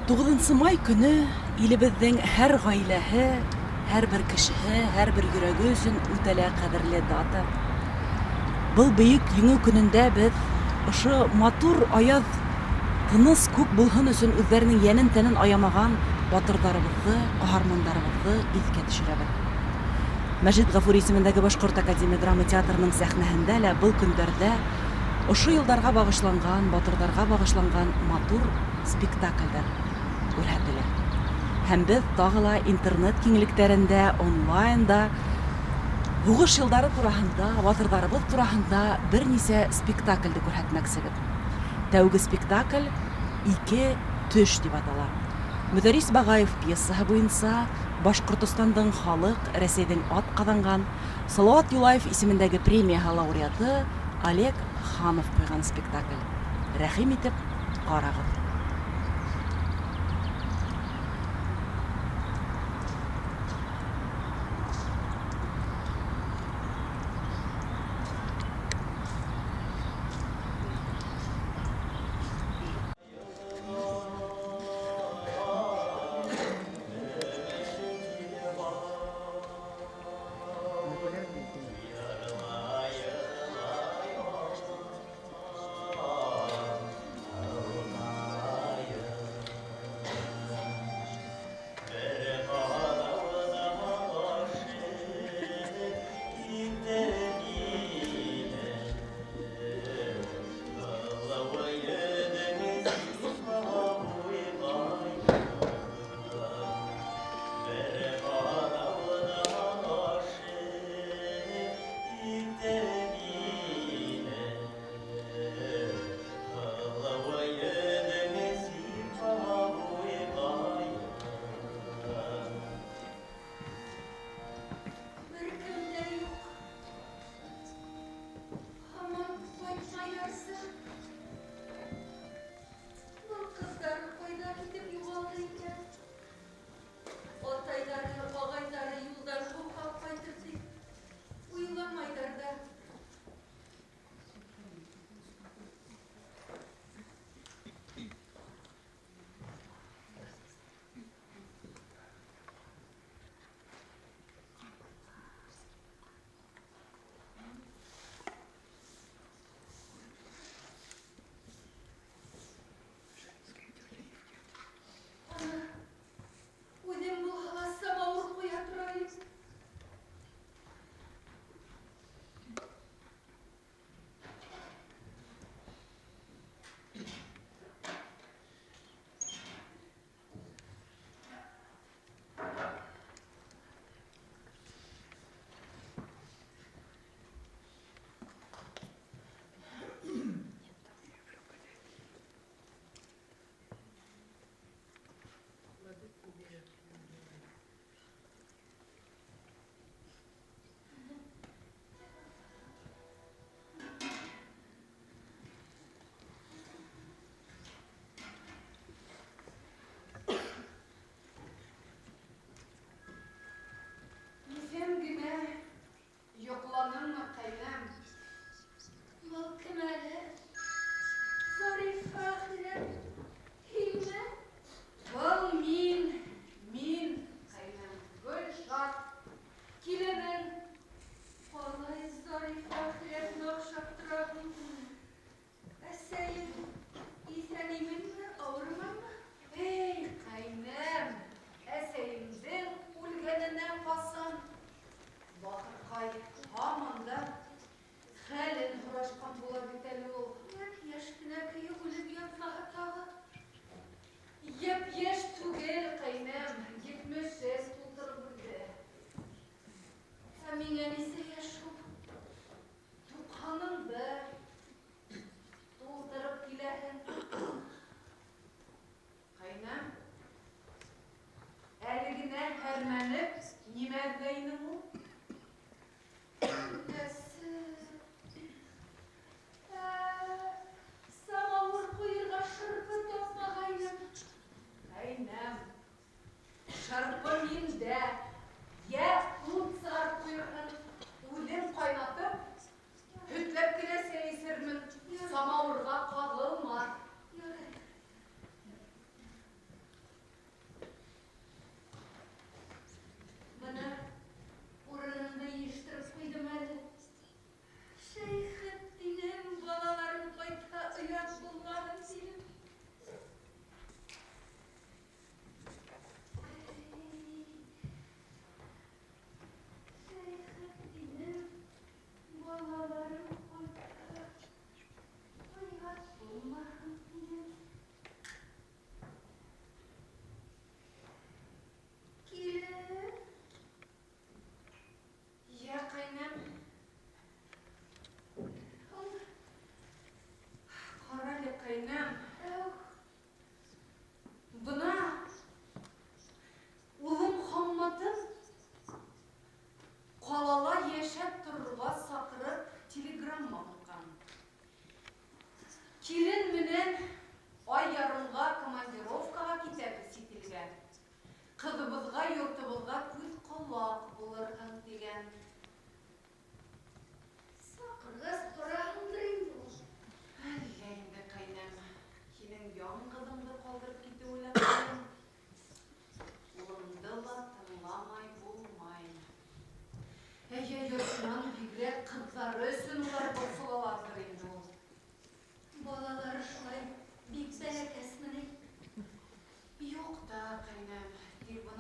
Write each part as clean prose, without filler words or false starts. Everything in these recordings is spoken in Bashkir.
9 май көнө илебеҙҙең һәр ғаиләһе, һәр бер кешеһе, һәр бер йөрәге өсөн үтә лә ҡәҙерле дата. Был бөйөк еңеү көнөндә беҙ ошо матур аяҙ, тыныс күк булһын өсөн үҙҙәренең йәнен тәнен аямаған батырҙарыбыҙҙы, ҡаһармандарыбыҙҙы иҫкә төшөрәбеҙ. Мәжит Ғафури исемендәге Башҡорт академия драма театрының сәхнәһендә лә был көндәрҙә ошо йылдарға бағышланған, батырҙарға бағышланған матур спектаклдәр күрһәтелә. Һәм беҙ тағы ла интернет киңлектәрендә, онлайнда һуғыш йылдары тураһында, батырҙарыбыҙ тураһында бер нисә спектаклде күрһәтмәксебеҙ. Тәүге спектакль «Ике төш» тип атала. Мөҙәрис Бағаев пьесаһы буйынса Башҡортостандың халыҡ, Рәсәйҙең ат ҡаҙанған Салауат Юлаев исемендәге премияһы лауреаты Олег Ханов ҡуйған спектакль. Рәхим итеп ҡарағыҙ.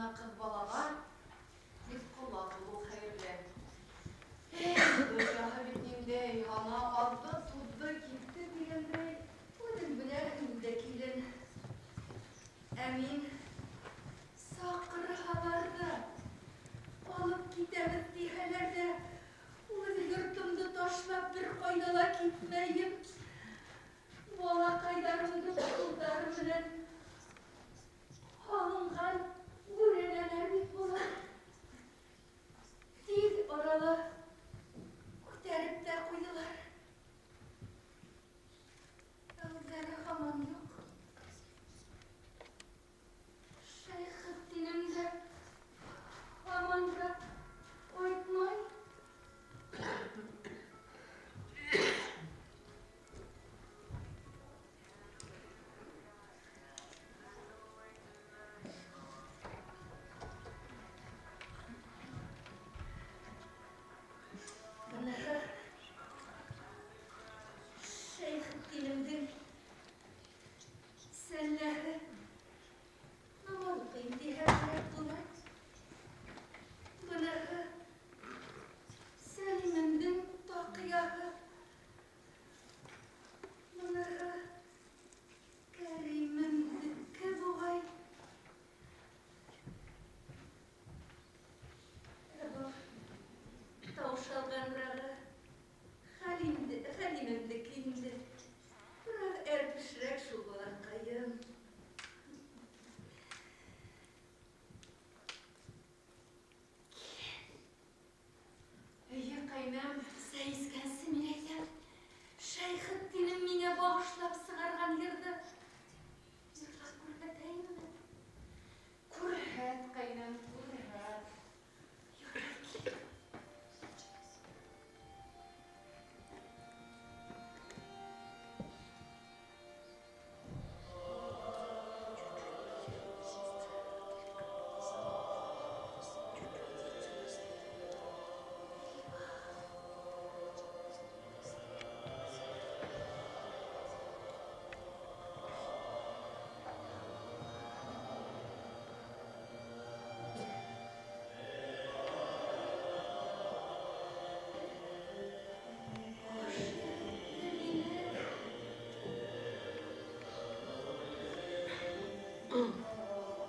Бына ҡыҙ балаға күҙ ҡолаҡ булыу хәйерле. Эх, донъяһы бит ниндәй, ана аҙҙы, туҙҙы, китте тигәндәй. Үҙең беләһең дә, килен. Ә мин саҡырһалар ҙа, алып китәбеҙ тиһәләр ҙә, үҙ йортомдо ташлап бер ҡайҙа ла китмәйем. Балаҡайҙарымдың ҡулдары менән һалынған бүрәнәләр бит болар. Тиҙ арала күтәреп тә ҡуйҙылар. Ә үҙҙәре һаман юҡ. Шәйхетдинем дә һаман да ҡайтмай. Быныһы Шәйхетдинемдең сәлләһе. Намаҙ уҡыйым тиһә, шәп була. Быныһы Сәлимемдең таҡыяһы. Быныһы Кәримемдеке буғай. Ә был таушалғанырағы Хәлимде, Хәлимемдеке инде. Бераҙ әрпешерәк шул балаҡайым. Эйе, ҡәйнәм. Сәй эскәнсе мин әйтәм, Шәйхетдинем миңә бағышлап сығарған йырҙы йырлап күрһәтәйемме? Күрһәт, ҡәйнәм, күрһәт. Ярай, килен. Ғашиҡ итте мине.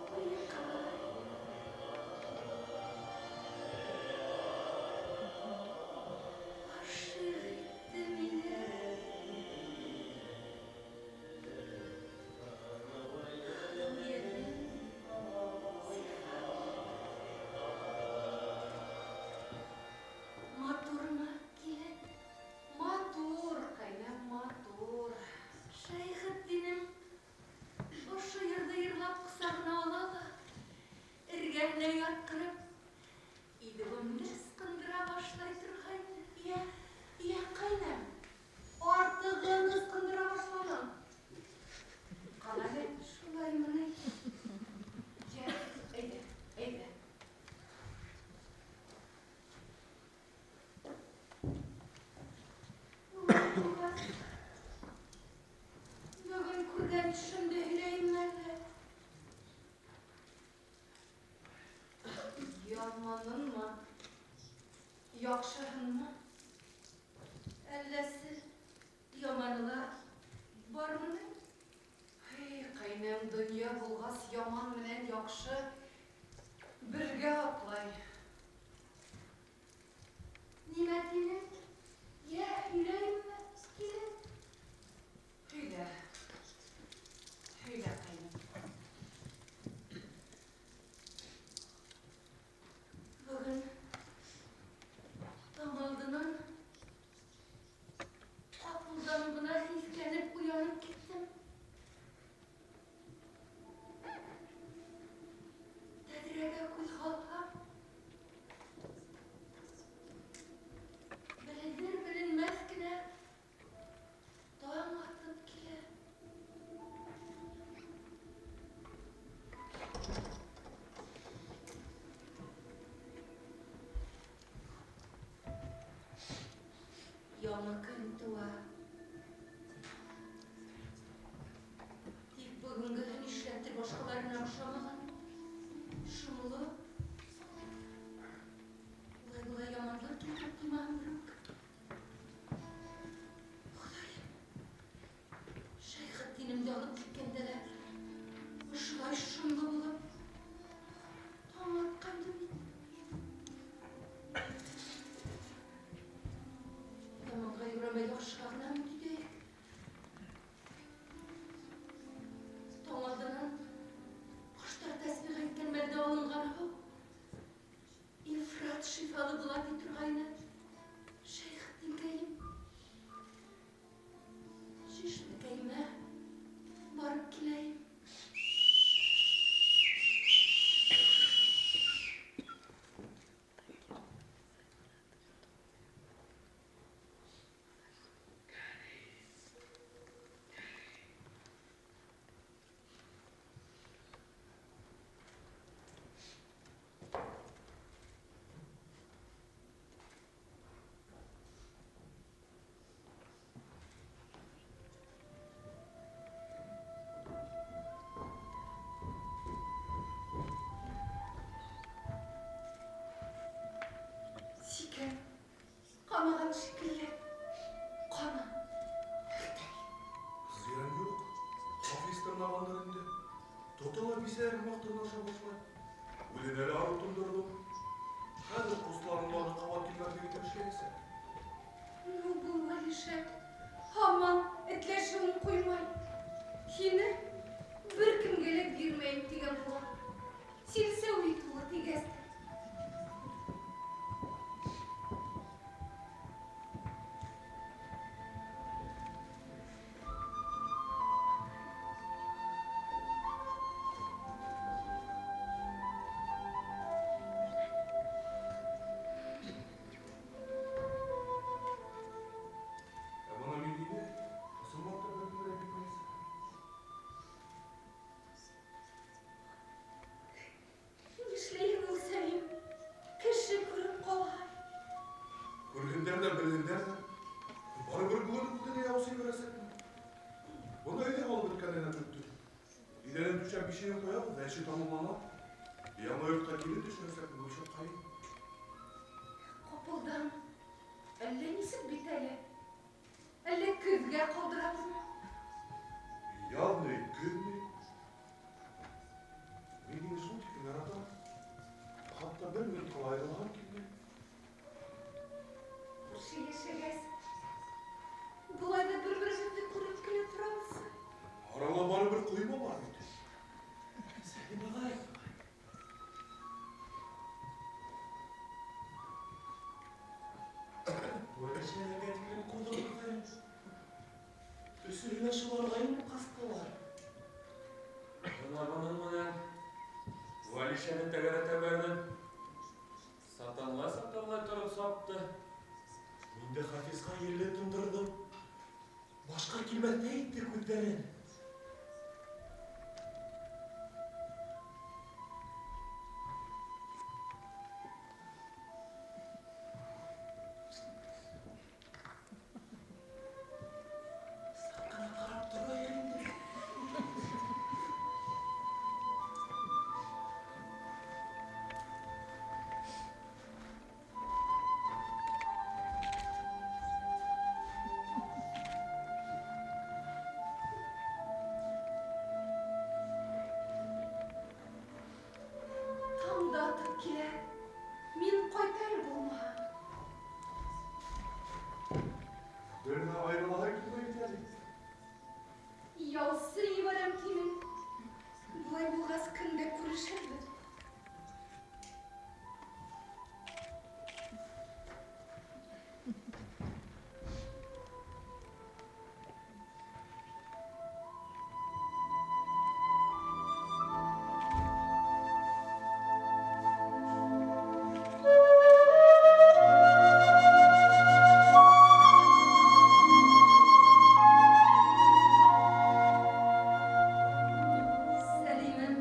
Буйыҡай. Ғашиҡ итте мине. Һылыу йөҙөн сифат. Матурмы, килен? Матур, ҡәйнәм, матур. Шәйхетдинем ошо йырҙы йырлап ҡосағына ала ла, эргәһенә ятҡырып, иҙеүемде ысҡындыра башлай торғайны. Йә, йә, ҡәйнәм, артығын ысҡындыра башланың. Ҡана әле. Шулаймы ни? Йә, әйҙә, әйҙә. Улай булғас, бөгөн күргән төшөмдө һөйләйемме әллә? Яманынмы? Яҡшыһынмы? Әлләсе яманы ла бармы ни? Эй, ҡәйнәм, донъя булғас, яман менән яҡшы бергә атлай. Нимә тинең? Йә, һөйләйемме, килен? Һөйлә. Һөйлә, ҡәйнәм. Бөгөн таң алдынан ҡапылдан ғына һиҫкәнеп уянып киттем. Тәҙрәгә күҙ һалһам, беленер-беленмәҫ кенә таң атып килә. Бисәләр һымаҡ тырнаша башлай. Үҙенә лә арыу тондорҙом. Хәҙер ҡустыларың уларҙы ҡабат килмәҫлек итеп эшләйәсәк. Ну, был Ғәлишә һаман этләшеүен ҡуймай. Һине бер кемгә лә бирмәйем тигән була. Силсәүит тулы тигәс тә. Ә бына мин һине ысынлап та бер кемгә лә бирмәйәсәкмен. Нишләйһең ул, Сәлим? Кеше күреп ҡалһа. Күрһендәр ҙә, белһендәр ҙә. Барыбер бөгөн үк үҙеңә яусы ебәрәсәкмен. Бында өйҙә һалып бөткәненә көттө. Иҙәнен түшәп бишеген ҡуябыҙ ҙа, эше тамамлана. Яңы йортҡа килен төшөрәсәкмен, Гөлшатҡайым. Ҡапылдан әллә нисек бит әле. Әллә көҙгә ҡалдырабыҙмы? Яҙ ни, көҙ ни. Мин һине шул тиклем яратам. Хатта бер минутҡа ла айырылғым килмәй. Күрше йәшәгәс, былай ҙа бер-беребеҙҙе күреп кенә торабыҙ. Арала барыбер ҡойма бар бит. Сәлим ағай. Вәлишәләргә тиклем ҡыуҙырҙы. Өсөһө лә шуларға инеп ҡастылар. Бына бының менән Вәлишәне тәгәрәтә бәрҙем. Сатанлай-сатанлай тороп сапты. Мин дә Хафизға ерле тондорҙом. Башҡа килмәҫтәй итте күҙҙәрен. Саҡ ҡына ҡарап торайыҡ инде. Таң да атып килә. Мин ҡайтыр булмаһа. Бер ҙә айырылаһы килмәй бит әле. Яусы ебәрәм тинең. Былай булғас көн дә күрешербеҙ. Сәлимем,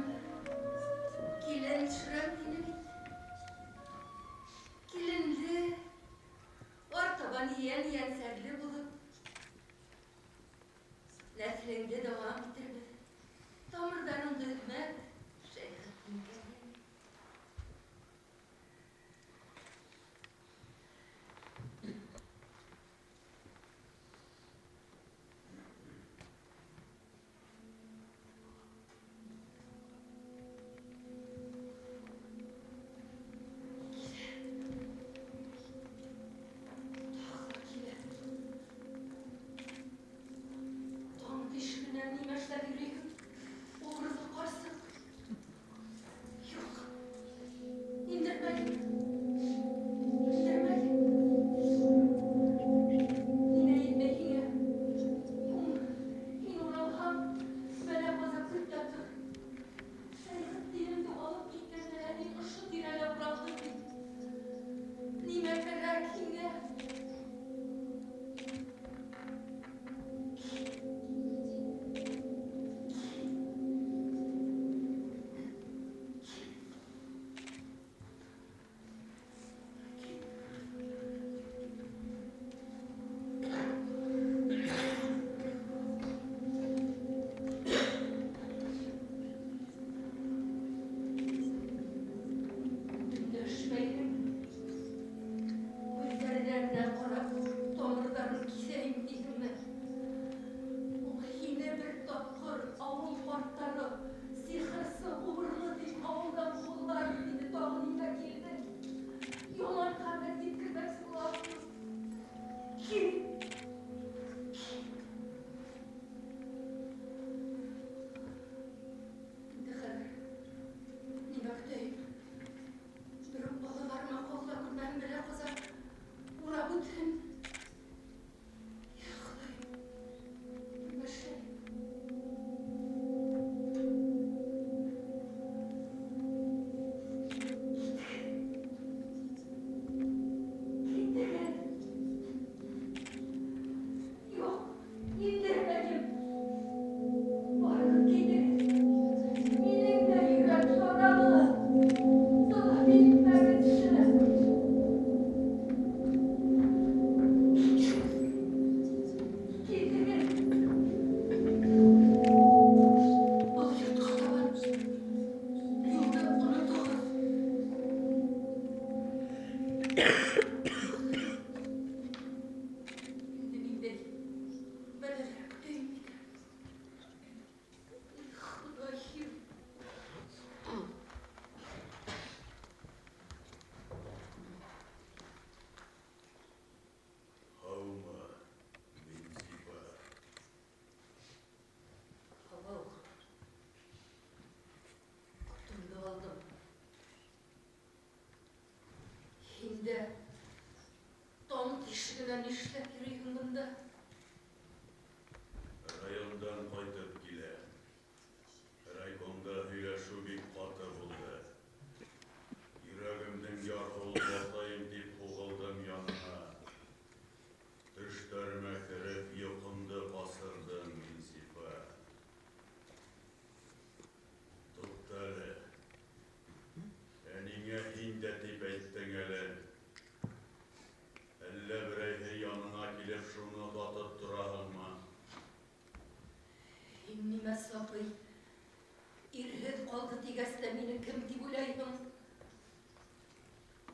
ҡалды тигәс тә мине кем тип уйлайһың?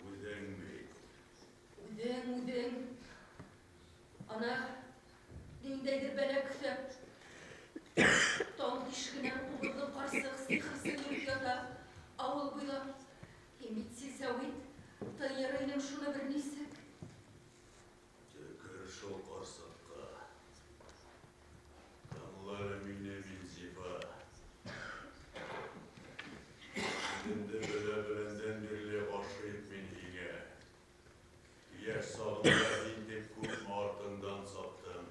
Үҙең бит. Үҙең, үҙең. Ана, ниндәйҙер бәлә көҫәп, таң тишегенән убырлы ҡарсыҡ сихырсы йөрөп ята ауыл буйлап. Һин бит силсәүит, тыйыр инең шуны бер нисек. Төкөр шул ҡарсыҡҡа. Тыңла әле мине, Минзифа. Үҙемде белә-беләндән бирле ғашиҡ мин һиңә. Йәш сағымда һин тип күпме артыңдан саптым.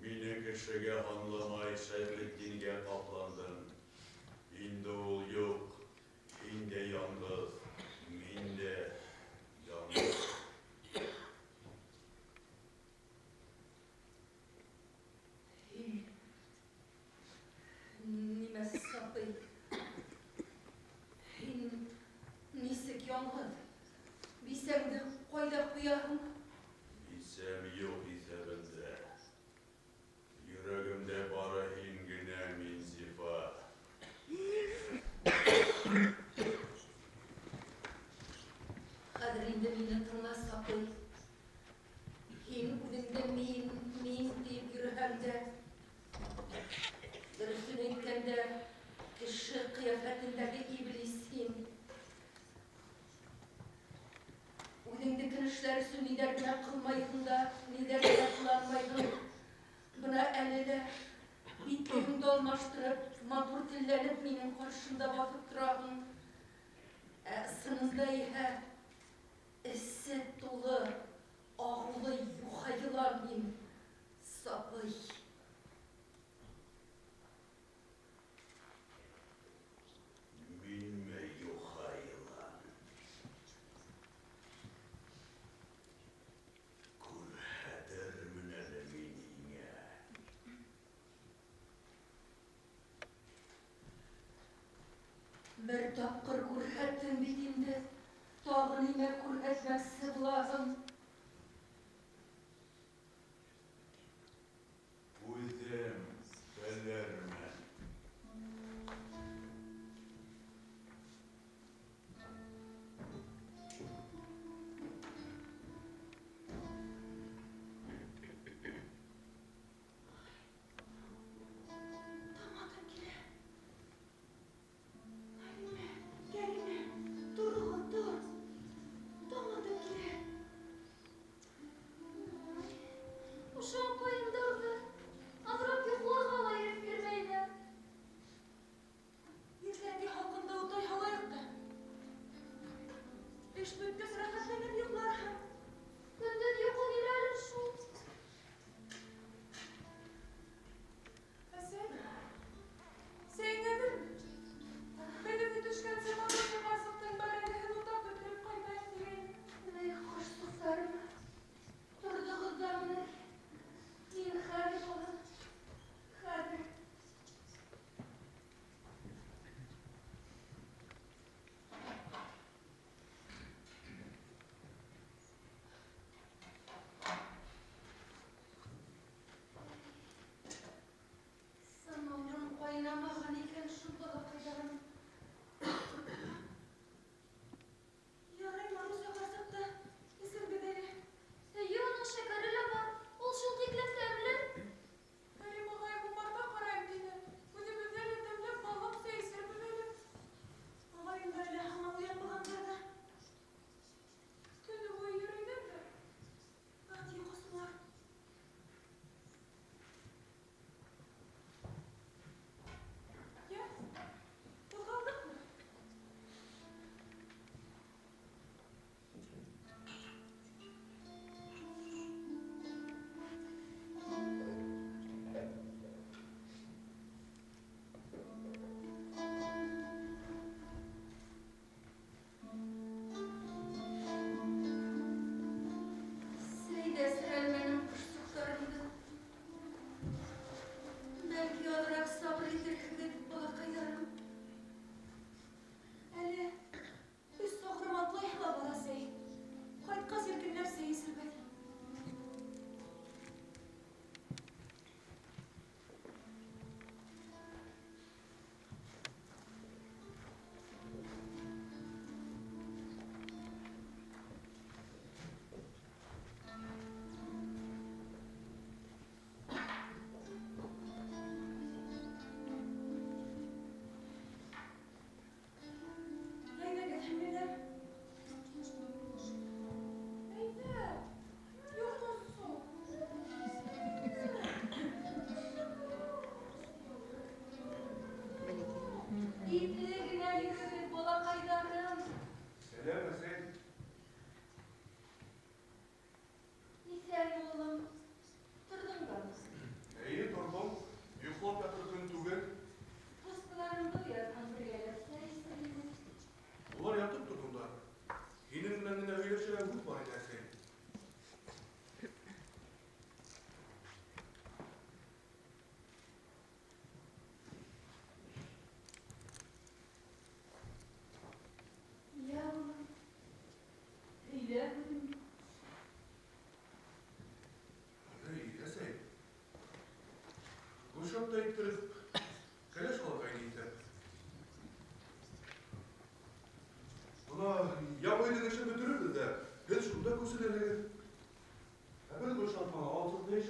Мине кешегә һанламай Шәйхетдингә ҡапландың. Инде ул юҡ, һин дә яңғыҙ, мин дә яңғыҙ. Һин нимә, Сапый? Һин нисек яңғыҙ? Бисәңде ҡайҙа ҡуяһың? Бисәм юҡ иҫәбендә. Йөрәгемдә бары һин генә, Минзифа. Хәҙер инде мине тыңла, Сапый. Һин үҙеңде мин, мин тип йөрөһәң дә, дөрөҫөн әйткәндә, кеше ҡиәфәтендәге иблис һин. Үҙеңдекен эшләр өсөн ниҙәр генә ҡылмайһың да, ниҙәр генә ҡыланмайһың. Бына әле лә бит йөҙөңдө алмаштырып, матур телләнеп минең ҡаршымда баҫып тораһың. Ә ысынында иһә эсе тулы, ағыулы юха йылан мин, Сапый. Минме юха йылан? Күрһәтермен әле мин һиңә. Бер тапҡыр күрһәттең бит инде, тағы нимә күрһәтмәксе булаһың? Үҙем белермен. Таң атып килә. Ғәлимә, Кәримә, тороғоҙ, тор. Таң атып килә. Ошо апайымдарҙы аҙыраҡ йоҡларға ла ирек бирмәйҙәр. Иртәнге һалҡында утай һалайыҡ та. Эш бөткәс рәхәтләнеп йоҡларһың. Көндөҙ йоҡо килә әле шул. Әсәй, сәйең әҙерме? Беҙ төшкәнсе Мамаҡай ҡарсыҡтың бәрәңгеһен утап бөтөрөп ҡайтайыҡ тигәйнем. Эй, ҡошсоҡтарым, торҙоғоҙ ҙа мени? Мин хәҙер, балам, хәҙер.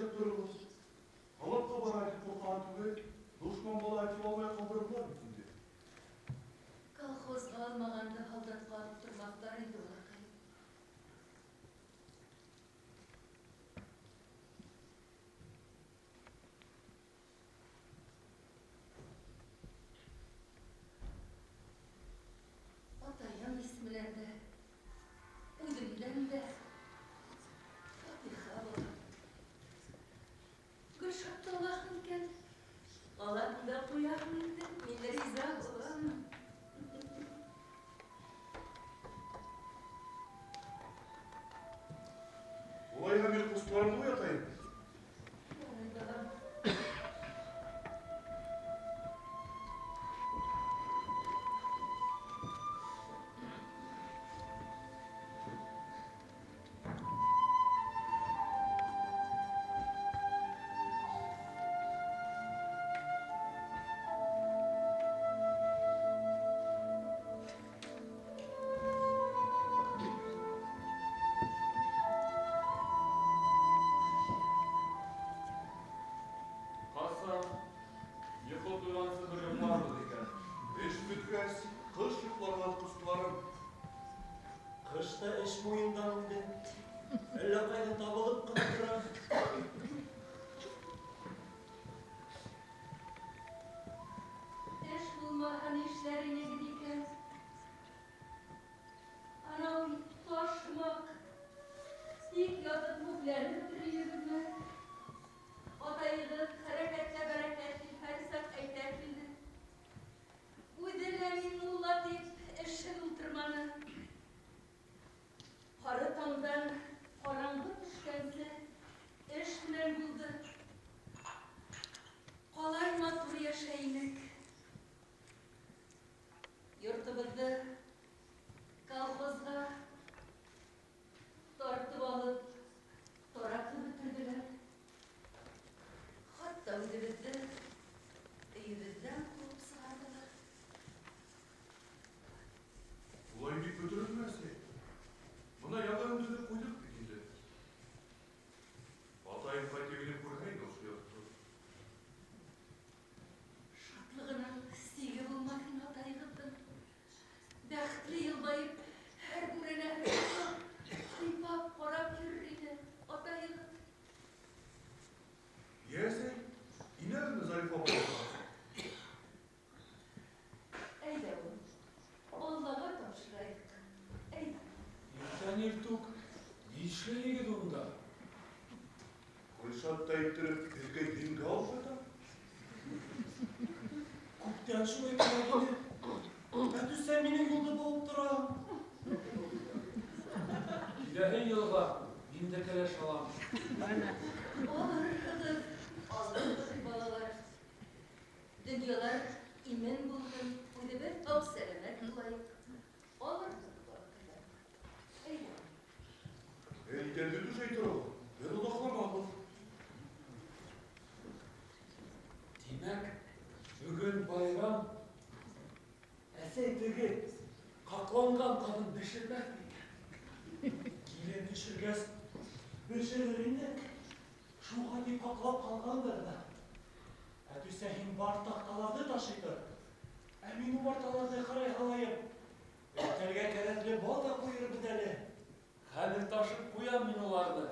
нишләп торорбоҙ? Һалдатҡа бара тип ҡурҡҡан түгел, дошман бала тип алмай ҡалдырҙылар бит инде. Колхозға алмағанды һалдатҡа алып тормаҫтар инде уларҡай. Атайым исеменән дә, үҙемдән дә фатиха балам. Гөлшат та алаһың икән, алаһың да ҡуяһың инде, мин риза булам. Улайһа мин ҡустыларымды уятайым. Ярай, балам. Ҡасан йоҡо туйғансы бер йоҡларбыҙ икән. Эш бөткәс, ҡыш йоҡларған ҡустыларым. Ҡыш та эш муйындан инде. Әллә ҡайҙа табылып ҡына тора. Эш булмаһа нишләр инегеҙ икән? Анау таш һымаҡ тик ятып мүкләнеп бөтөр инегеҙме? Атайығыҙ хәрәкәттә бәрәкәт тип һәр саҡ әйтә килде. Үҙе лә мин мулла тип эшһеҙ ултырманы. Һары таңдан ҡараңғы төшкәнсе эш менән булды. Ҡалай матур йәшәй инек. Йортобоҙҙо колхозға тартып алып, таратып бөтөрҙөләр. Хатта үҙебеҙҙе өйөбөҙҙән ҡыуып сығарҙылар. Улай бик бөтөрөлмәҫ. Бына яңыһын төҙөп ҡуйҙыҡ бит инде. Атайым ҡайтып инеп күрһә инде ошо йортто. Шатлығының сиге булмаҫ ине атайығыҙҙың. Бәхетле йылмайып, һәр бүрәнәһен тотоп, һыйпап ҡарап йөрөр ине атайығыҙ. Йә, әсәй, инәбеҙме Зарифа апайға? Әйҙә, улым, Аллаға тапшырайыҡ. Әйҙә. Иртән иртүк ни эшләйһегеҙ унда? Гөлшат та иттереп, һеҙгә еңгә алып ҡайта. Күптән шулай кәрәк ине. Әтүсә минең юлды быуып тора. Киләһе йылға мин дә кәләш алам. Алырһығыҙ, алырһығыҙ, балалар. Донъялар имен булһын, үҙебеҙ һау-сәләмәт булайыҡ. Алырһығыҙ, балаҡайҙар. Әйҙә. Эй, иҙәнде түшәй тороғоҙ, беҙ оҙаҡламабыҙ. Тимәк, бөгөн байрам. Әсәй теге ҡаҡланған ҡаҙын бешермәҫ микән? Килен төшөргәс, бешерер инек. Шуға тип һаҡлап ҡалғандыр ҙа. Әтүсә һин бар таҡталарҙы ташый тор. Ә мин умарталарҙы ҡарай һалайым. Өҫтәлгә кәрәкле бал да ҡуйырбыҙ әле. Хәҙер ташып ҡуям мин уларҙы.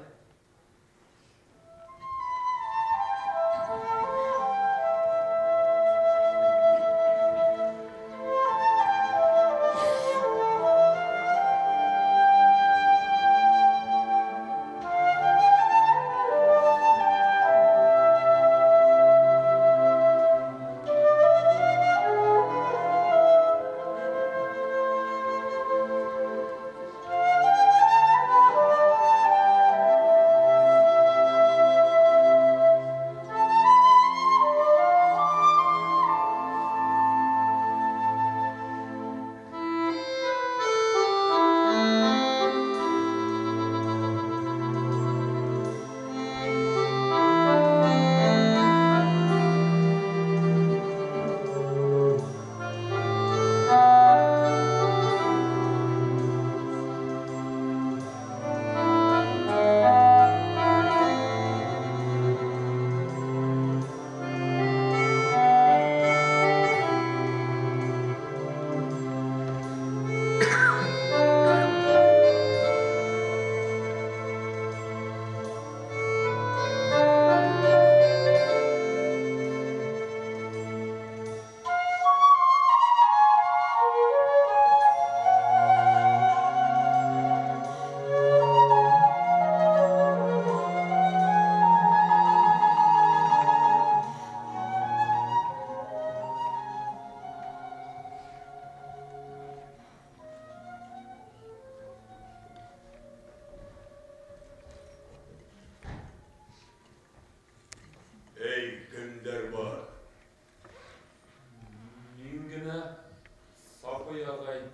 Сапый ағай.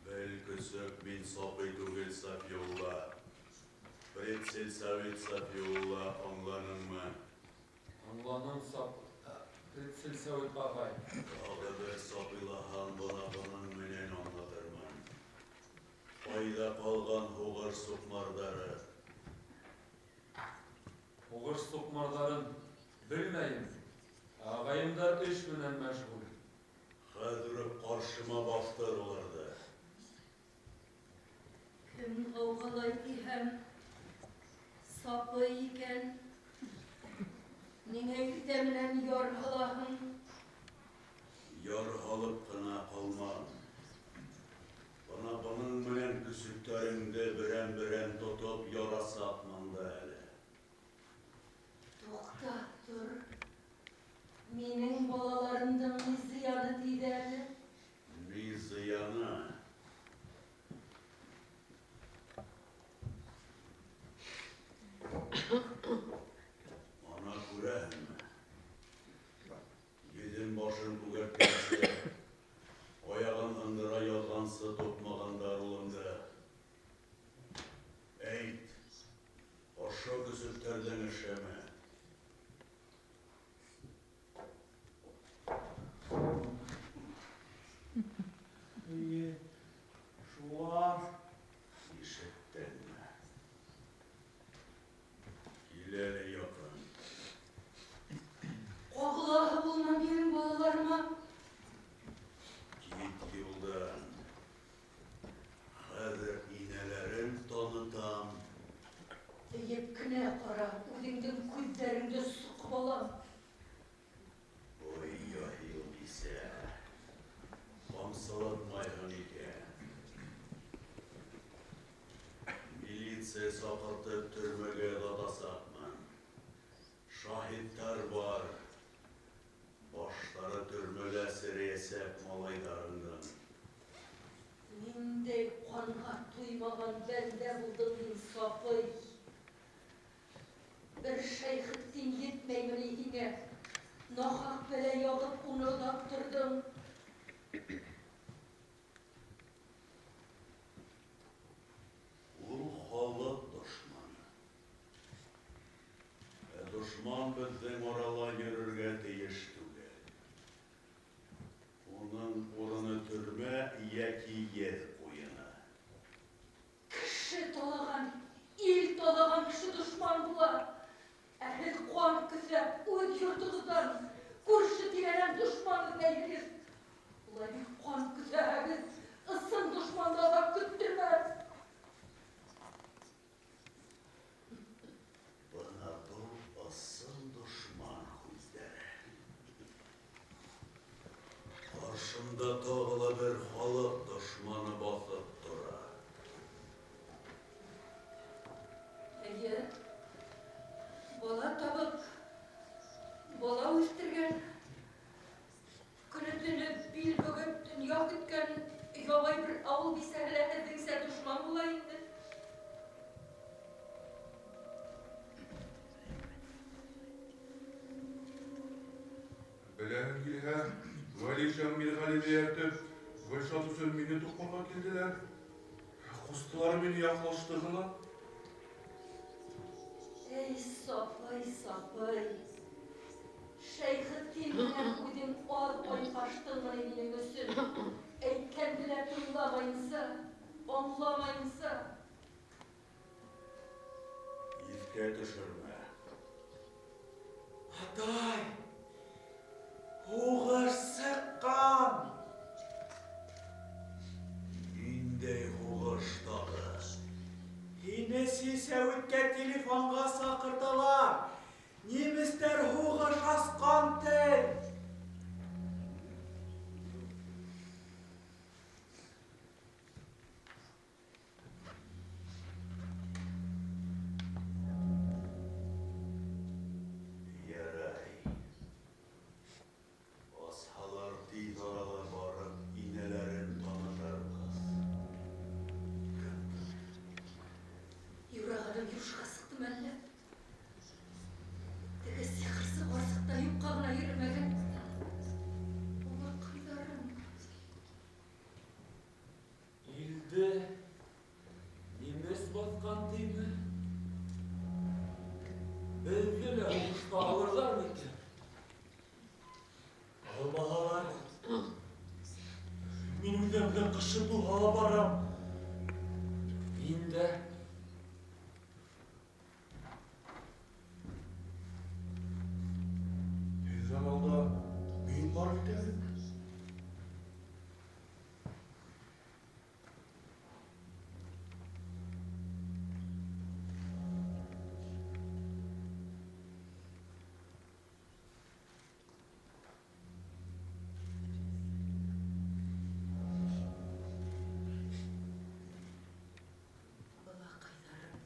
Бел, көсөк, мин Сапый түгел, Сафиулла. Предсельсовет Сафиулла, аңланыңмы? Аңланым, Сап... Предсельсовет ағай. Тағы бер сапыйлаһаң, бына бының менән аңлатырмын. Ҡайҙа ҡалған һуғыш суҡмарҙары? Һуғыш суҡмарҙарын белмәйем. Ә ағайымдар эш менән мәшғүл. Хәҙер үк ҡаршыма баҫтыр уларҙы. Кем ғауғалай тиһәм, Сапый икән. Ниңә иртә менән яр һалаһың? Яр һалып ҡына ҡалмам. Бына бының менән көсөктәреңде берәм-берәм тотоп ярасаҡмын да әле. Туҡтап тор. Минең балаларымдың ни зыяны тейҙе әле? Ни зыяны? Ана күрәһеңме? Йөҙөн башын күгәрткәнсе, аяғын һындыра яҙғансы туҡмағандар улымды. Әйт, ошо көсөктәрҙең эшеме? Эйе, шулар. Ишеттеңме? Кил әле яҡын. Ҡағылаһы булма минең балаларыма. Кит юлдан. Хәҙер инәләрен танытам. Тейеп кенә ҡара, үҙеңдең күҙҙәреңде соҡоп алам. Ой, яһил бисә. Ҡамсылатмайһың икән. Милиция саҡыртып төрмәгә оҙатасаҡмын. Шаһиттар бар. Баштары төрмәлә серейәсәк малайҙарыңдың. Ниндәй ҡанға туймаған бәндә булдың һин, Сапый. Бер Шәйхетдин етмәйме ни һиңә? Нахаҡ бәлә яғып уны оҙаттырҙың. Ул халыҡ дошманы. Ә дошман беҙҙең арала йөрөргә тейеш түгел. Уның урыны төрмә йәки ер ҡуйыны. Кеше талаған, ил талаған кеше дошман була. Ә һеҙ ҡан көҫәп, үҙ йортоғоҙҙан, күрше тирәнән дошман эҙләйһегеҙ. Улай бит ҡан көҫәһәгеҙ, ысын дошманды оҙаҡ көттөрмәҫ. Бына был ысын дошман һүҙҙәре. Ҡаршымда тағы ла бер халыҡ дошманы баҫып тора. Эйе, бала табып, бала үҫтергән, көнө-төнө бил бөгөп донъя көткән ябай бер ауыл бисәһе лә һеҙҙеңсә дошман була инде. Беләһең килһә, Вәлишә Мирғәлиҙе эйәртеп, Гөлшат өсөн мине туҡмарға килделәр. Ҡустылары мине яҡлашты ғына. Эй, Сапый, Сапый. Шәйхетдин менән үҙең аҙ айҡаштыңмы минең өсөн? Әйткәнде лә тыңламайынса, аңламайынса. Иҫкә төшөрмә. Атай, һуғыш сыҡҡан. Ниндәй һуғыш тағы? Һине силсәүиткә телефонға саҡырталар. Немецтәр һуғыш асҡан тел. Һеҙҙең белән ҡышы булһа ла барам. Мин дә. Һеҙҙән алда мин барып китәм. Балаҡайҙарым.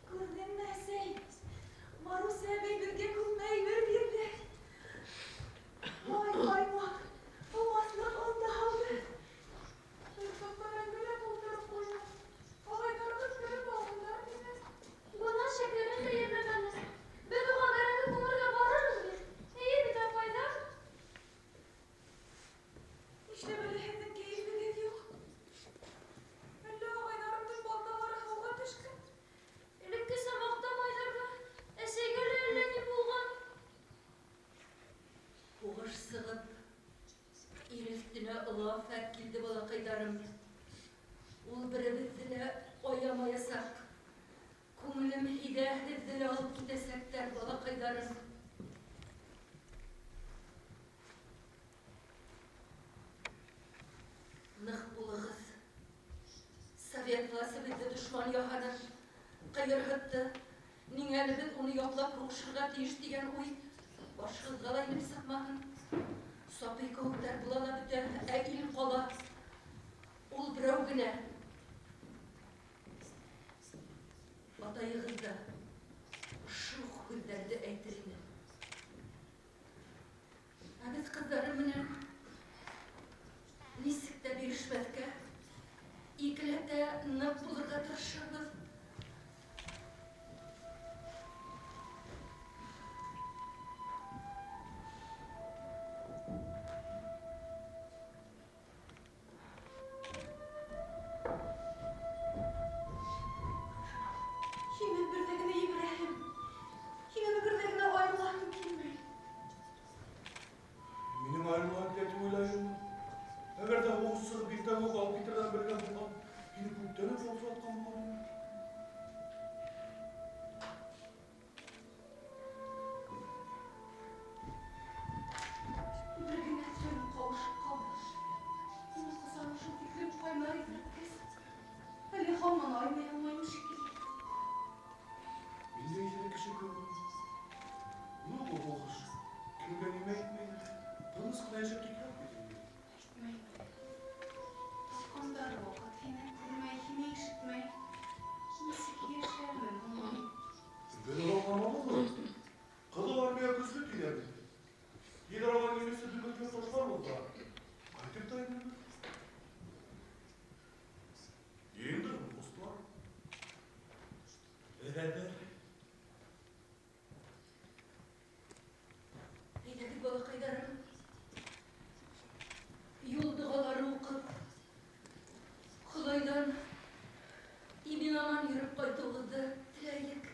Күрҙеңме, әсәй? Маруся әбей беҙгә күпме әйбер бирҙе. Май, ҡаймаҡ, булмаҫлыҡ он да һалды. Бер кап бәрәңге лә тултырып ҡуйҙы. Ағайҙарығыҙ кереп алһындар тине. Бына шәкәрен дә йәлләмәне. Беҙ уға бәрәңге күмергә барырбыҙ бит. Эйе бит, апайҙар? Нишләп әле һеҙҙең кәйефегеҙ юҡ? Әллә ағайҙарымдың балталары һыуға төшкән? Элеккесә маҡтамайҙар ҙа, әсәйгә лә әллә ни булған. Һуғыш сығып, ил өҫтөнә оло афәт килде, балаҡайҙарым. Ул беребеҙҙе лә аямаясаҡ. Күңелем һиҙә, һеҙҙе лә алып китәсәктәр, балаҡайҙарым. Ныҡ булығыҙ. Совет власы беҙҙе дошман яһаны, ҡыйырһытты. Ниңә әле беҙ уны яҡлап һуғышырға тейеш тигән уй башығыҙға ла инеп сыҡмаһын. Сапый кеүектәр була ла бөтә, ә ил ҡала. Ул берәү генә. Атайығыҙ ҙа ошо уҡ һүҙҙәрҙе әйтер ине. Ә беҙ ҡыҙҙары менән нисек тә бирешмәҫкә, икеләтә ныҡ булырға тырышырбыҙ. Һине бер ҙә генә ебәрәһем, һинән бер ҙә генә айырылаһым килмәй. Минең айырылған килә тип уйлайһыңмы? Әгәр ҙә һуғыш сығып иртән үк алып китерҙән белгән булһам, һине күптән үк оҙатҡан булыр инем. Бер генә төн ҡауышып ҡалды. Уны ҡосам шул тиклем ҡайнар иҫерткес. Әле һаман айный алмайым шикелле. Мин дә иҫерек кеше кеүек. Ну, был һуғыш. Кемгә нимә әйтмәйҙәр. Тыныс ҡына йәшәп киткән бит инде. Әйтмәйем. Туҡҡандары ваҡыт һине күрмәй, һине ишетмәй. Нисек йәшәрмен һуң мин? Беҙ оҙаҡламабыҙ. Ҡыҙыл армия көслө тиҙәр бит. Ел арала немецты дөмөккән ташлар булды. Ҡайтып та инербеҙ. Инде ҡустылар. Беҙ әҙер. Әйҙәгеҙ, балаҡайҙарым. Юл доғалары уҡып, Хоҙайҙан имен-аман йөрөп ҡайтыуығыҙҙы теләйек.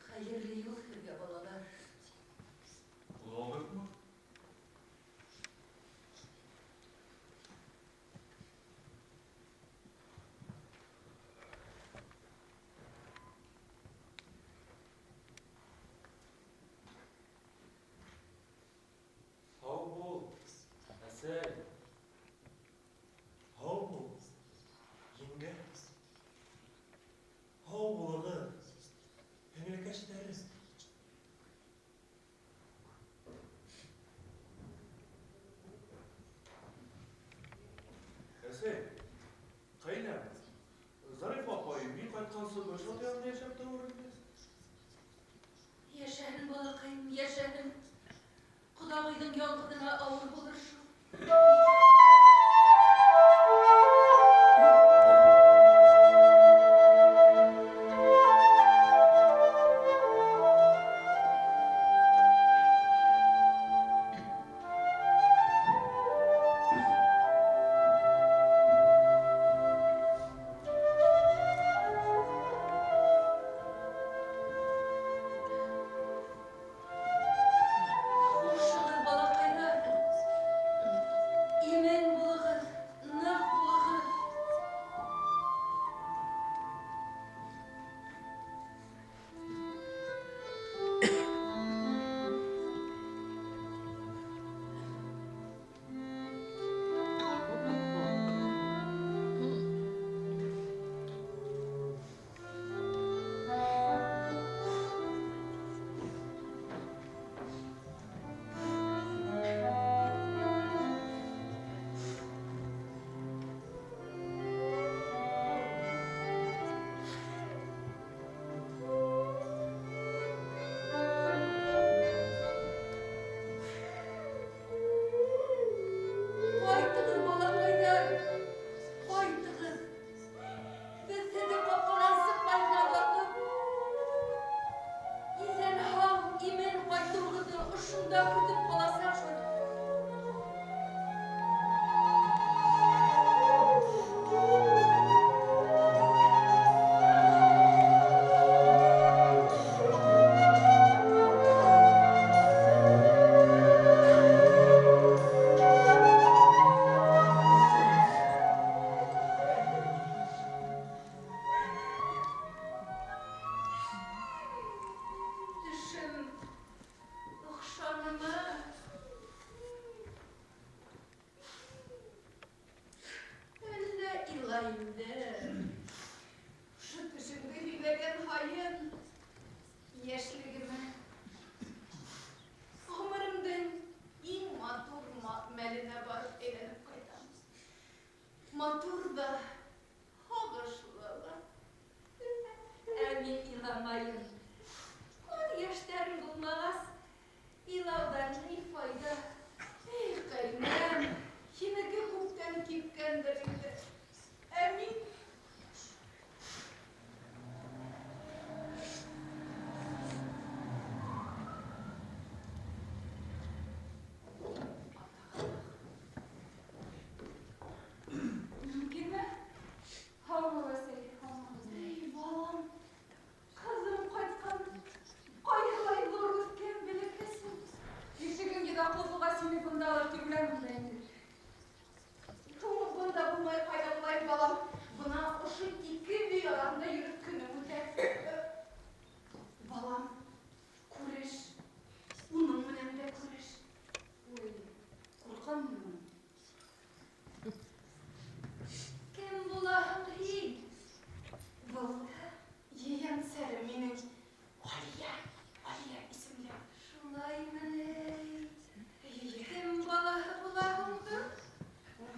Хәйерле юл һеҙгә, балалар. Оҙағыҡмы? Һау бул, әсәй. Һау бул, еңгә. Һау булығыҙ. зат янында йәшәп торор инде. Йәшәһен, балаҡайым, йәшәһен. Ҡоҙағыйҙың яңғыҙына ауыр булыр шул. Хушығыҙ, балаҡайҙар. Имен булығыҙ, ныҡ булығыҙ. Ҡайтығыҙ, балаҡайҙар, ҡайтығыҙ. Беҙ һеҙҙең ҡапҡанан сыҡмай ғына барҙыҡ. Иҫән-һау, имен ҡайтыуығыҙҙы ошонда көтөп ҡаласаҡбыҙ. Төшөм оҡшанымы? Әллә илай инде? Ошо төшөңдө һөйләгән һайын йәшлегемә, ғүмеремдең иң матур мәленә барып әйләнеп ҡайтам. Матур ҙа, һағышлы ла. Ә мин иламайым. Күҙ йәштәрем булмағас, илауҙан ни файҙа? Эй, ҡәйнәм, һинеке күптән кипкәндер инде. Ә мин Мөмкинме? Һау бул, әсәй, һау бул. Эй, балам, ҡыҙым ҡайтҡан. Ҡайһылай ҙур үҫкән бәләкәсем. Ишегең йоҙаҡлы булғас, һине бында алып килмәмен дә инде. Һуң бында булмай ҡайҙа булайым, балам? Бына ошо ике өй араһында йөрөп көнөм үтә. Балам, күреш. Уның менән дә күреш. Уй, ҡурҡам мин унан. Кем булаһың һин? Был ейәнсәрем минең. Алия, Алия исемле. Шулаймы ни? Эйе. Кем балаһы булаһың һуң?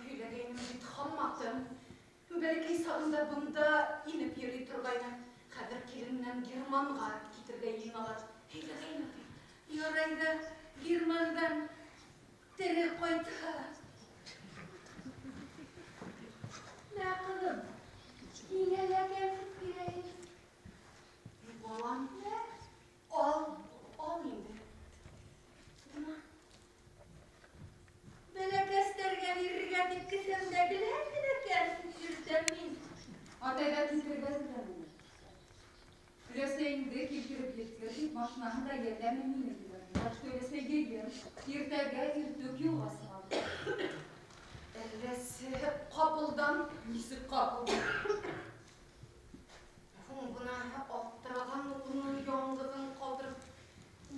Һөйләгәйнем бит, Хамматым. Бәләкәй сағында бында инеп йөрөй торғайны. Хәҙер килен менән Германға китергә йыйыналар. Һөйләгәйнем бит. Ярай ҙа Германдан тере ҡайтһа. Мә, ҡыҙым, һиңә лә кәнфит бирәйем. Балам, ал, ал инде. Бына. Бәләкәстәргә бирергә тип кеҫәмдә гелән генә кәнфит йөрөтәм мин. Атай ҙа килтерергә әҙерләнә. Өләсәйеңде килтереп еткер тип машинаһын да йәлләмәй мине ебәрҙе. Так что өләсәй йыйын, иртәгә иртүк юлға сығабыҙ. Әлләсе ҡапылдан. Нисек ҡапылдан? Һуң бына аптыраған уны яңғыҙын ҡалдырып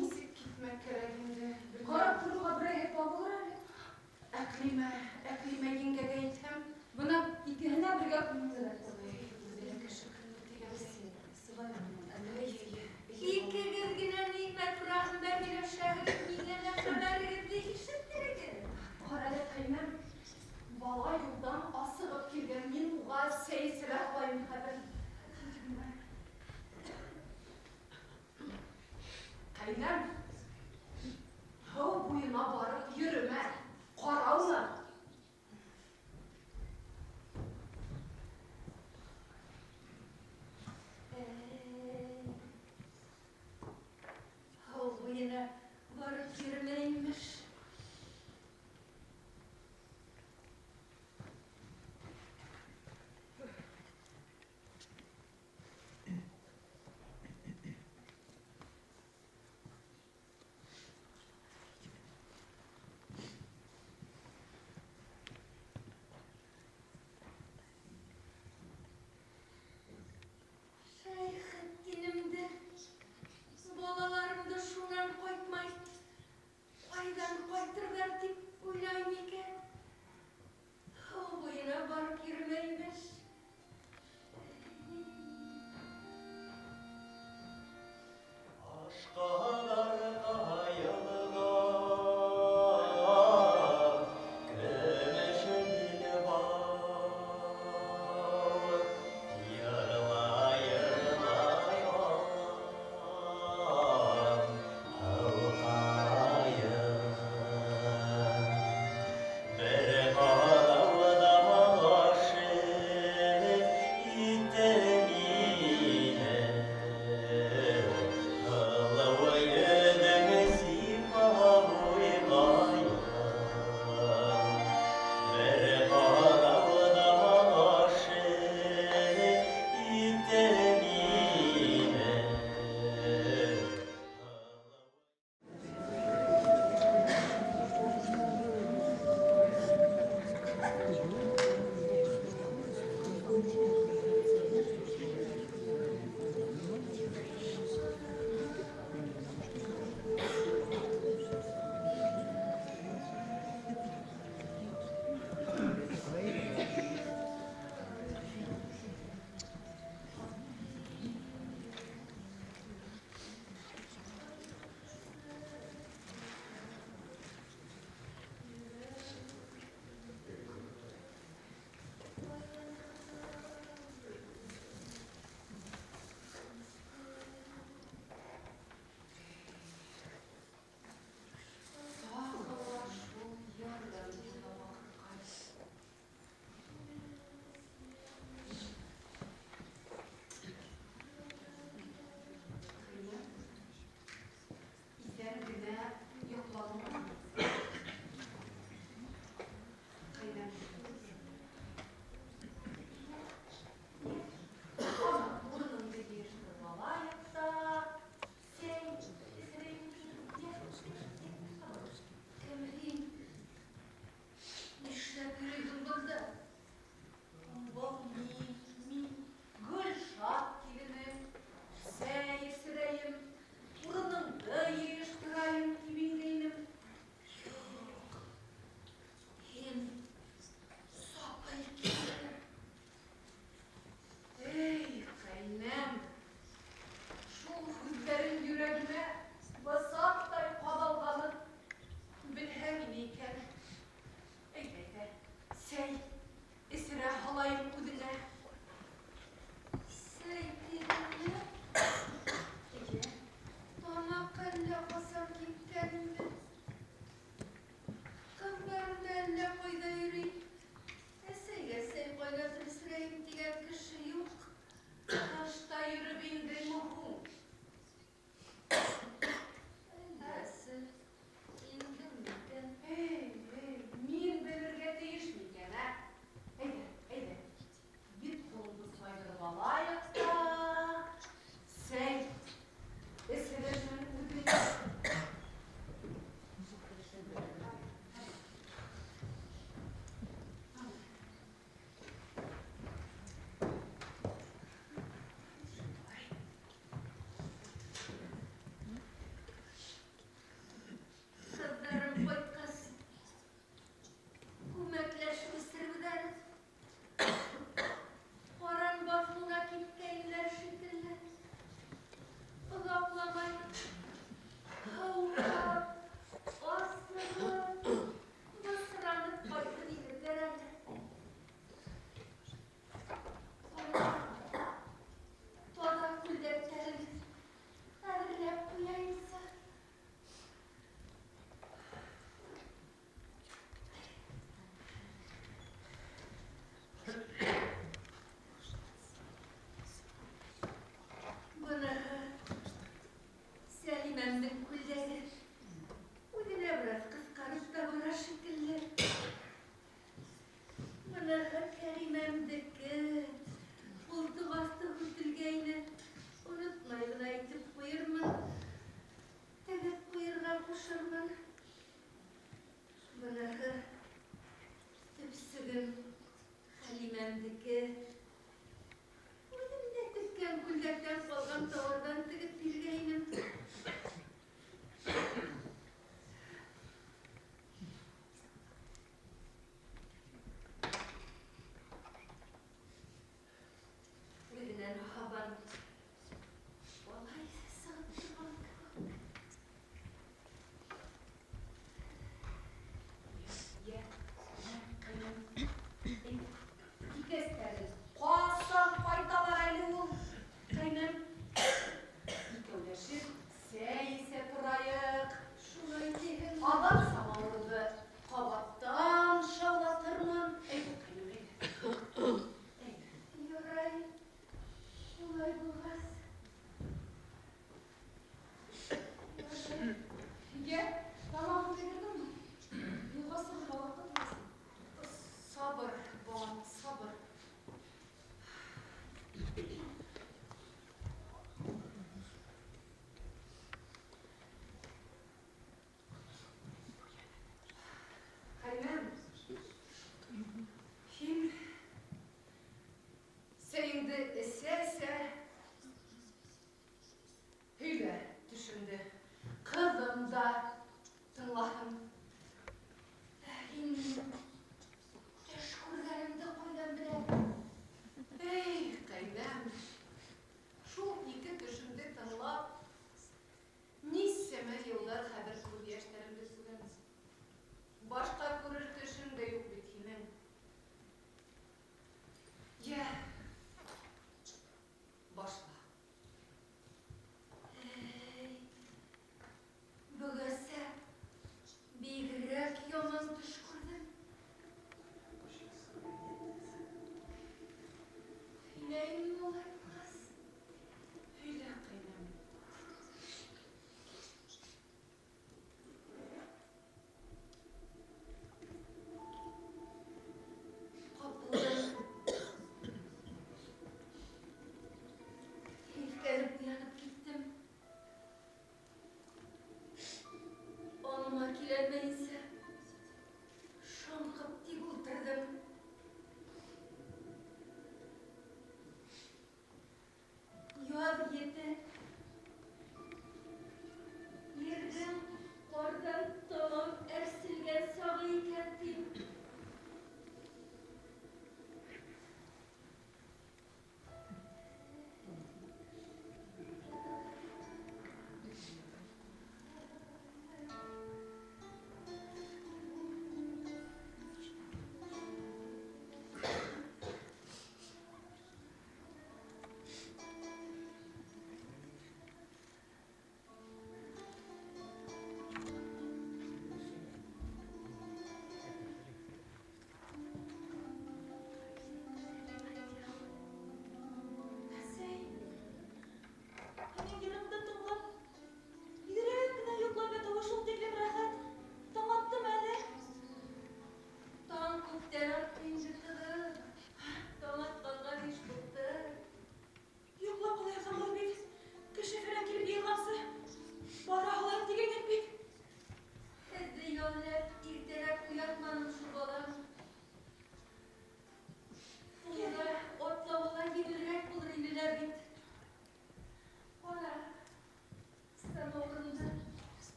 нисек китмәк кәрәк инде? Ҡарап тороуға берәйһе табылыр әле. Әҡлимә, Әҡлимә еңгәгә әйтһәм, Бына икеһенә бергә күңеллерәк булыр. Эй, үҙе лә кеше көнө тигәндәй. Сығайым. Икегеҙ генә нимә тураһында һөйләшәһегеҙ, миңә лә хәбәрегеҙҙе ишеттерегеҙ. Ҡара әле, ҡәйнәм, бала юлдан асығып килгән, мин уға сәй эсерә. Ҡәйнәм, һыу буйына барып йөрөмә, ҡара уны. Һыу буйына барып йөрөмә, имеш.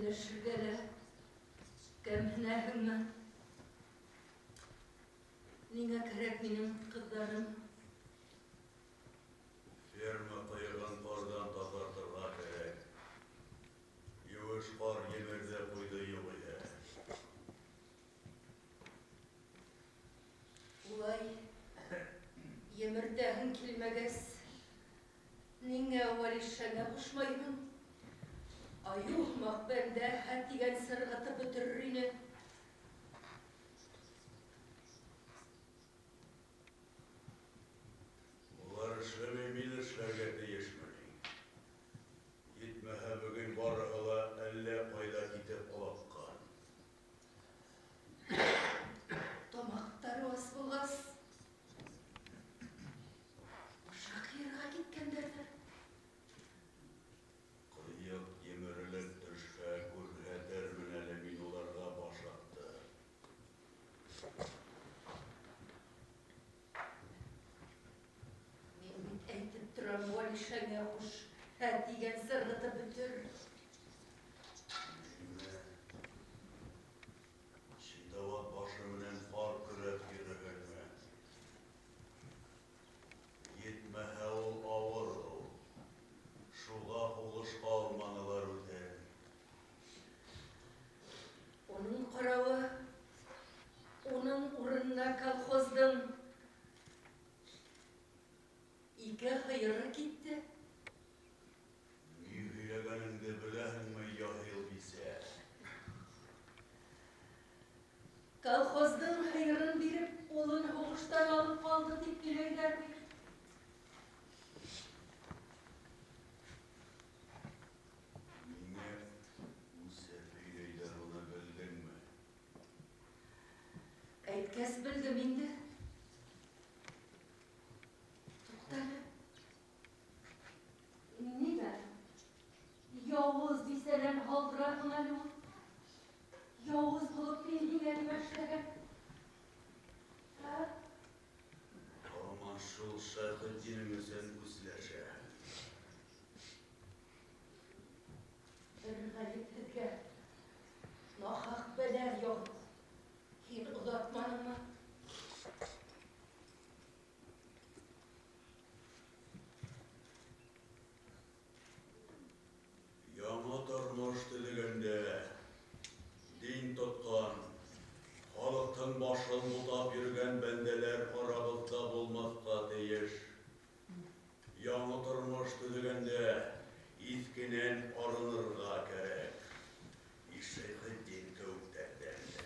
Көнләшергә лә кәмһенәһеңме? Ниңә кәрәк минең ҡыҙҙарым? Ферма ҡыйығын ҡарҙан таҙартырға кәрәк. Еүеш ҡар емерҙе ҡуйҙы юғиһә. Улай емертәһең килмәгәс, ниңә Вәлишәңә ҡушмайһың? Айыу һымаҡ бәндә һә тигән сырғытып бөтөрөр ине. Улар эшләмәй, мин эшләргә тейешме ни? Етмәһә, бөгөн барыһы ла әллә ҡайҙа китеп олаҡҡан. Тамаҡтары ас булғас, башаҡ йыйырға киткәндәрҙер. Ҡыйыҡ емерелеп төшһә, күрһәтермен әле мин уларға башаҡты. Мин бит әйтеп торам, Вәлишәңә ҡуш, һә тигән сырғытып бөтөр. Нимә? Сидауат башы менән ҡар көрәп йөрөһөнмө? Етмәһә, ул ауырыу. Шуға һуғышҡа алманылар үҙен. Уның ҡарауы, уның урынына колхоздың ике һыйыры китте. Ни һөйләгәнеңде беләһеңме, яһил бисә? Колхоздың һыйырын биреп, улын һуғыштан алып ҡалды тип һөйләйҙәр бит. Миңә үсеп һөйләйҙәр уны, белдеңме? Әйткәс белдем инде. Туҡтале. Нимә? Яуыз бисәнән һалдыраһың әле ул. Яуыз булып мин һиңә нимә эшләгән? Ә? Һаман шул Шәйхетдинең өсөн үсләшә. Бер ғәйепһеҙгә нахаҡ бәлә яғып, һин оҙатманыңмы? Яңы тормош төҙөгәндә дин тотҡан, халыҡтың башын бутап йөрөгән бәндәләр арабыҙҙа булмаҫҡа тейеш. Яңы тормош төҙөгәндә иҫкенән арынырға кәрәк. Шәйхетдин кеүектәрҙән дә.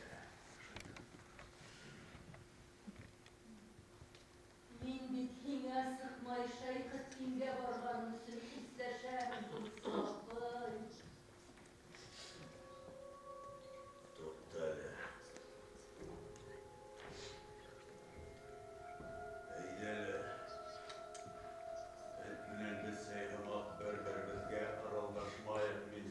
Мин бит һиңә сыҡмай Шәйхетдингә барған өсөн үсләшәм, сапый. Туҡтале. Әйҙә әле. Эт менән бесәй һымаҡ бер-беребеҙгә ырылдашмайыҡ, мин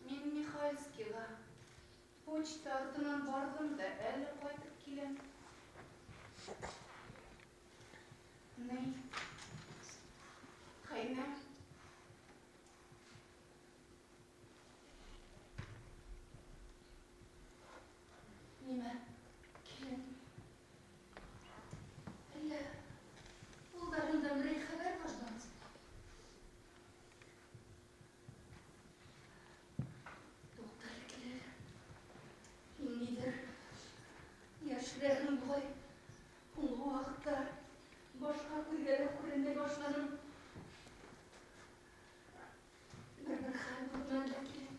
Мин Михальскиға почта артынан барҙым да әле ҡайтып киләм. Ни? Ҡәйнә. Нимә, килен? Әллә улдарыңдан берәй хәбәр бармы? Туҡта әле, килен. Һин ниҙер йәшерәһең буғай. Һуңғы ваҡытта башҡа күҙгә лә күренмәй башланың. Бер-бер хәл булдымы әллә, килен?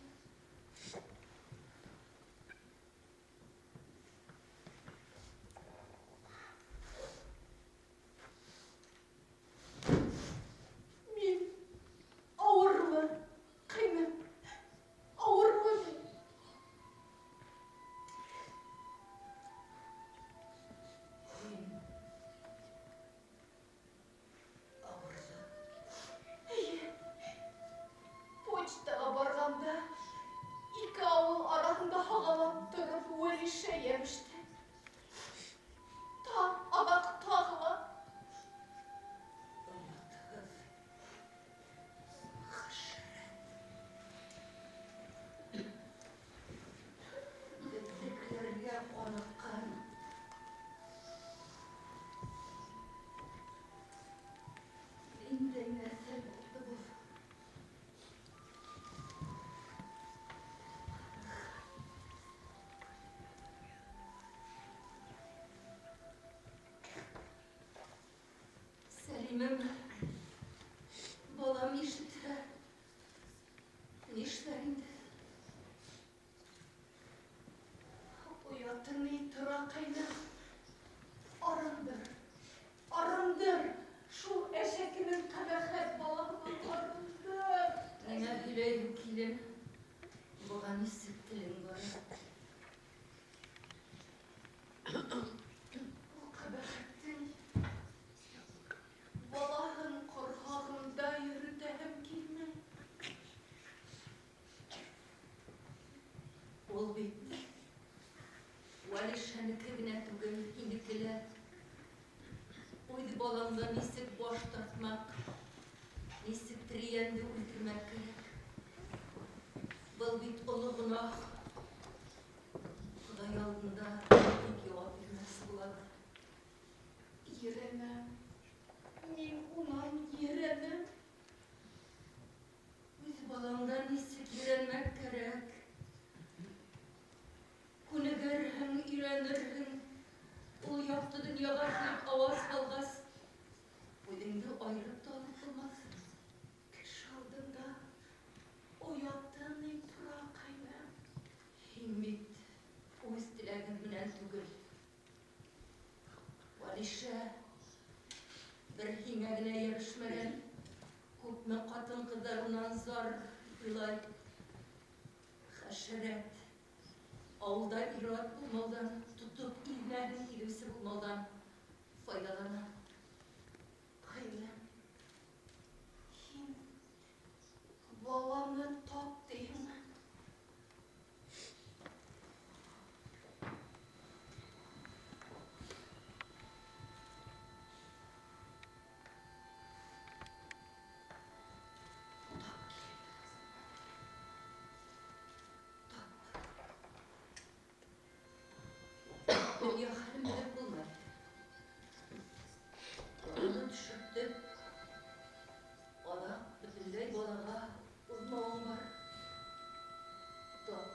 Мин ауырлы, ҡәйнә. Ауырлы мин. Һин ауырлы. Эйе. Почтаға барғанда ике ауыл араһында һағалап тороп Вәлишә йәбеште. Таң аҙаҡ тағы ла. Оятһыҙ. Хәшәрәт. Беҙҙекеләргә ҡаныҡҡан. Ниндәй нәҫел булды был? Сәлимем, балам ишетһә, нишләр инде? Ояты ни тора, ҡәйнә. Арындыр, арындыр. Шул әшәкенең ҡәбәхәт балаһынан арындыр. Нимә һөйләйһең, килен? Быға нисек телең бара? Ул ҡәбәхәттең балаһын ҡорһағымда йөрөтәһем килмәй. Ул бит Вәлишәнеке генә түгел, һинеке лә. Үҙ балаңдан нисек баш тартмаҡ, нисек тере йәнде үлтермәк кәрәк. Был бит оло гонаһ. Хоҙай алдында бик яуап бирмәҫ булабыҙ. Ерәнәм. Мин унан ерәнәм. Үҙ балаңдан нисек ерәнмәк кәрәк? Күнегерһең, өйрәнерһең. Яҡты донъяға килеп ауаз һалғас, үҙеңде айырып та алып булмаҫ. Кеше алдында оятым ни тора, ҡәйнәм. Һин бит үҙ теләгең менән түгел. Вәлишә, бер һиңә генә йәбешмәгән, күпме ҡатын-ҡыҙҙар унан зар илай. Хәшәрәт, ауылда ир-ат булмауҙан, тотоп иҙмәһен килеүсе булмауҙан файҙалана. Ҡәйнәм, һин баланы тап тиһеңме? Тап, килен. Тап. Донъя хәлен белеп булмай. Баланы төшөрттөп, аҙаҡ бөтөнләй балаға уҙмауың бар. Тап.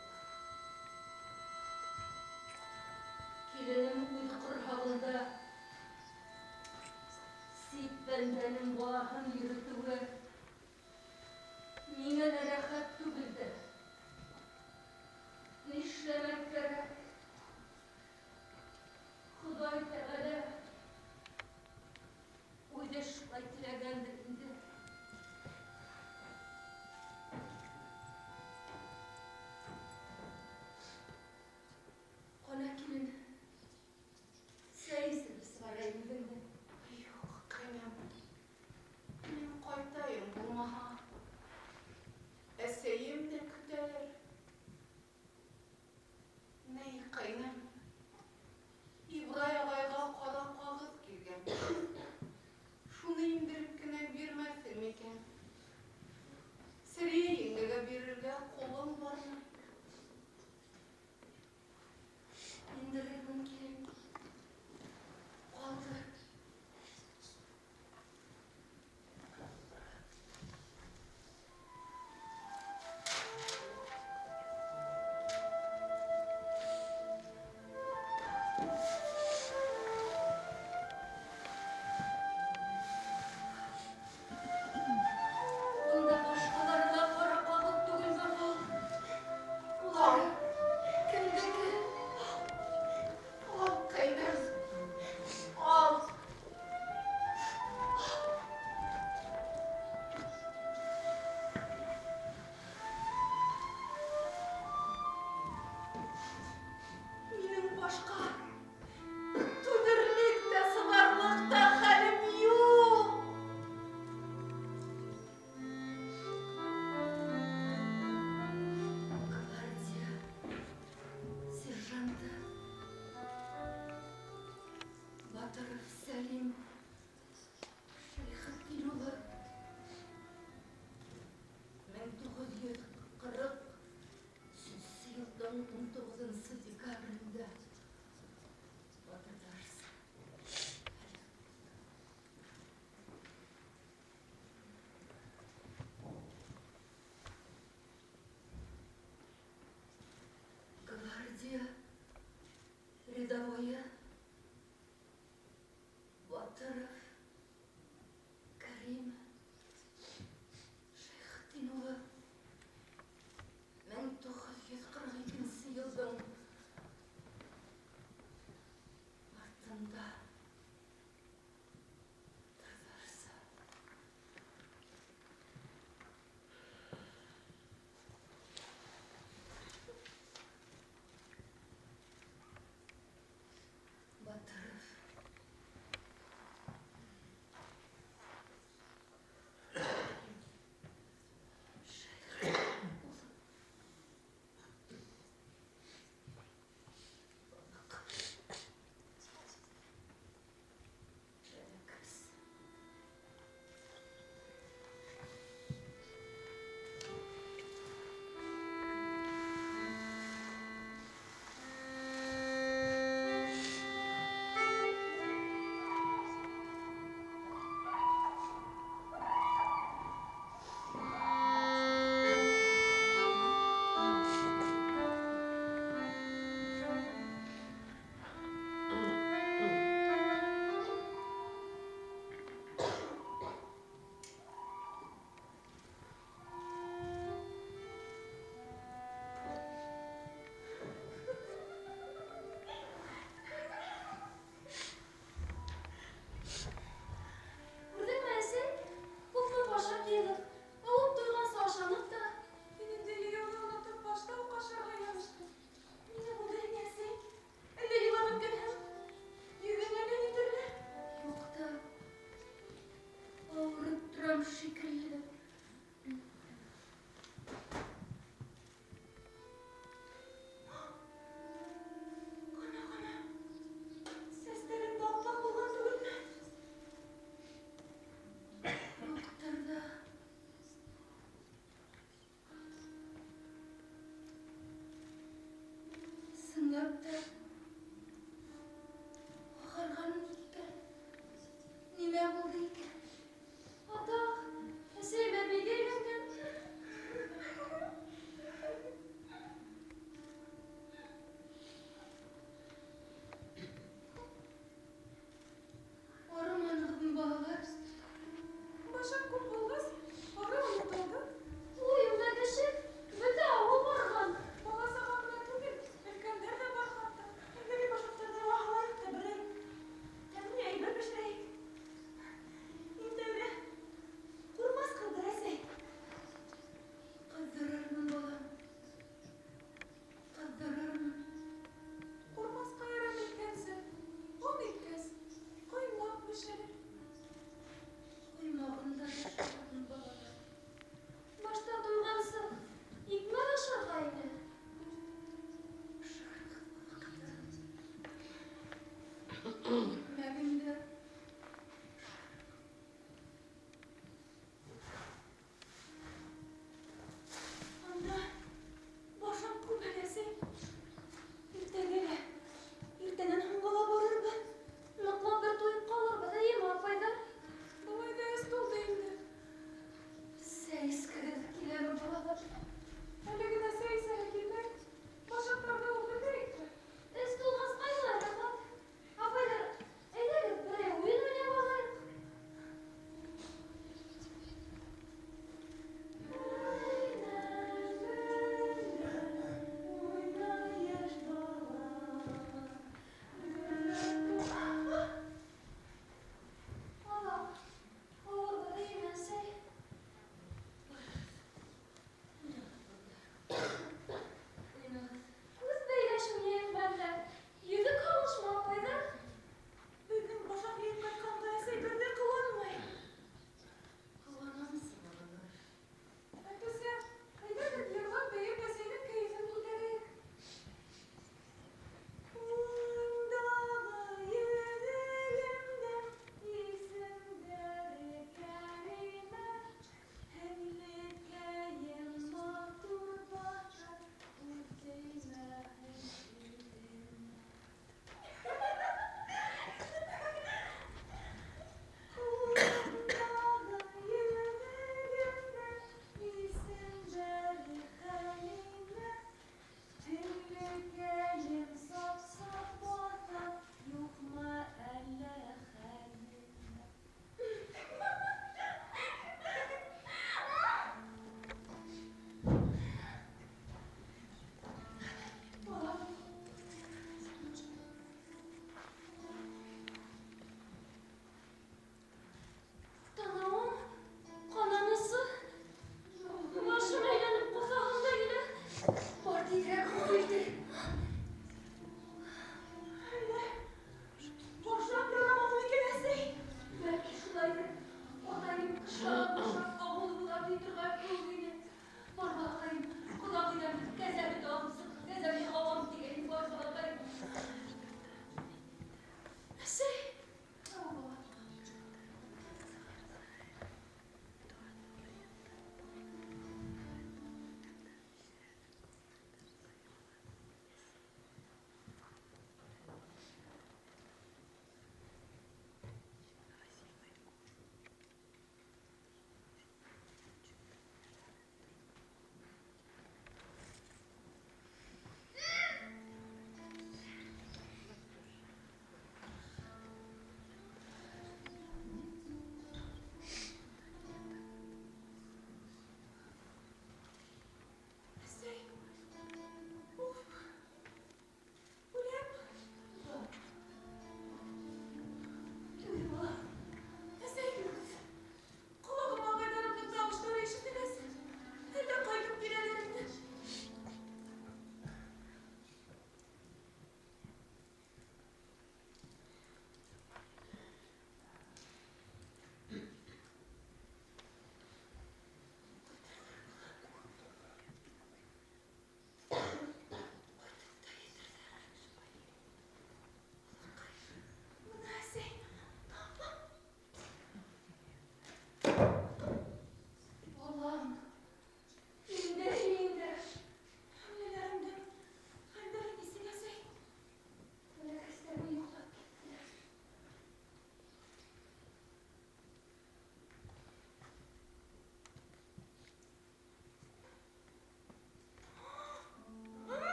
Киленем үҙ ҡорһағында сит бәндәнең балаһын йөрөтөүе миңә лә рәхәт түгелдер. Нишләмәк кәрәк? Хоҙай Тәғәлә үҙе шулай теләгәндер инде. Ҡана, килен, сәй эсереп сығарайым үҙеңде. Юҡ, ҡәйнәм. Мин ҡайтайым булмаһа. Әсәйем дә көтәлер. Ней, ҡәйнәм, Ибрай ағайға ҡара ҡағыҙ килгән. Шуны индереп кенә бирмәҫһең микән? Сәриә еңгәгә бирергә ҡулым бармай. Индерермен, килен. Ҡалдыр. Унда башҡалары ла ҡара ҡағыҙ түгелме был? Улары кемдеке? Ал, ҡәйнәм. Ал. Минең башҡа түҙерлек тә, сыҙарлыҡ та хәлем юҡ. Гвардия сержанты Батыров Сәлим Шәйхетдин улы 1943 йылдың 19 декабрендә батырҙарса һәләк булды. Гвардия рядовойы Батыров Кәрим Шәйхетдин улы 1942 йылдың мартында батырҙарса.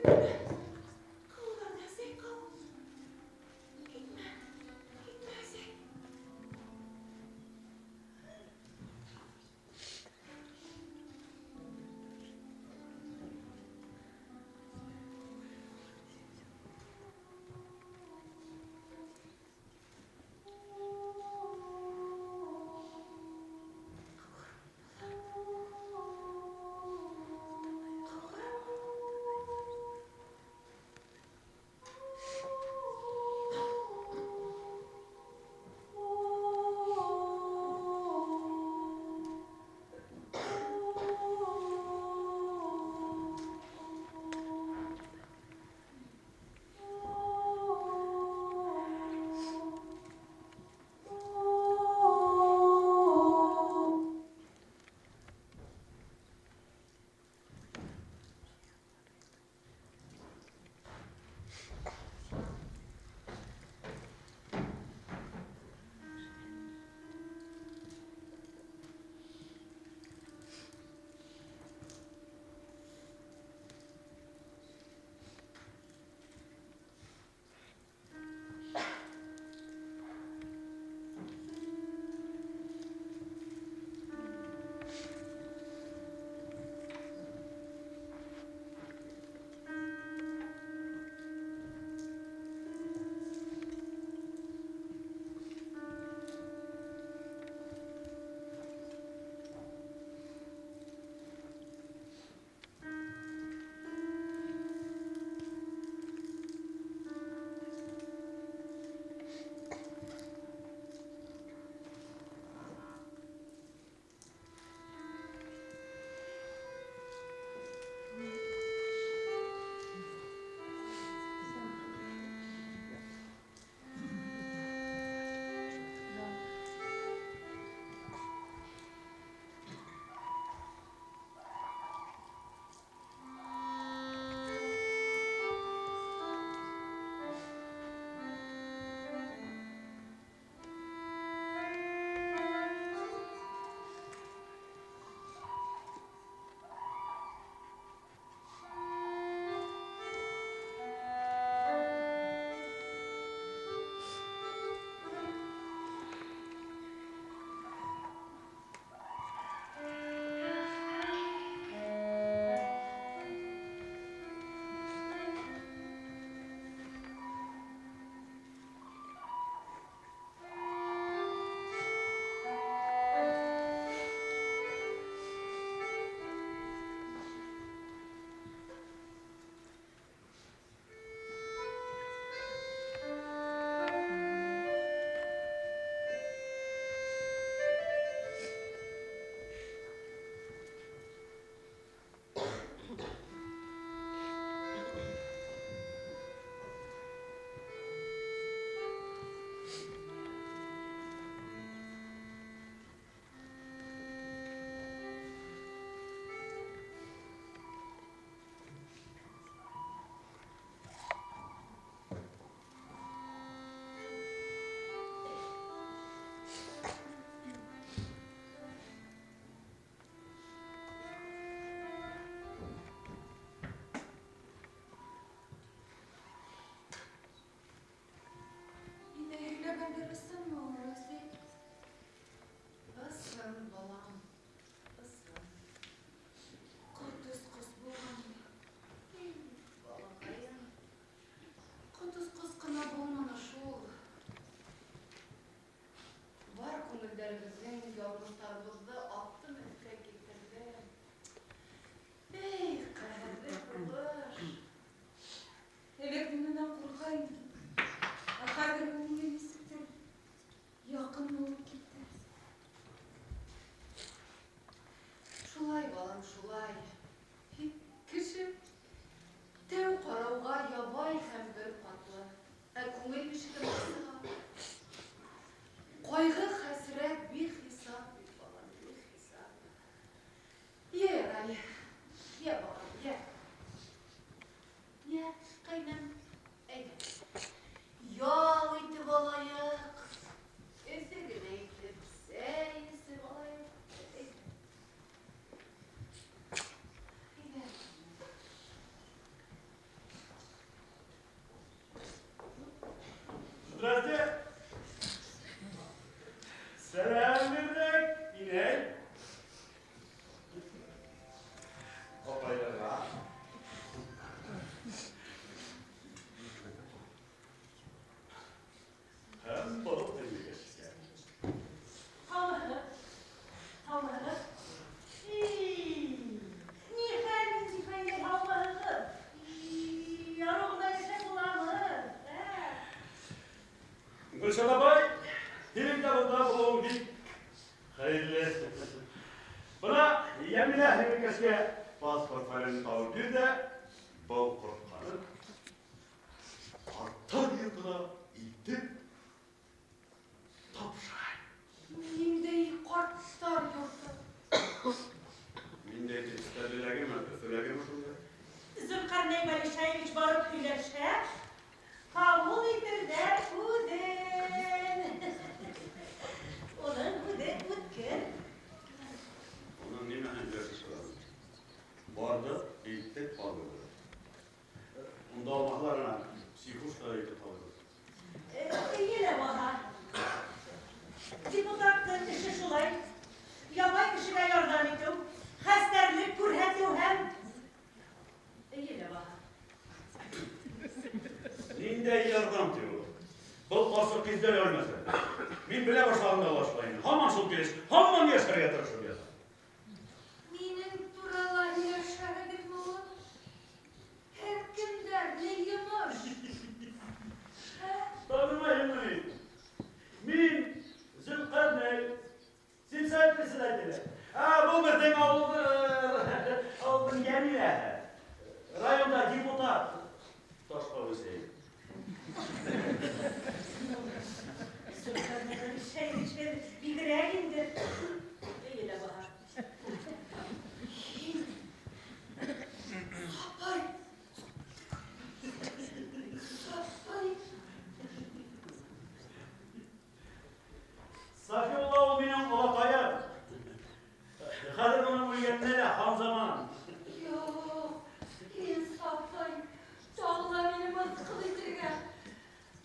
Ҡыуҙан, әсәй, ҡыу. Китмә, китмә, әсәй. Һөйләгәндер ысынмы ул, әсәй? Ысын, балам, ысын. Ҡот осҡос булған. Эй, балаҡайым, ҡот осҡос ҡына булманы шул. Бар күңелдәребеҙҙең яҙмыштарыбыҙҙы аҫтын өҫкә килтерҙе. Эй, ҡәһәрле һуғыш! Элек мин унан ҡурҡа инем. Ә хәҙер ул миңә нисектер яҡын булып китте. Шулай, балам, шулай. Кеше тәү ҡарауға ябай һәм бер ҡатлы, ә күңел ишеген асһа, ҡайғы хәсрәт бихисап бит, балам, бихисап. Йә, ярай, йә, балам, йә. Йә, ҡәйнәм, әйҙә. Ял итеп алайыҡ. Эҫе генә итеп сәй эсеп алайыҡ. Әйҙә. Әйҙә. Гөлшат апай, һинең дә бында булыуың бик хәйерле. Бына Йәмилә һеңлекәшкә паспорт хәлен табып бир ҙә, был ҡортҡаны ҡарттар йортона илтеп тапшырай. Ниндәй ҡарттар йорто? Ниндәй тип Стәрлеләгеме, Өфөләгеме шунда? Зөлҡәрнәй Вәлишаевич барып һөйләшһә, ҡабул итерҙәр үҙен. Уның һүҙе үткер. Уның нимәһен һөйләшеп Барҙыҡ, илттек, ҡалдырҙыҡ. Унда алмаһалар ана, психушкаға илтеп ҡалдырҙыҡ. Эйе лә баһа. Депутаттың эше шулай. Ябай кешегә ярҙам итеү, хәстәрлек күрһәтеү һәм... Эйе лә баһа. Ниндәй ярҙам ти ул? Был ҡарсыҡ тиҙҙән үлмәҫ. Мин белә башлағанда ла шулай ине. Һаман шул килеш, һаман йәшәргә тырышып ята. Минең турала һөйләшәһегеҙме ул? Һеҙ кемдәр, ни йомош? Ә? Танымайһыңмы ни? Мин Зөлҡәрнәй, сельсовет председателе. Ә, был беҙҙең ауылдың Йәмиләһе. Районда депутат. Ташҡа Хөсәйен. Зөлҡәрнәй Вәлишаевич, һеҙ бигерәк инде. Эйе лә баһа. Һин, апай, Сафай, Сафиулла ул минең олатайым. Хәҙер уның үлгәненә лә хан заман. Юҡ, һин Сафай, тағы ла мине мыҫҡыл итергә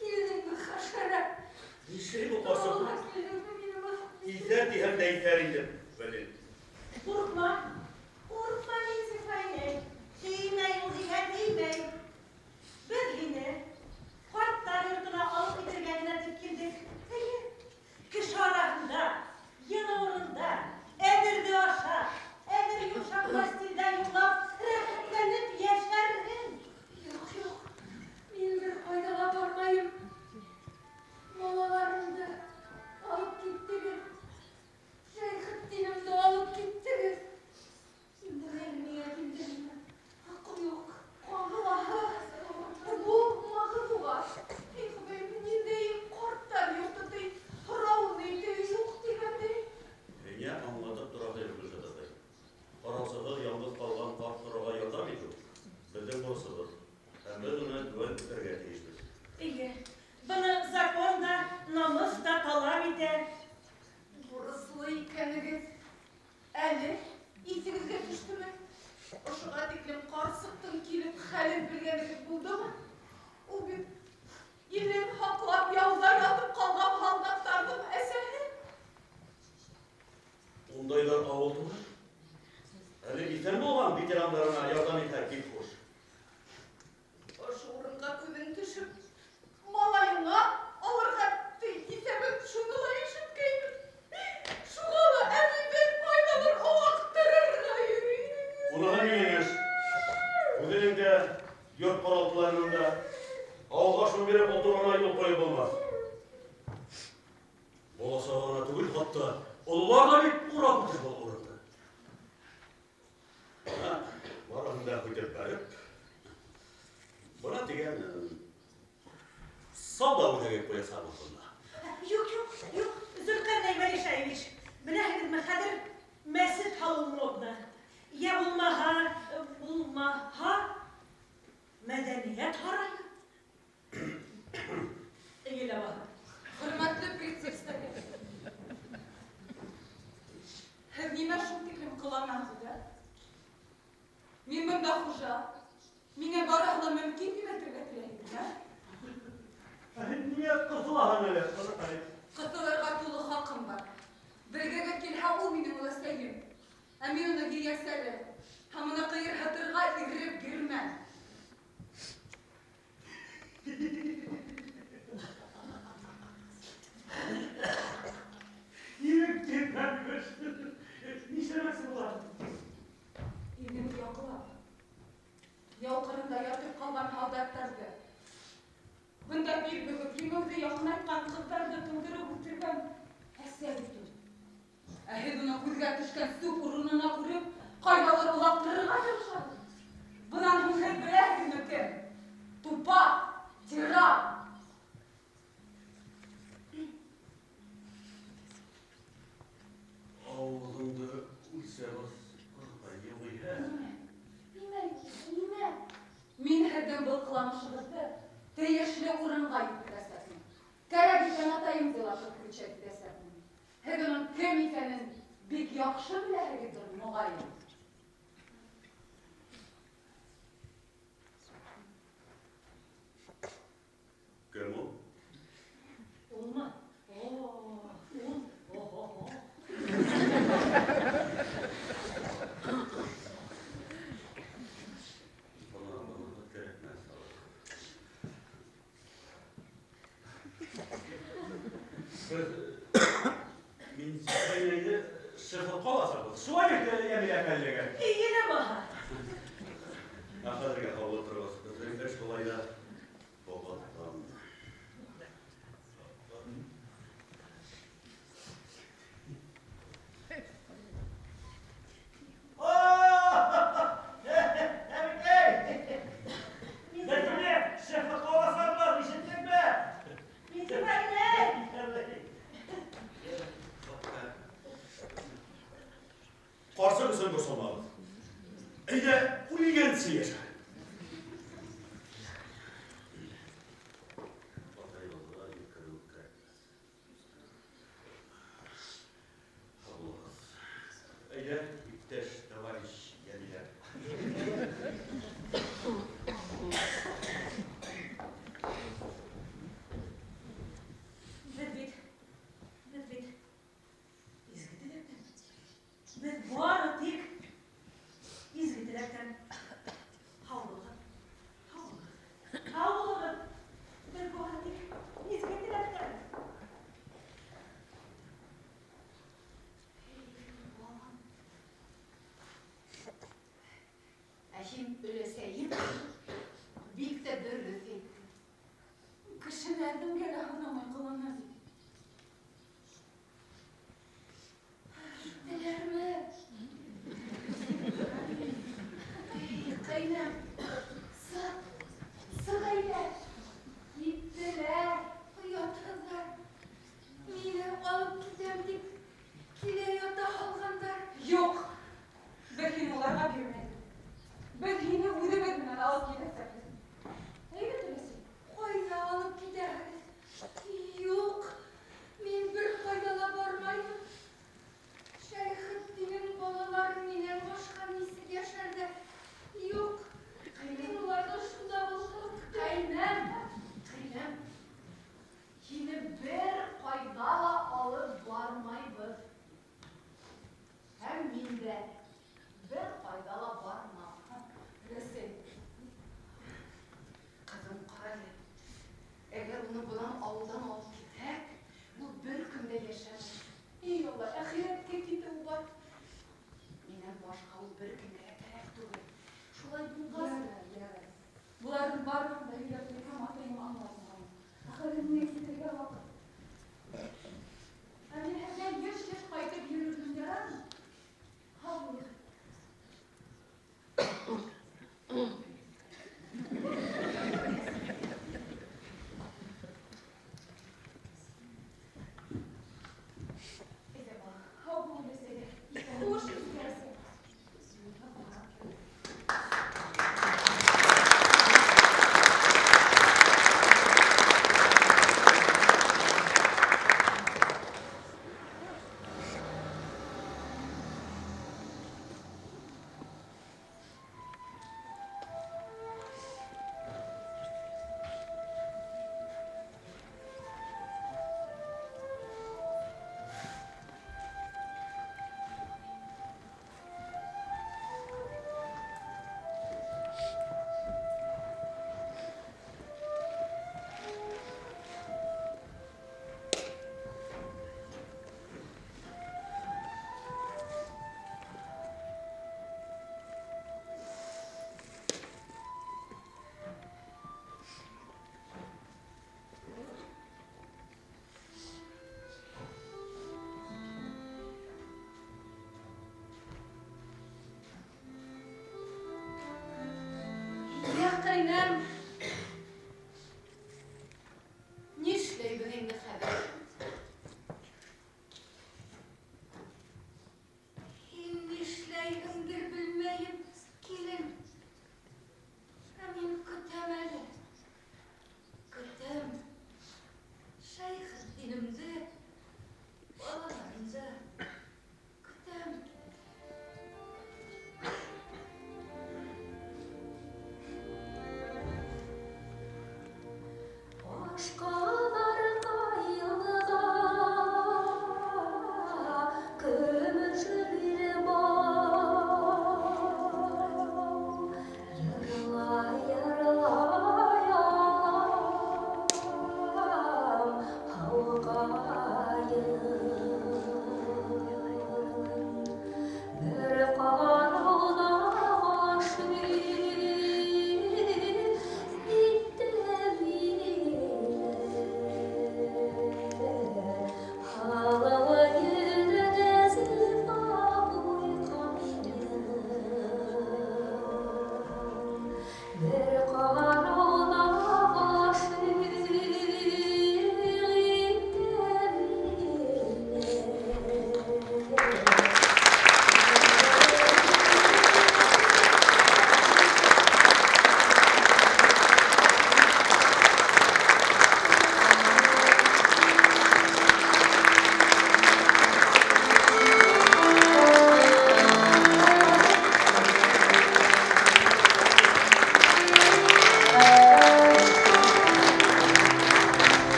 килдеңме, хәшәрәт? Нишләй был ҡарсыҡ? Тағы ла килдеңме мине мыҫҡыл итергә? Иҫәр тиһәм дә иҫәр инде. Блин. Ҡурҡма, ҡурҡма, Минзифа инәй. Теймәй ул һиңә, теймәй. Беҙ һине ҡарттар йортона алып китергә генә тип килдек. Эйе, кеше араһында, йылы урында, әҙерҙе ашап, әҙер йомшаҡ постелдә йоҡлап, рәхәтләнеп йәшәрһең. Юҡ, юҡ, мин бер ҡайҙа ла бармайым. Балаларымды алып киттегеҙ. Шәйхетдинемде алып киттегеҙ. Инде ғәйре миңә килдегеҙме? Хаҡым юҡ. Ҡағылаһығыҙ. Булмағыҙ уға. Эй, Хоҙайым, ниндәй ҡарттар йорто ти, һорауын әйтеүе юҡ тигәндәй. Һиңә аңлатып тора тине Гөлшат атай. Ҡараусыһыҙ яңғыҙ ҡалған ҡарт ҡороға ярҙам итеү беҙҙең бурысыбыҙ. Һәм беҙ уны теүәл үтәргә тейешбеҙ. Эйе, быны закон да, намыҫ та талап итә. Бурыслы икәнегеҙ әле иҫегеҙгә төштөмө? Ошоға тиклем ҡарсыҡтың килеп хәлен белгәнегеҙ булдымы? Ул бит илен һаҡлап яуҙа ятып ҡалған һалдаттарҙың әсәһе. Ундайҙар ауыл түгел. Әле иҫән булған ветерандарына ярҙам итһә бик хуш. Ошо урынға күҙең төшөп, малайыңа алырға иҫәбең шуны ла ишеткәйнем. Шуға ла әбейҙән ҡайҙалыр олаҡтырырға йөрөй. Уныһы минең эш. Үҙенең дә, йорт ҡаралтыларының да ауылға шул биреп ултырыуына юл ҡуйып булмаҫ. Бала саға ғына түгел, хатта ололар ҙа бик урап үтә был урынды. Бына барыһын да һүтеп бәреп, бына тигән сауҙа үҙәге ҡуясаҡбыҙ бында. Юҡ, юҡ, юҡ, Зөлҡәрнәй Вәлишаевич, беләһегеҙме, хәҙер мәсет һалыу модно. Йә булмаһа, мәҙәниәт һарайы. Эйе лә баһа. Хөрмәтле председатель. Һеҙ нимә шул тиклем ҡыланаһығыҙ, ә? Мин бында хужа. Миңә барыһы ла мөмкин тип әйтергә теләйһегеҙ, ә? Ниңә ҡыҫылаһың әле, ҡыҙыҡай? Ҡыҫылырға тулы хаҡым бар. Белгегеҙ килһә, ул минең өләсәйем. Ә мин уны ейәнсәре. Һәм уны ҡыйырһытырға ирек бирмәм. Ирек бирмәм. Нишләмәксе була? Ирен яҡлап, яу ҡырында ятып ҡалған һалдаттарҙы Бында бил бөгөп, еңеүҙе яҡынайтҡан ҡыҙҙарҙы тыуҙырып үҫтергән әсә бит ул. Ә һеҙ уны күҙгә төшкән сүп урынына күреп, ҡайҙалыр олаҡтырырға тырышаһығыҙ. Бынан һуң һеҙ беләһегеҙме кем? Тупаҫ, тиран. Ауыҙыңды үлсәп ас, ҡыҙыҡай, юғиһә. Нимә? Нимә, нимә? Мин һеҙҙең был ҡыланышығыҙҙы тейешле урынға еткерәсәкмен. Кәрәк икән, атайымды ла включать итәсәкмен. Һеҙ уның кем икәнен бик яҡшы беләһегеҙҙер, моғайын. Кем ул? Улмы? О, ул, о-хо-хо. Бына быныһы кәрәкмәҫ. Беҙ Минзифа шефлыҡҡа аласаҡбыҙ. Шулай бит, Йәмилә коллега? Эйе лә баһа. Ә хәҙергә һау тороғоҙ. Беҙҙең эш былай ҙа боғаттан. Беҙ шефлыҡҡа аласаҡбыҙ, ишеттеңме? Минзифа инәй! Ҡарсыҡ өсөн борсолмағыҙ. Әйҙә, үлгәнсе йәшә. Атайыбыҙға еткереү кәрәкмәҫ. Һау булығыҙ. Әйҙә, иптәш товарищ Йәмилә. Беҙ бит, беҙ бит изге теләктән. Беҙ бары тик изге теләктән. Һау булығыҙ, һау булығыҙ, һау булығыҙ. Беҙ бары тик изге теләктән. Эй, балам,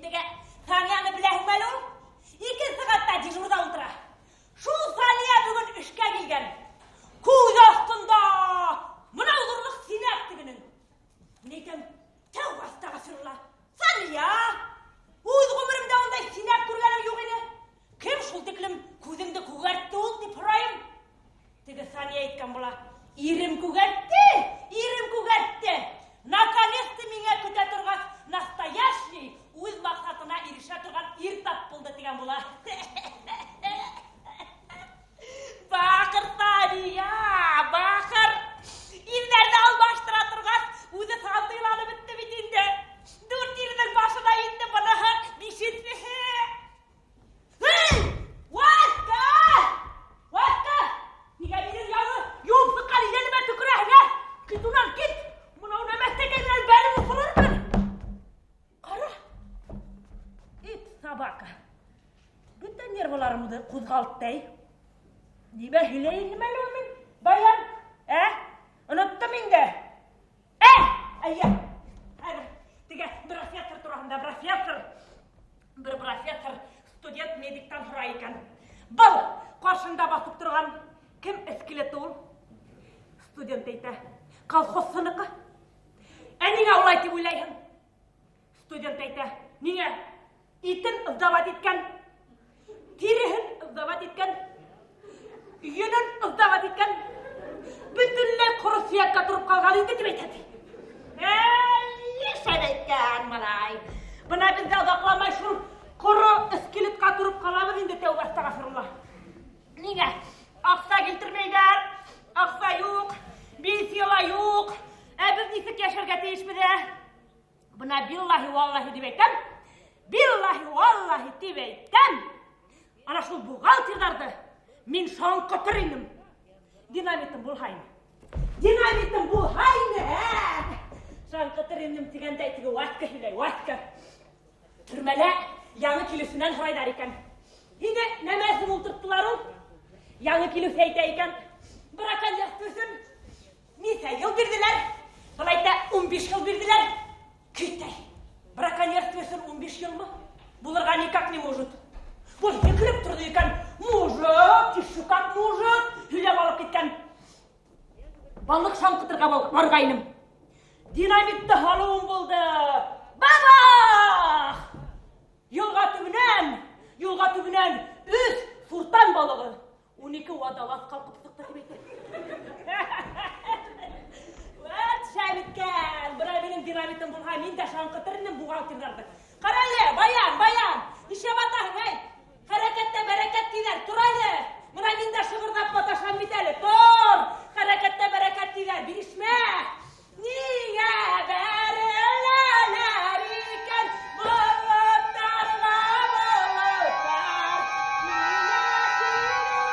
Һин теге Санияны беләһеңме әле ул? 2 сәғәттә дежурҙа ултыра. Шул Сания бөгөн эшкә килгән. Күҙ аҫтында мынау ҙурлыҡ синәк тегенең. Мин әйтәм, тәүбә әстәғфирулла. Сания, үҙ ғүмеремдә ундай синәк күргәнем юҡ ине. Кем шул тиклем күҙеңде күгәртте ул тип һорайым. Теге Сания әйткән була, ирем күгәртте, ирем күгәртте. Наконец-то миңә көтә торғас, настоящий үҙ маҡсатына ирешә торған ир тап булды тигән була. Баҡыр Сания, баҡыр. Ирҙәрҙе алмаштыра торғас, үҙе сантыйланып бөттө бит инде. 4 ирҙең башына инде быныһы бишенсеһе. Эй, Васька! Васька! Нигә минең яңы йыуып сыҡҡан иҙәнемә төкөрәһең, ә? Кит унан, кит! Бынау нәмәстәкәй менән бәреп уҡырырмын. Ҡара! Ит собака. Бөтә нервыларымды ҡуҙғалтты, эй. Нимә һөйләй инем әле ул мин? Баян, ә? Оноттом инде. Ә? Әйе. Хәҙер теге профессор тураһында, профессор. Бер профессор студент медиктан һорай икән. Был ҡаршында баҫып торған кем скелеты ул? Студент әйтә, колхозсыныҡы. Ә ниңә улай тип уйлайһың? Студент әйтә, ниңә? Итен сдавать иткән, тиреһен сдавать иткән, йөнөн сдавать иткән, бөтөнләй ҡоро һөйәккә тороп ҡалған инде тип әйтә, ти. Әй, шәп әйткән, малай. Бына беҙ ҙә оҙаҡламай шул ҡоро скелетҡа тороп ҡалабыҙ инде, тәүбә әстәғфирулла. Ниңә? Аҡса килтермәйҙәр, аҡса юҡ, пенсия ла юҡ. Ә беҙ нисек йәшәргә тейешбеҙ, ә? Бына биллаһи валлаһи тип әйтәм, биллаһи валлаһи тип әйтәм. Ана шул бухгалтерҙарҙы мин шаңҡытыр инем. Динамитым булһа ине. Динамитым булһа ине, ә? Шаңҡытыр инем тигәндәй теге Васька һөйләй, Васька. Төрмәлә яңы килеүсенән һорайҙар икән. Һине нәмә өсөн ултырттылар ул? Яңы килеүсе әйтә икән, браконьерство өсөн нисә йыл бирҙеләр? Был әйтә, 15 йыл бирҙеләр. Китай. Браконьерство өсөн 15 йылмы? Булырға никак не может. Был һикереп торҙо икән. Может, еще как может. Һөйләп алып киткән. Балыҡ шаңҡытырға барғайным. Динамитты һалыуым булды. Бабах! Йылға төбөнән, йылға төбөнән 3 суртан балығы. 12 водолаз ҡалҡып сыҡты тип әйтә. Вәт шәп иткән. Бына минең динамитым булһа, мин дә шаңҡытыр инем бухгалтерҙарҙы. Ҡара әле, Баян, Баян, нишләп атаһың, эй? Хәрәкәттә бәрәкәт тиҙәр, тор әле. Бына мин дә шығырҙап маташам бит әле, тор. Хәрәкәттә бәрәкәт тиҙәр, бирешмә. Ниңә бәреләләр икән болоттарға болоттар? Ниңә килетәләр?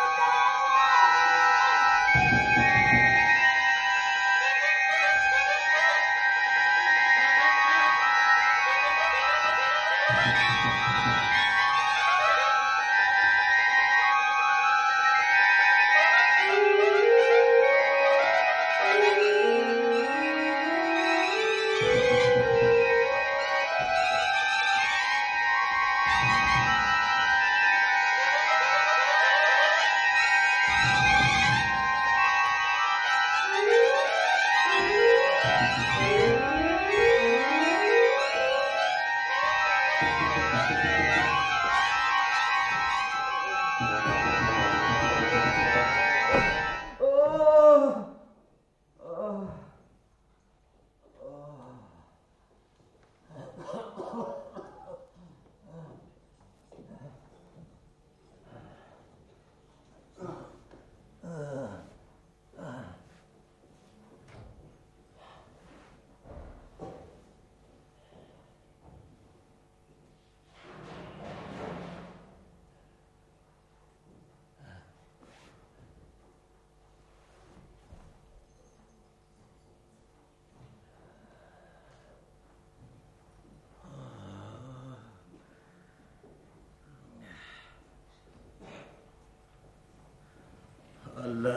Әллә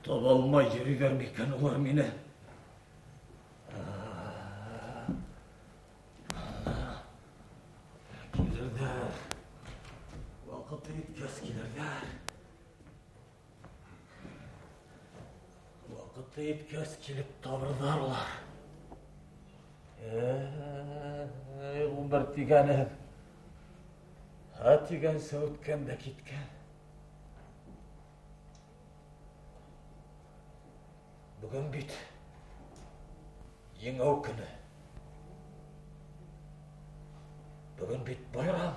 таба алмай йөрөйҙәр микән улар мине? еткәс килерҙәр. Ваҡыты еткәс килеп табырҙар улар. Эй, ғүмер тигәнем. Һә тигәнсә үткән дә киткән. Бөгөн бит Еңеү көнө. Бөгөн бит байрам.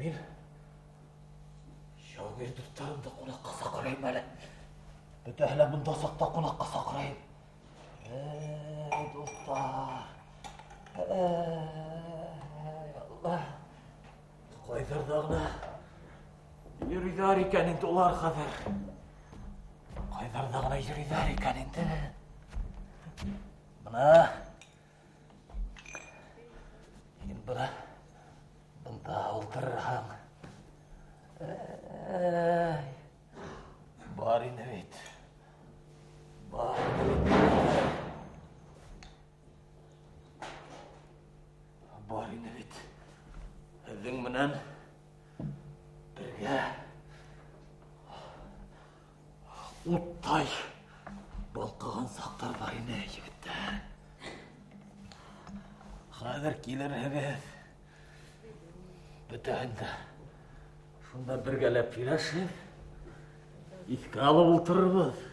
Мин яугир дуҫтарымды ҡунаҡҡа саҡырайым әле. Бөтәһе лә бында саҡта ҡунаҡҡа саҡырайым. Эй, дуҫтар. Эй, Алла. Ҡайҙарҙа ғына йөрөйҙәр икән инде улар хәҙер. Ҡайҙарҙа ғына йөрөйҙәр икән инде. Бына һин бына бында ултырырһың. Эй, бар ине бит. Бар ине бит. Бар ине бит. Һеҙҙең менән бергә уттай балҡыған саҡтар бар ине, егеттәр. Хәҙер килерһегеҙ. Бөтәһен дә шунда бергәләп һөйләшеп, иҫкә алып ултырырбыҙ.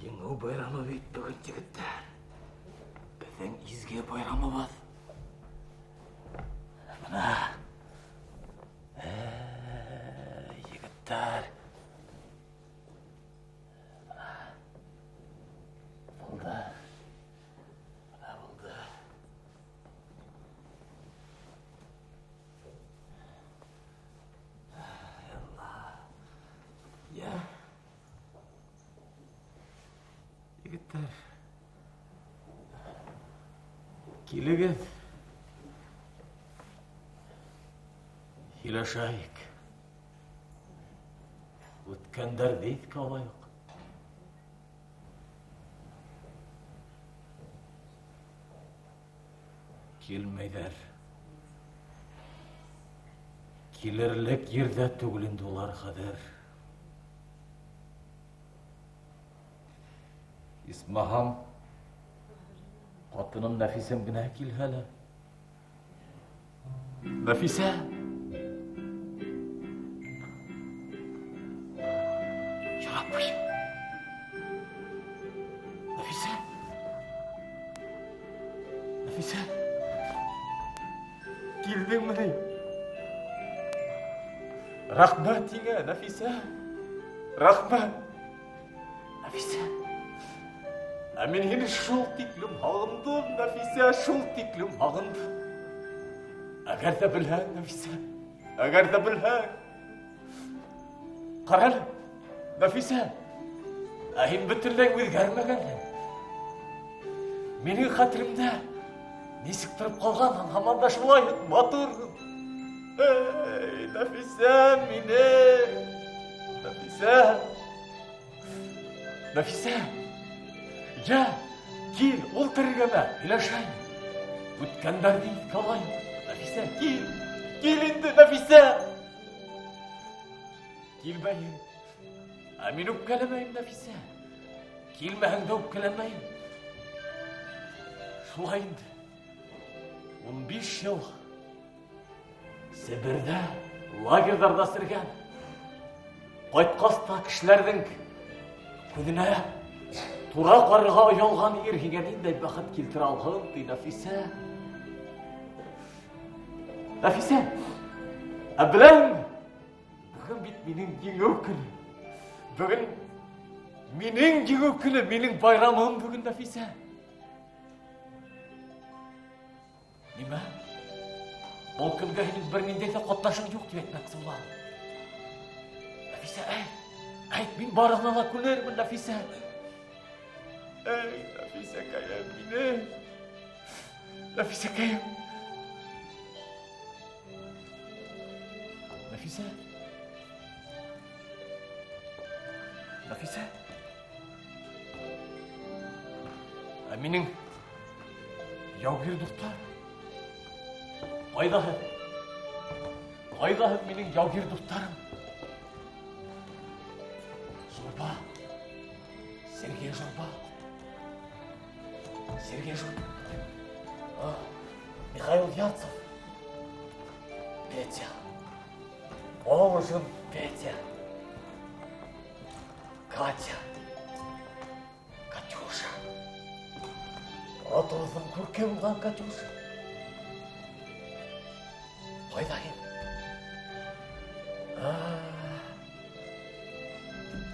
Еңеү байрамы бит бөгөн, егеттәр. Беҙҙең изге байрамыбыҙ. Бына. Эй, егеттәр. Бына. Булды. Бына булды. Алла. Йә. Егеттәр. Килегеҙ. Һөйләшәйек. Үткәндәрҙе иҫкә алайыҡ. Килмәйҙәр. Килерлек ерҙә түгел инде улар хәҙер. Исмаһам, ҡатыным Нәфисәм генә килһә лә. Нәфисә! Ярабби! Нәфисә! Нәфисә! Килдеңме ни? Рәхмәт һиңә, Нәфисә! Рәхмәт! Нәфисә! Ә мин һине шул тиклем һағындым, Нәфисә, шул тиклем һағындым. Әгәр ҙә белһәң, Нәфисә, әгәр ҙә белһәң. Ҡара әле, Нәфисә, ә һин бөтөнләй үҙгәрмәгәнһең. Минең хәтеремдә нисек тороп ҡалғанһың, һаман да шулай уҡ матурһың. Эй, Нәфисә, минең, Нәфисә. Нәфисә, йә, кил, ултыр эргәмә, һөйләшәйек. Үткәндәрҙе иҫкә алайыҡ. Нәфисә, кил, кил инде, Нәфисә. Килмәйем. Ә мин үпкәләмәйем, Нәфисә. Килмәһәң дә үпкәләмәйем. Шулай инде. 15 йыл Себерҙә, лагерҙарҙа сергән. Ҡайтҡас та кешеләрҙең күҙенә тура ҡарарға оялған ир һиңә ниндәй бәхет килтерә алһын, ти Нәфисә. Нәфисә, ә беләһеңме? Бөгөн бит минең еңеү көнө. Бөгөн минең еңеү көнө, минең байрамым бөгөн, Нәфисә. Нимә? Был көнгә һинең бер ниндәй ҙә ҡатнашың юҡ тип әйтмәксе булам. Нәфисә, әйт, әйт, мин барыһына ла күнермен, Нәфисә. Эй, Нәфисәкәйем минең. Нәфисәкәйем. Нәфисә. Нәфисә. Ә минең яугир дуҫтар ҡайҙа һеҙ? Ҡайҙа һеҙ минең яугир дуҫтарым? Журба. Сергей Журба. Сергей Журба. А, Михаил Ярцев. Петя. Положен Петя. Катя. Катюша. Ротыбыҙҙың күрке булған Катюша. Ҡайҙа һин?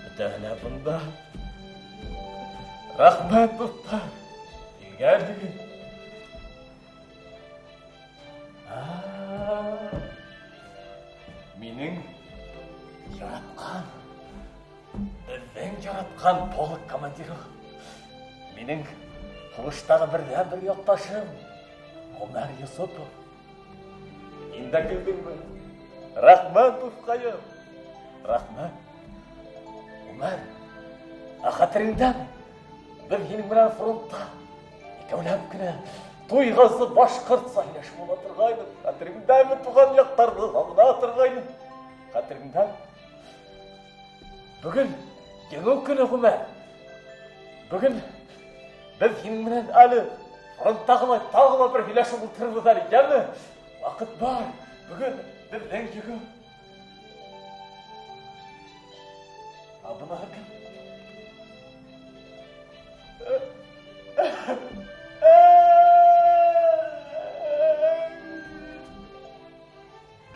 Бөтәһе лә бында. Рәхмәт, дуҫтар. Килгәнһегеҙ. Минең яратҡан, беҙҙең яратҡан полк командиры. Минең һуғыштағы берҙән-бер яҡташым Ғүмәр Йосопов. Һин дә килдеңме? Рәхмәт, дуҫҡайым. Рәхмәт. Ғүмәр, ә хәтереңдәме? Беҙ һинең менән фронтта икәүләп кенә туйғансы башҡортса һөйләшеп ала торғайныҡ. Хәтереңдәме туған яҡтарҙы һағына торғайныҡ? Хәтереңдәме? Бөгөн Еңеү көнө, Ғүмәр. Бөгөн беҙ һинең менән әле фронттағылай тағы ла бер һөйләшеп ултырырбыҙ әле, йәме? Ваҡыт бар. Бөгөн беҙҙең еңеү. Ә быныһы кем?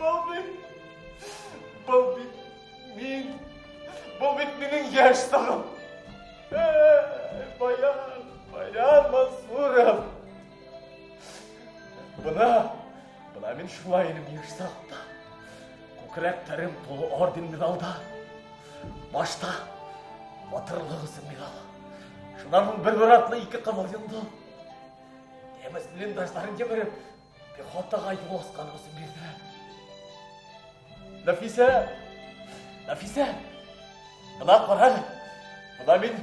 Был бит, был бит мин, был бит минең йәш сағым. Баян, Баян Мансуров. Бына, бына мин шулай инем йәш саҡта. Күкрәктәрем тулы орден медалдар. Башта батырлыҡ өсөн медал. Шунан һуң бер-бер артлы ике ҡыҙыл йондоҙ. Немец блиндаждарын емереп, пехотаға юл асҡаны өсөн бирҙеләр. Нәфисә, Нәфисә, бына ҡара әле. Бына мин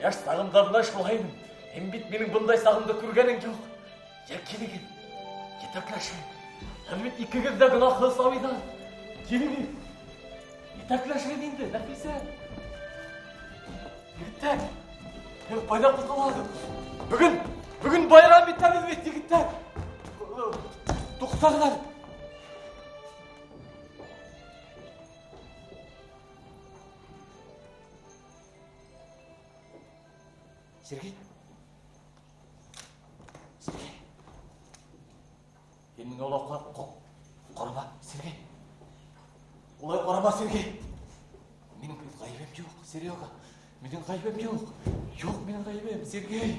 йәш сағымда бына шулай инем. Һин бит минең бындай сағымды күргәнең юҡ. Йә килегеҙ, етәкләшегеҙ. Һеҙ бит икегеҙ ҙә гонаһлы сабыйҙар. Килегеҙ, етәкләшегеҙ инде, Нәфисә. Егеттәр, һеҙ ҡайҙа ҡуҙғалаһығыҙ? Бөгөн, бөгөн байрам итәбеҙ бит, егеттәр. Туҡтағыҙ әле. Сергей? Сергей? Һин миңә улай ҡарама, Сергей. Улай ҡарама, Сергей. Минең бит ғәйебем юҡ, Серега. Минең ғәйебем юҡ. Юҡ минең ғәйебем, Сергей.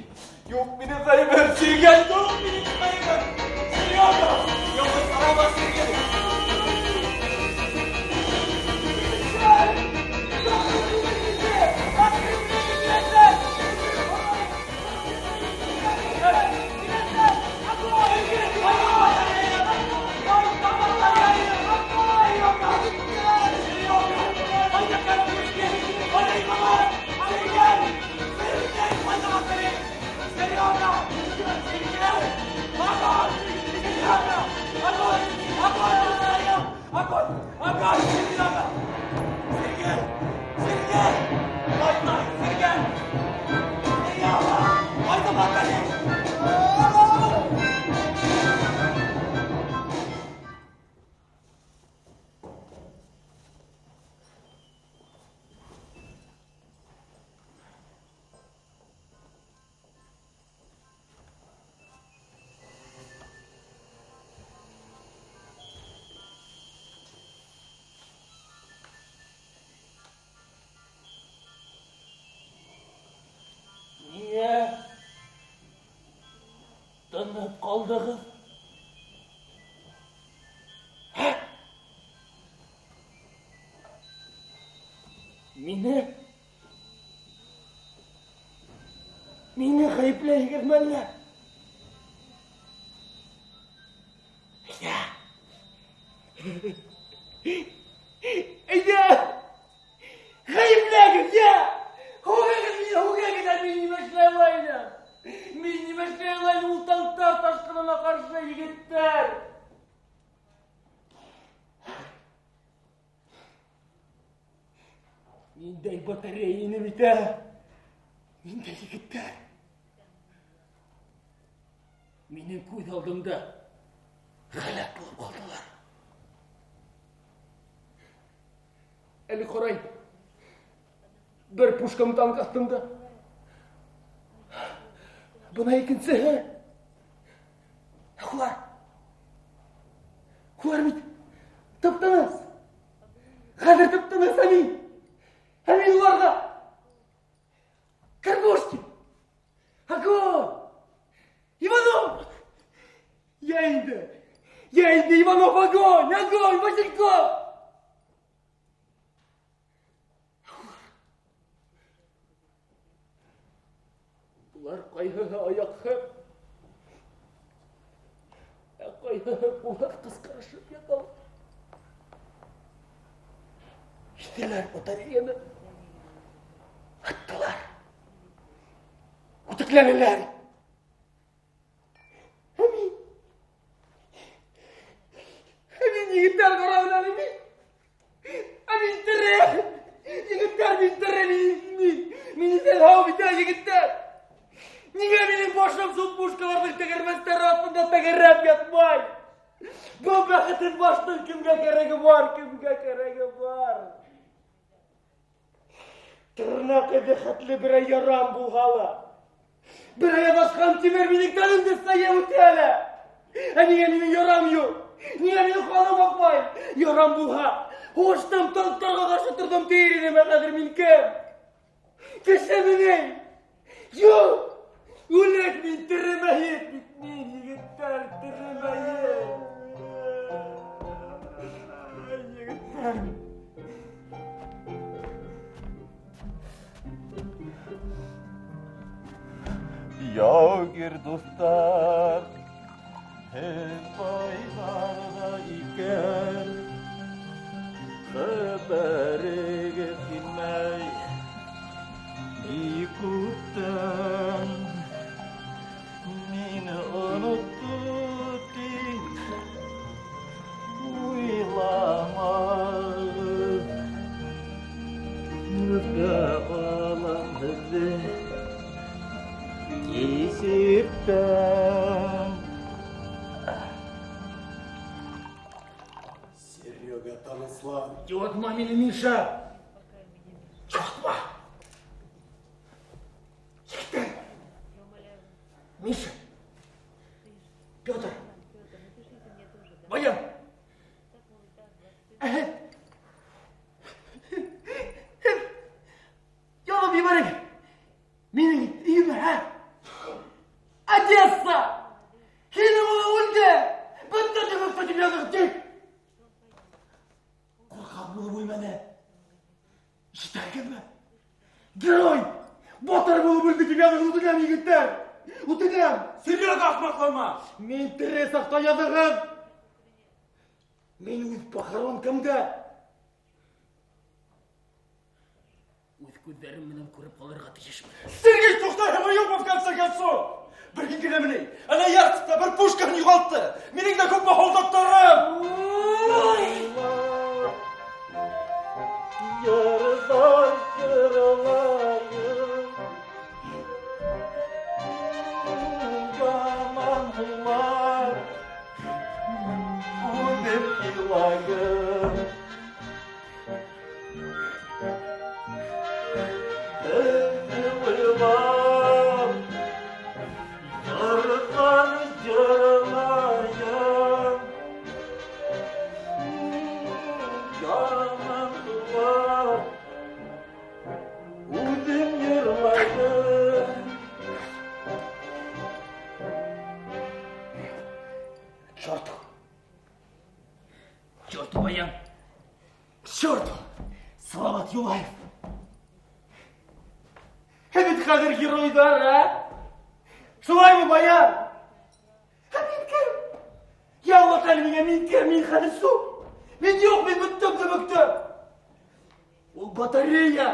Юҡ минең ғәйебем, Сергей. Юҡ минең ғәйебем, Серега. Юҡ, ҡарама, Сергей. Тынып ҡалдығыҙ? Ә? Мине? Мине ғәйепләйһегеҙме әллә? Әйҙә! Әйҙә! Ғәйепләгеҙ, йә! Һүгәгеҙ мине, һүгәгеҙ, ә мин нимә эшләй алайым? Мин нимә эшләй алайым ул танктар ташҡынына ҡаршы, егеттәр? Ниндәй батарея ине бит, ә? Ниндәй егеттәр? Минең күҙ алдымда һәләк булып ҡалдылар. Әле ҡарай, бер пушкам танк аҫтында. Бына икенсеһе. Улар, улар бит тып-тыныс. Хәҙер тып-тыныс, ә мин, ә мин уларға Карбошкин! Огонь! Иванов! Йә инде! Йә инде, Иванов, огонь! Огонь, Васильков! Улар ҡайһыһы аяҡһыҙ, ә ҡайһыһы ҡулһыҙ ҡысҡырышып яталар. Иҫтеләр батареяны. Аттылар. Үтекләнеләр. Ә мин? Ә мин егеттәр ҡарағын әле мин. Ә мин тере. Егеттәр, мин тере, мин, мин, мин иҫән һау бит, ә, егеттәр. Нигә минең башым шул пушкаларҙың тәгәрмәстәре аҫтында тәгәрәп ятмай? Был бәхетһеҙ баштың кемгә кәрәге бар, кемгә кәрәге бар? Тырнаҡ эҙе хәтле берәй ярам булһа ла, берәй аҙашҡан тимер минең тәнемде сәйә үтә лә. Ә нигә минең ярам юҡ? Нигә минең ҡаным аҡмай? Ярам булһа, һуғыштым, танктарға ҡаршы торҙом тиер инем, ә хәҙер мин кем? Кешеме ни? Юҡ! Үлек мин, тере мәйет бит мин, егеттәр, тере мәйет. Егеттәр. Яугир дуҫтар, һеҙ ҡайҙарҙа икән? Хәбәрегеҙ килмәй, бик күптән. Мине онотто тип уйламағыҙ. Үпә алам һеҙҙе кисектән. Серега, тыныслан. Йыуатма мине, Миша! Йыуатма! Егеттәр! Миша! Петр! Баян! Әһә! Яҙып ебәрегеҙ! Минең өйөмә, ә? Одесса! Һинең улың үлде! Бөттө дөмөктө тип яҙығыҙ, тик! Ҡурҡаҡ булып үлмәне. Ишетәһегеҙме? Герой! Батыр булып үлде тип яҙығыҙ, үтенәм, егеттәр! Үтенәм! Серега, ахмаҡланма! Мин тере саҡта яҙығыҙ! Мин үҙ похоронкамда үҙ күҙҙәрем менән күреп ҡалырға тейешмен. Сергей, туҡтайһыңмы, юҡмы, в конце концов? Бер һин генәме ни? Әнә Ярцев та бер пушкаһын юғалтты. Минең дә күпме һалдаттарым! Йырҙар йырлайым, яман һуңлап, үҙем илайым. Һеҙҙе уйлап, йырҙар йырлайым, яман һуңлап, үҙем йырлайым. К черту! К черту, Баян! К черту! Салават Юлаев! Ә бит хәҙер геройҙар, ә? Шулаймы, Баян? Ә мин кем? Йә аңлат әле миңә, мин кем? Мин хәҙер су. Мин юҡ, мин бөттөм, дөмөктөм. Ул батарея.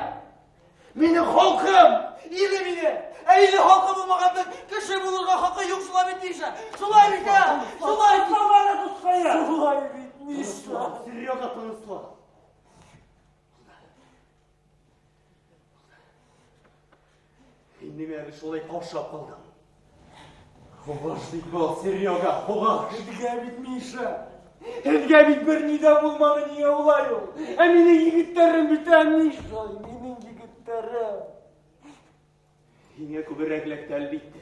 Минең халҡым, иле мине. Ә иле халҡы булмағандың кеше булырға хаҡы юҡ, шулай бит, Миша? Шулай бит, ә? Шулай бит. Шулай бит, Миша. Серега, тыныслан. Һин нимә әле шулай ҡаушап ҡалдың? Һуғыш бит был, Серега, һуғыш. Һеҙгә бит, Миша. Һеҙгә бит бер ни ҙә булманы, ниңә улай ул? Ә минең егеттәрем бит, ә, Миша, минең егеттәрем. Һиңә күберәк эләкте, әлбиттә.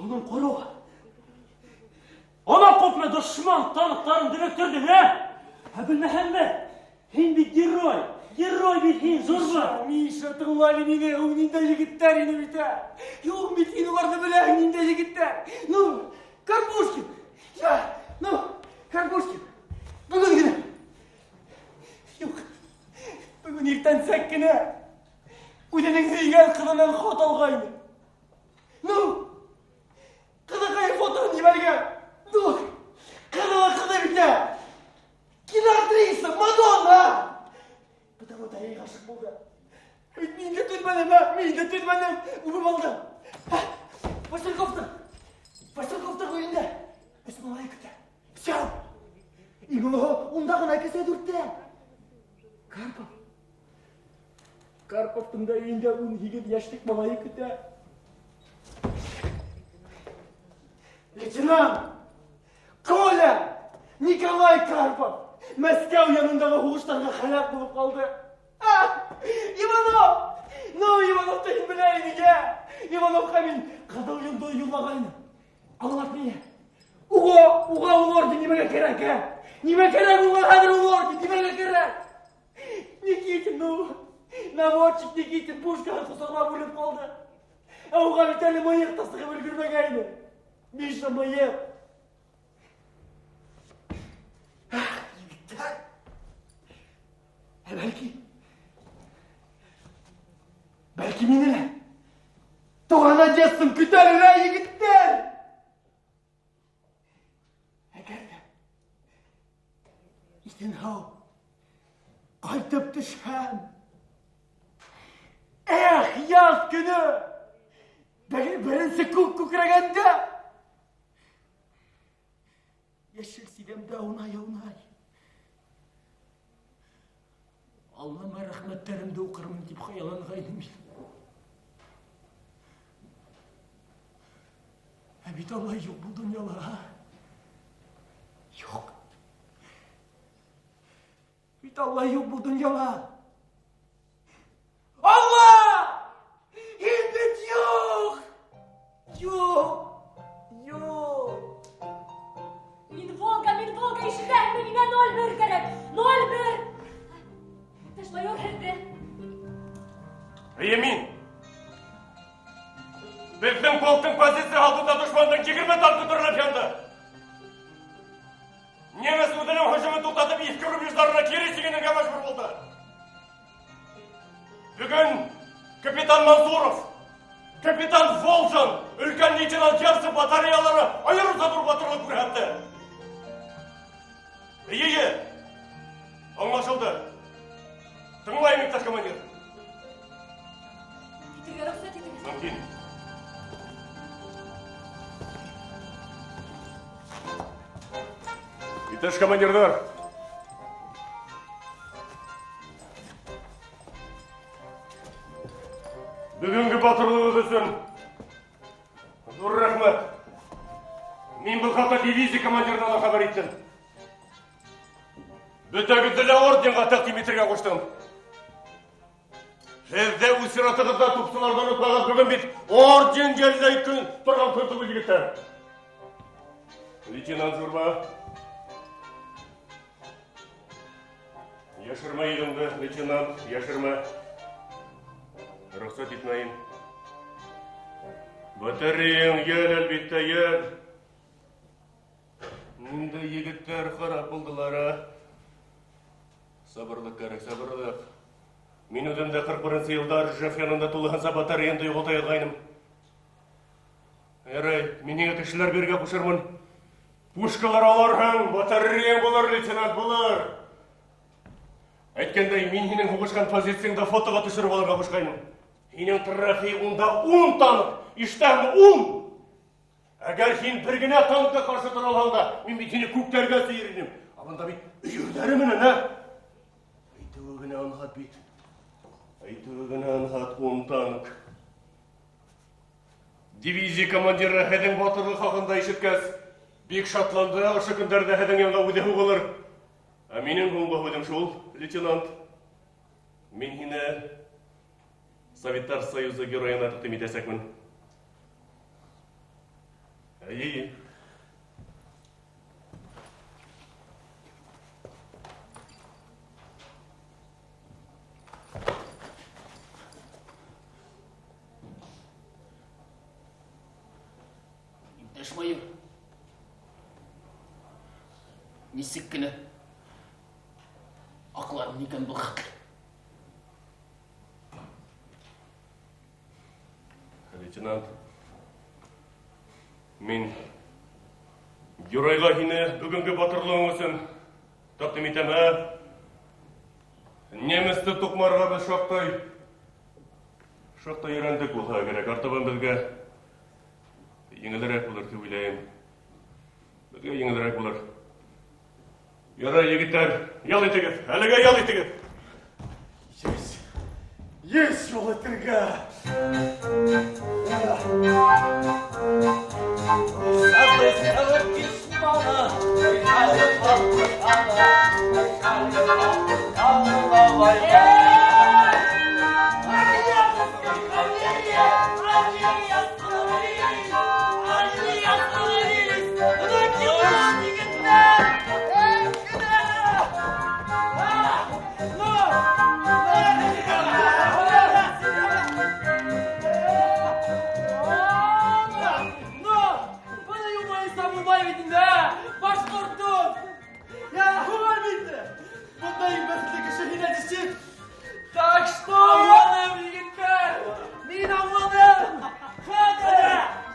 Уның ҡарауы. Ана күпме дошман танктарын дөмөктөрҙөң, ә? Ә белмәһәңме? Һин бит герой! Герой бит һин, зурмы? Миша, тыңла әле мине, ул ниндәй егеттәр ине бит, ә? Юк бит, һин уларны беләһең, ниндәй егеттәр. Ну, Карпушкин! Я, ну, Карпушкин! Бөгөн генә. Юк. Бөгөн иртәнсәк кенә үзенең һөйгән кызыннан хат алгайны. Ну, Кызыкай фотоны җибәргән. Ну, кызы ла кызы бит ә. Киноактриса, Мадонна! Потому батарея гашык булды. Бит мин дә түзмәдем, ә, мин дә түзмәдем. Үбеп алдым. Васильковның, Васильковның өендә өч малай көтә. Өчәү. Иң олыһы унда гына, икесе дүрттә. Карпов. Карповтың да өендә 18 яшьлек малае көтә. Лейтенант! Коля! Николай Карпов! Мәскәү янындагы һуғыштарга һәлак булып калды. Иванов! Ну, Ивановты һин белә идең, ә? Ивановка мин Кызыл йолдыз юллагайным. Аңлат мине. Уга, уга ул орден нимәгә кирәк, ә? Нимә кирәк уга хәзер ул орден, нимәгә кирәк? Никитин, ну, наводчик Никитин пушканы косаклап үлеп калды. Ә уга бит әле мыек та сыгып өлгермәгәйне. Миша мыек. Ах, егетләр. Ә бәлки, бәлки мине лә туган Одессам көтәләр, ә, егетләр? Әгәр дә исән-һау кайтып төшһәм, эх, яз көне, беренче күк күкрәгәндә, яшел сидәмдә аунай-аунай, Аллама рәхмәтләремде укырмын дип хыяллангайным мин. Ә бит Алла юк бу дөньяда. Юк. Бит Алла юк бу дөньяда. Алла! Һин бит юк! Юк! Юк! Мин Волга, мин Волга, ишетәһеңме? Миңа 01 кәрәк. 01. Иптәш майор һеҙҙе. Эйе мин. Беҙҙең полктың позиция алдында дошмандың 20 танкы төрләп янды. Немец үҙенең һөжүмен туҡтатып, иҫке рубеждарына кире сигенергә мәжбүр булды. Бөгөн капитан Мансуров, капитан Волжин, өлкән лейтенант Ярцев батареялары айырыуса ҙур батырлыҡ күрһәтте. Эйе, аңлашылды. Тыңлайым, иптәш командир. Китергә рөхсәт итегез. Мөмкин. Иптәш командирҙар, Бөгөнгө батырлығығыҙ өсөн ҙур рәхмәт. Мин был хаҡта дивизия командирына ла хәбәр иттем. Бөтәгеҙҙе лә орденға тәҡдим итергә ҡуштым. Һеҙ ҙә үҙ сиратығыҙҙа тупсыларҙы онотмағыҙ, бөгөн бит орден йәлләй көн торған көн түгел, егеттәр. Лейтенант Журба. Яшермә йөзеңде, лейтенант, яшермә. Рөхсәт итмәйем. Батареяң йәл, әлбиттә, йәл. Ниндәй егеттәр харап булдылар, а? Сабырлык кәрәк, сабырлык. Мин үҙем дә 41 елда Ржев янында тулыһынса батареямды юғалта яҙғайным. Ярай, мин һиңә кешеләр бирергә ҡушырмын. Пушкалар алырһың, батареяң булыр, лейтенант, булыр. Әйткәндәй, мин һинең һуғышҡан позицияңда фотоға төшөрөп алырға ҡушҡайным. Һинең трофей унда ун танк, ишетәһеңме, ун! Әгәр һин бер генә танкка ҡаршы тора алһаң да, мин бит һине күктәргә сөйер инем. Ә бында бит өйөрҙәре менән, ә? Әйтеүе генә анһат бит. Әйтеүе генә анһат, ун танк. Дивизия командиры һеҙҙең батырлыҡ хаҡында ишеткәс, бик шатланды, ошо көндәрҙә һеҙҙең янға үҙе һуғылыр. Ә минең һуңғы һүҙем шул, лейтенант. Мин һине Советтар Союзы геройына тәкъдим итәсәкмен. Әйе. Иптәш майор, нисек кенә аҡлармын икән был хәтле? Лейтенант, мин геройға һине бөгөнгө батырлығың өсөн тәкъдим итәм, ә? Немецты туҡмарға беҙ шаҡтай, шаҡтай өйрәндек булһа кәрәк. Артабан беҙгә еңелерәк булыр тип уйлайым. Беҙгә еңелерәк булыр. Ярай, егеттәр, ял итегеҙ. Әлегә ял итегеҙ. Есть! Есть ял итергә! Так что аңланым, егеттәр! Мин аңланым! Хәҙер!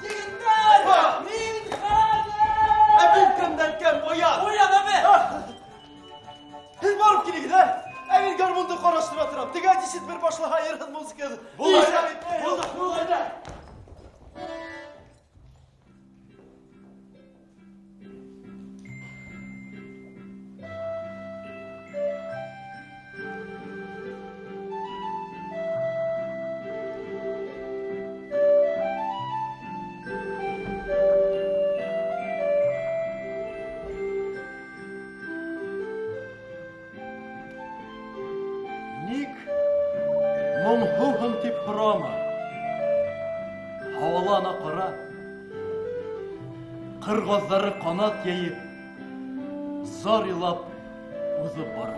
Егеттәр! Мин хәҙер! Ә мин кемдән кем, Баян? Баян, әбе! Һеҙ барып килегеҙ, ә? Ә мин гармунды ҡараштыра торам. Теге одессит бер башлаһа йырһын музыканы. Булды! Булды, булды. Ник моңһоуһың дип һорама. Һауалана ҡара. Ҡыр ғаҙҙары ҡанат йәйеп, зар илап уҙып бара.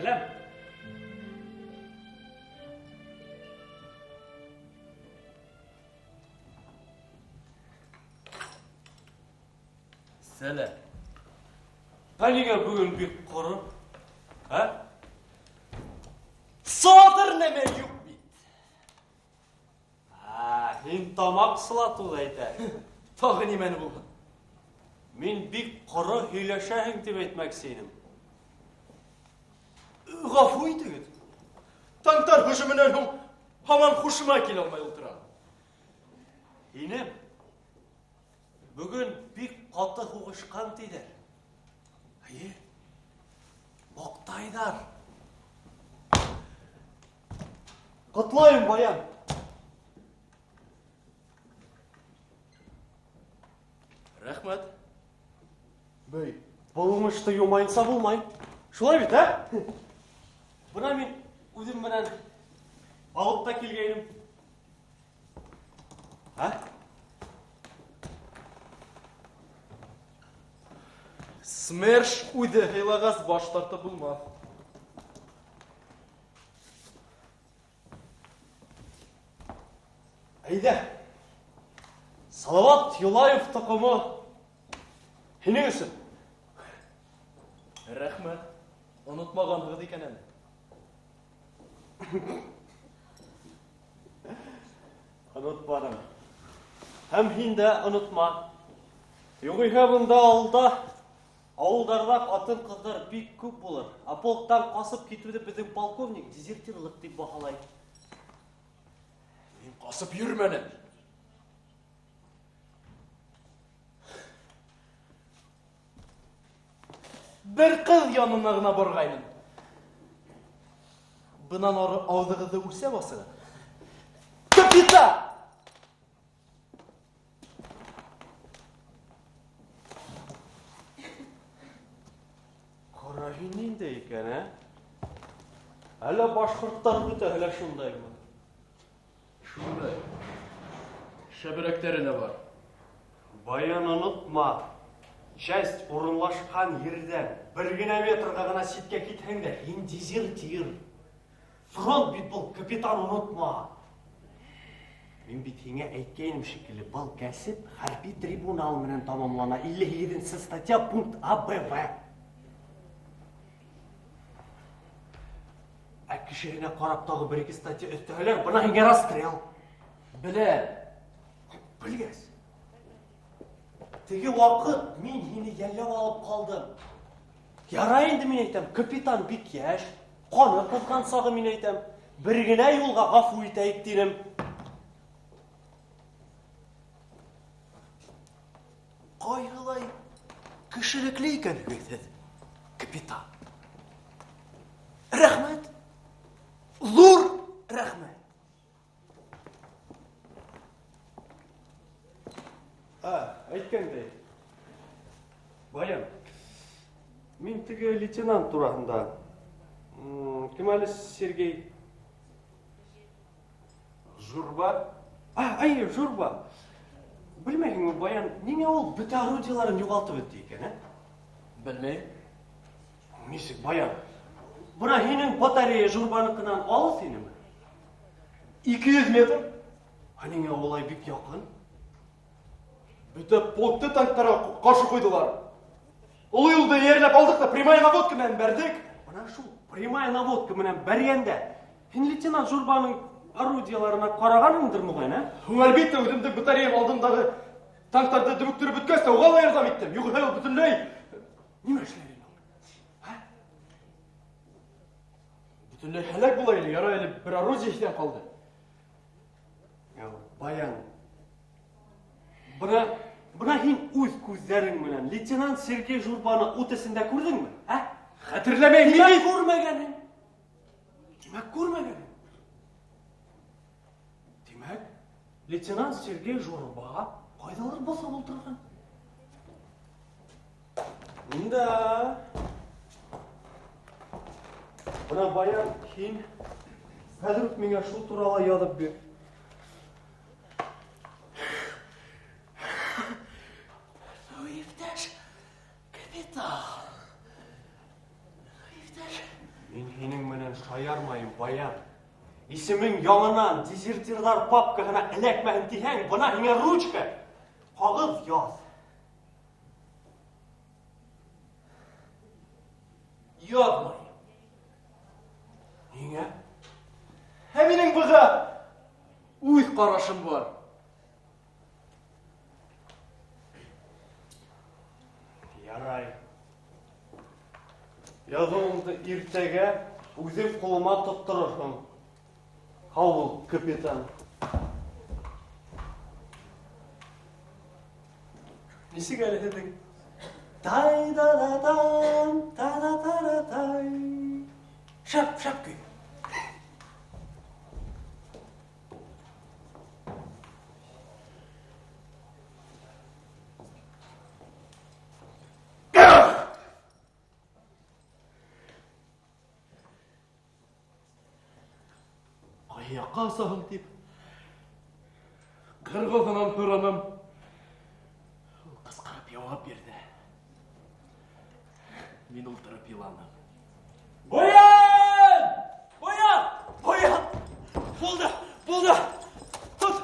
Сәләм. Сәләм. Ә нигә бүген бик коры? Ә? Сылатыр нәмә юк бит. Ә, һин тамаҡ сылатыуҙы әйтәһең. Тағы нимәне булһын? Мин бик ҡоро һөйләшәһең тип әйтмәксе инем. Ғәфү итегеҙ. Танктар һөжүменән һуң һаман һушыма килә алмай ултырам. Һине бөгөн бик ҡаты һуғышҡан тиҙәр. Эйе, маҡтайҙар. Ҡотлайым, Баян. Рәхмәт. Бәй, Был уңышты йомайынса булмай. Шулай бит, ә? Бына мин үҙем менән алып та килгәйнем. Ә? СМЕРШ үҙе һыйлағас, баш тартып булмаҫ. Әйҙә, Салават Юлаев тоҡомо һинең өсөн. Рәхмәт. Онотмағанһығыҙ икән әле. Онотманым. Һәм һин дә онотма. Юғиһә бында ауылда ауылдарҙа ҡатын-ҡыҙҙар бик күп булыр. Ә полктан ҡасып китеүҙе беҙҙең полковник дезертирлыҡ тип баһалай. Мин ҡасып йөрөмәнем. Бер ҡыҙ янына ғына барғайным. Бынан ары ауыҙығыҙҙы үлсәп асығыҙ. Капитан! Ҡара һин ниндәй икән, ә? Әллә башҡорттар бөтәһе лә шундаймы? Шундай. Шәберәктәре лә бар. Баян онотма. Часть урынлашҡан ерҙән бер генә метрға ғына ситкә китһәң дә, һин дезертир. Фронт бит был, капитан, онотма. Мин бит һиңә әйткәйнем шикелле, был кәсеп хәрби трибунал менән тамамлана. 58 статья, пункт А, Б, В. Ә кешеһенә ҡарап тағы бер-ике статья өҫтәһәләр, бына һиңә расстрел. Беләм. Белгәс. Теге ваҡыт мин һине йәлләп алып ҡалдым. Ярай инде мин әйтәм, капитан бик йәш, ҡаны ҡыҙған сағы мин әйтәм, бер генә юлға ғәфү итәйек тинем. Ҡайһылай кешелекле икәнһегеҙ һеҙ, капитан. Рәхмәт. Ҙур рәхмәт. А, әйткәндәй, Баян, мин теге лейтенант тураһында. Кем әле Сергей? Журба? А, әйе, Журба. Белмәйһеңме, Баян, ниңә ул бөтә орудиеларын юғалтып бөттө икән, ә? Белмәйем. Нисек, Баян? Бына һинең батарея Журбаныҡынан алыҫ инеме? 200 метр. Ә ниңә улай бик яҡын? Бөтә полкты танктарға ҡаршы ҡуйҙылар. Оло юлды эйәрләп алдыҡ та прямая наводка менән бәрҙек. Бына шул прямая наводка менән бәргәндә һин лейтенант Журбаның орудиеларына ҡарағанһыңдыр моғайын, ә? Һуң әлбиттә, үҙемдең батареям алдындағы танктарҙы дөмөктөрөп бөткәс тә уға ла ярҙам иттем. Юғиһә ул бөтөнләй нимә эшләр ине ул? Ә? Бөтөнләй һәләк була ине, ярай әле бер орудие иҫән ҡалды. Баян, бына һин үҙ күҙҙәрең менән лейтенант Сергей Журбаны ут эсендә күрҙеңме? Ә? Хәтерләмәйем, Тимәк, мин күрмәгәнһең. Тимәк, күрмәгәнһең. Тимәк, лейтенант Сергей Журба ҡайҙалыр баҫып ултырған. Да. Бына Баян, һин хәҙер үк миңә шул турала яҙып бир. Иптәш капитан. Иптәш. Мин һинең менән шаярмайым, Баян. Исемең яңынан дезертирҙар папкаһына эләкмәһен тиһәң, бына һиңә ручка. Ҡағыҙ яҙ. Яҙмайым. Ниңә? Ә минең быға үҙ ҡарашым бар. Ярай. Яҙыуыңды иртәгә үҙем ҡулыма тотторорһоң. Һау бул, капитан. Нисек әле һеҙҙең? Тай да да там, та да та да тай. Шәп, шәп көй. Аяҡҡа осаһың тип ҡырғыҙынан һораным. Ул ҡысҡырып яуап бирҙе. Мин ултырып иланым. Баян! Баян! Баян! Булды, булды. Тот.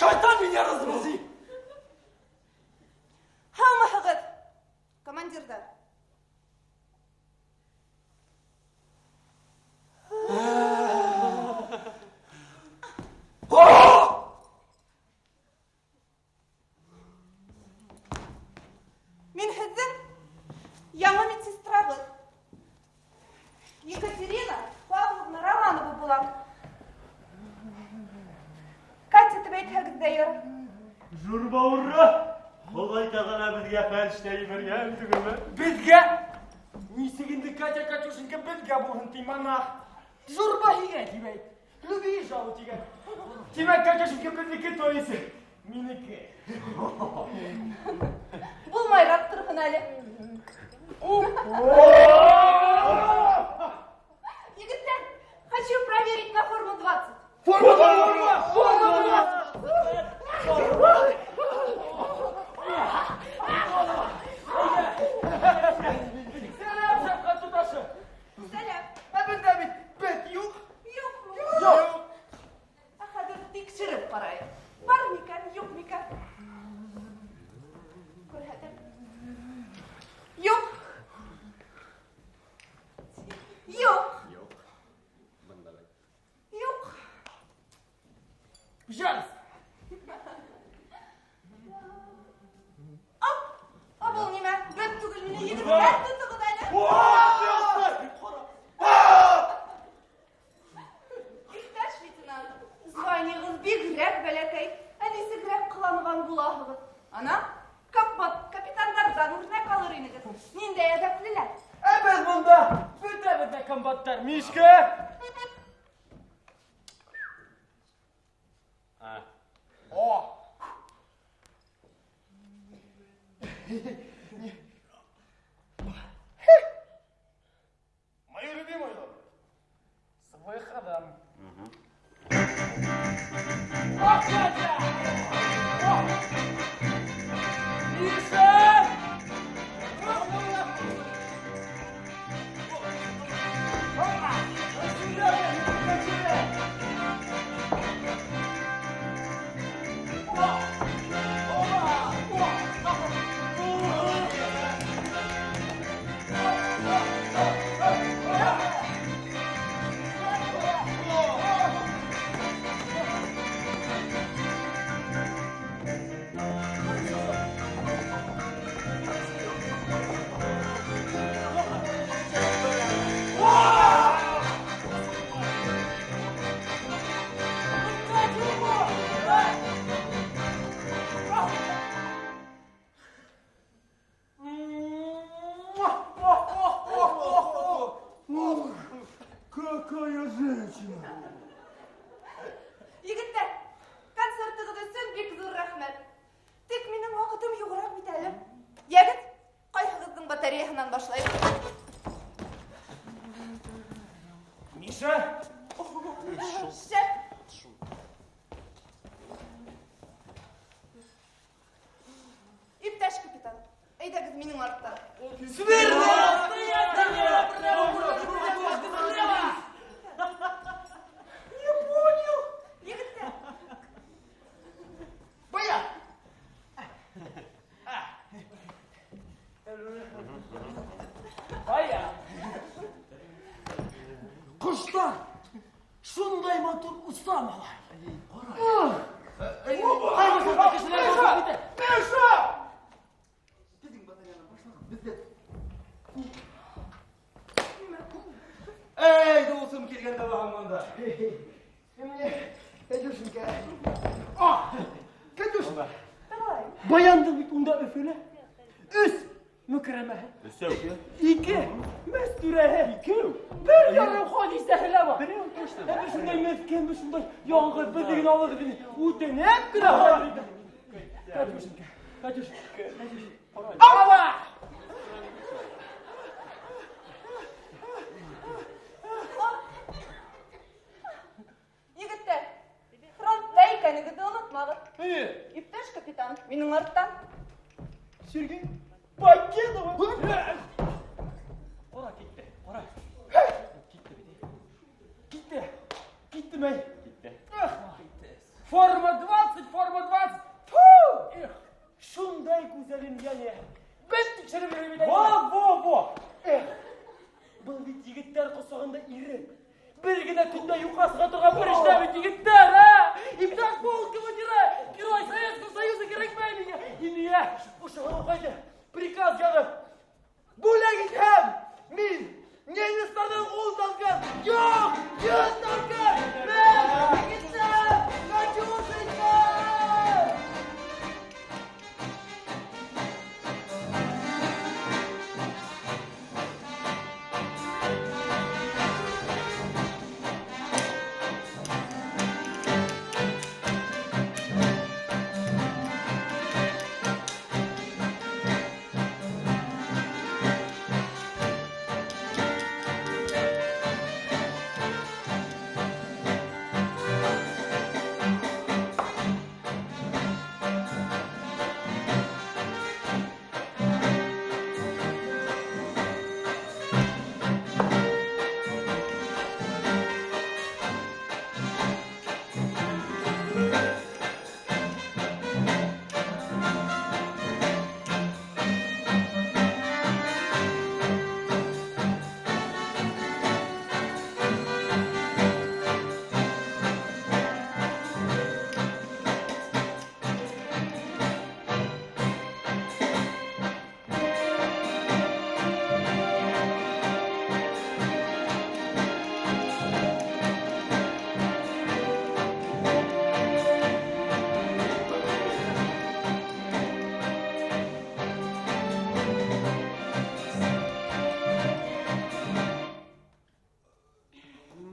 Шайтан меня разбузи! Һаумыһығыҙ, командирҙар. Мин һеҙҙең яңы медсестрабыҙ. Екатерина Павловна Романова булам. Катя тип әйтһәгеҙ ҙә ярар. Журба ура! Хоҙай Тәғәлә беҙгә фәрештә ебәргән түгелме? Беҙгә? Нисек инде Катя Катюшенька беҙгә булһын ти, монах? Журба һиңә тип әйт. Люби и жалуй тигән. Тимәк, Катюшенька беҙҙеке, то есть минеке. Булмайыраҡ торһон әле. Егеттәр, хочу проверить на форму 20. Форма 20! Форма 20! Сәләм, шәфҡәт туташы! Сәләм. Ә беҙҙә бит бет юҡ. Юҡмы? Юҡ. Ә хәҙер тикшереп ҡарайыҡ. Бар микән, юҡ микән? Күрһәтәм. Юҡ. Юҡ. Юҡ. Бында бит. Юҡ. Пожалуйста. Оп! Ә был нимә? Бет түгел мине, егеттәр, тотоғоҙ әле. Иптәш лейтенант, званиегыҙ бигерәк бәләкәй. Ә нисегерәк ҡыланған булаһығыҙ? Ана, комбат капитандарҙан үрнәк алыр инегеҙ. Ниндәй әҙәплеләр. Ә беҙ бында бөтәбеҙ ҙә комбаттар. Мишка! О! Мою любимую. С выходом. О, Катя! О! Миша! Опа! Сюда, сюда! О! Опа! О! Какая женщина! Егеттәр, концертығыҙ өсөн бик ҙур рәхмәт. Тик минең ваҡытым юғыраҡ бит әле. Йәгеҙ, ҡайһығыҙҙың батареяһынан башлайыҡ? Миша! Шәп! Иптәш капитан, әйҙәгеҙ минең арттан. Смирно! Не понял. Егеттәр. Бая! Бая! Ҡоштар шундай матур оса, малай. Миша! Беҙҙең батареянан башлаған, беҙҙә. Эй, дуҫым килгән дә баһам монда. Катюшенька. А, Катюшенька. Давай. Баяндың бит унда Өфөлә. Өс Мөкәрәмәһе. Өсәү. Ике Мәстүрәһе. Икәү. Бер ярым Хәдисәһе лә бар. Берәү точно. Ә бер шундай меҫкен, бер шундай яңғыҙ беҙҙе генә алыр тип үтенеп кенә һорар ине. Катюшенька, Катюшенька, Катюшенька. Ава! Егеттәр, фронтта икәнегеҙҙе онотмағыҙ. Иптәш капитан, минең арттан. Сергей Покедова. Ҡара китте, ҡара. Китте бит. Китте. Китте мәй. Китте. Форма 20, форма 20. Фу! Эх, шундай гүзәлен яне. Бер тикшереп йөрим бит. Во, во, во. Эх, был бит егеттәр ҡосағында ирек. Бер генә көндә юҡҡа сыға торған бер эштә бит егеттәр, ә? Иптәш полк командиры, герой Советского Союза кәрәкмәй миңә. Инде, ошоға ҡайҙа? Приказ яҙып, бүләк итһәм, мин немецларҙан ун танкын, юҡ, 100 танкын, мең, егеттәр, Катюшенька!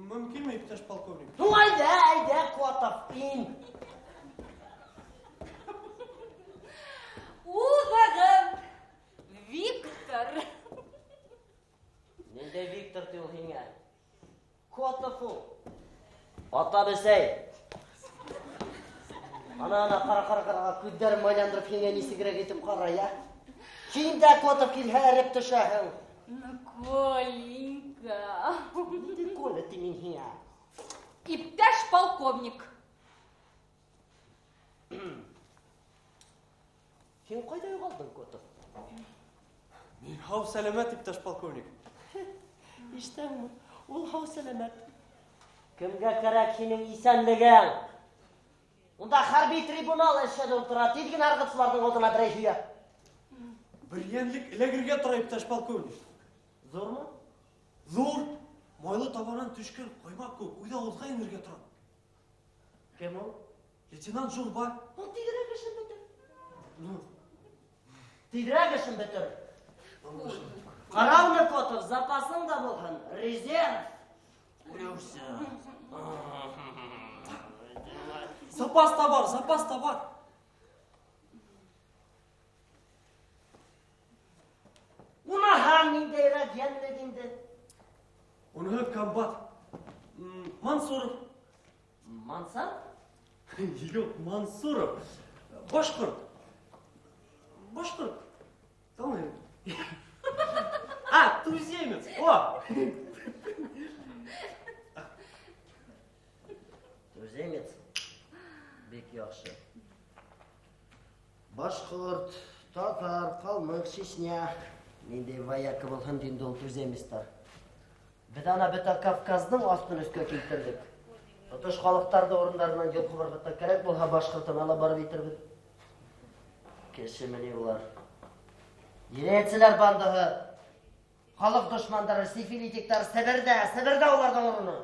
Мөмкинме, иптәш полковник? Ну, әйҙә, әйҙә, Котов, ин. Уҙағыҙ, Виктор. Ниндәй Виктор ти ул һиңә? Котов ул. Ата бесәй. Ана, ана, ҡара, ҡара, ҡара, күҙҙәрен майландырып һиңә нисегерәк итеп ҡарай, ә? Һин дә Котов килһә эреп төшәһең. Ну, Коленька. Ниндәй Коля ти мин һиңә? Иптәш полковник. Һин ҡайҙа юғалдың, Котов? Мин һау сәләмәт, иптәш полковник. Ишетәңме? Ул һау сәләмәт. Кемгә кәрәк һинең иҫәнлегең? Унда хәрби трибунал эшләп ултыра. Тиҙ генә ырғытсыларҙың алдына берәй һөйәк. Бер йәнлек эләгергә тора, иптәш полковник. Ҙурмы? Ҙур. Майлы табанан төшкән ҡоймаҡ кеүек үҙ ауыҙға инергә тора. Кем ул? Лейтенант Журба. Ул тиҙерәк эшен бөтөр. Ну. Тиҙерәк эшен бөтөр. Ҡара уны, Котов, запасың да булһын. Резерв. Үлеүсе. Запас та бар, запас та бар. Уныһы ниндәйерәк йәнлек инде? Уныһы комбат. Мансуров. Мансар? Юҡ, Мансуров. Башҡорт. Башҡорт. Танымайым. А, туземец. О! Туземец. Бик яҡшы. Башҡорт, татар, ҡалмыҡ, Чечня. Ниндәй вояка булһын инде ул туземецтар. Беҙ ана бөтә Кавказдың аҫтын өҫкә килтерҙек. Тотош халыҡтарҙы урындарынан йолҡоп ырғытҡан кәрәк булһа, башҡортона ла барып етербеҙ. Кешеме ни улар? Енәйәтселәр бандаһы, халыҡ дошмандары, сифилитиктар Себерҙә, Себерҙә уларҙың урыны.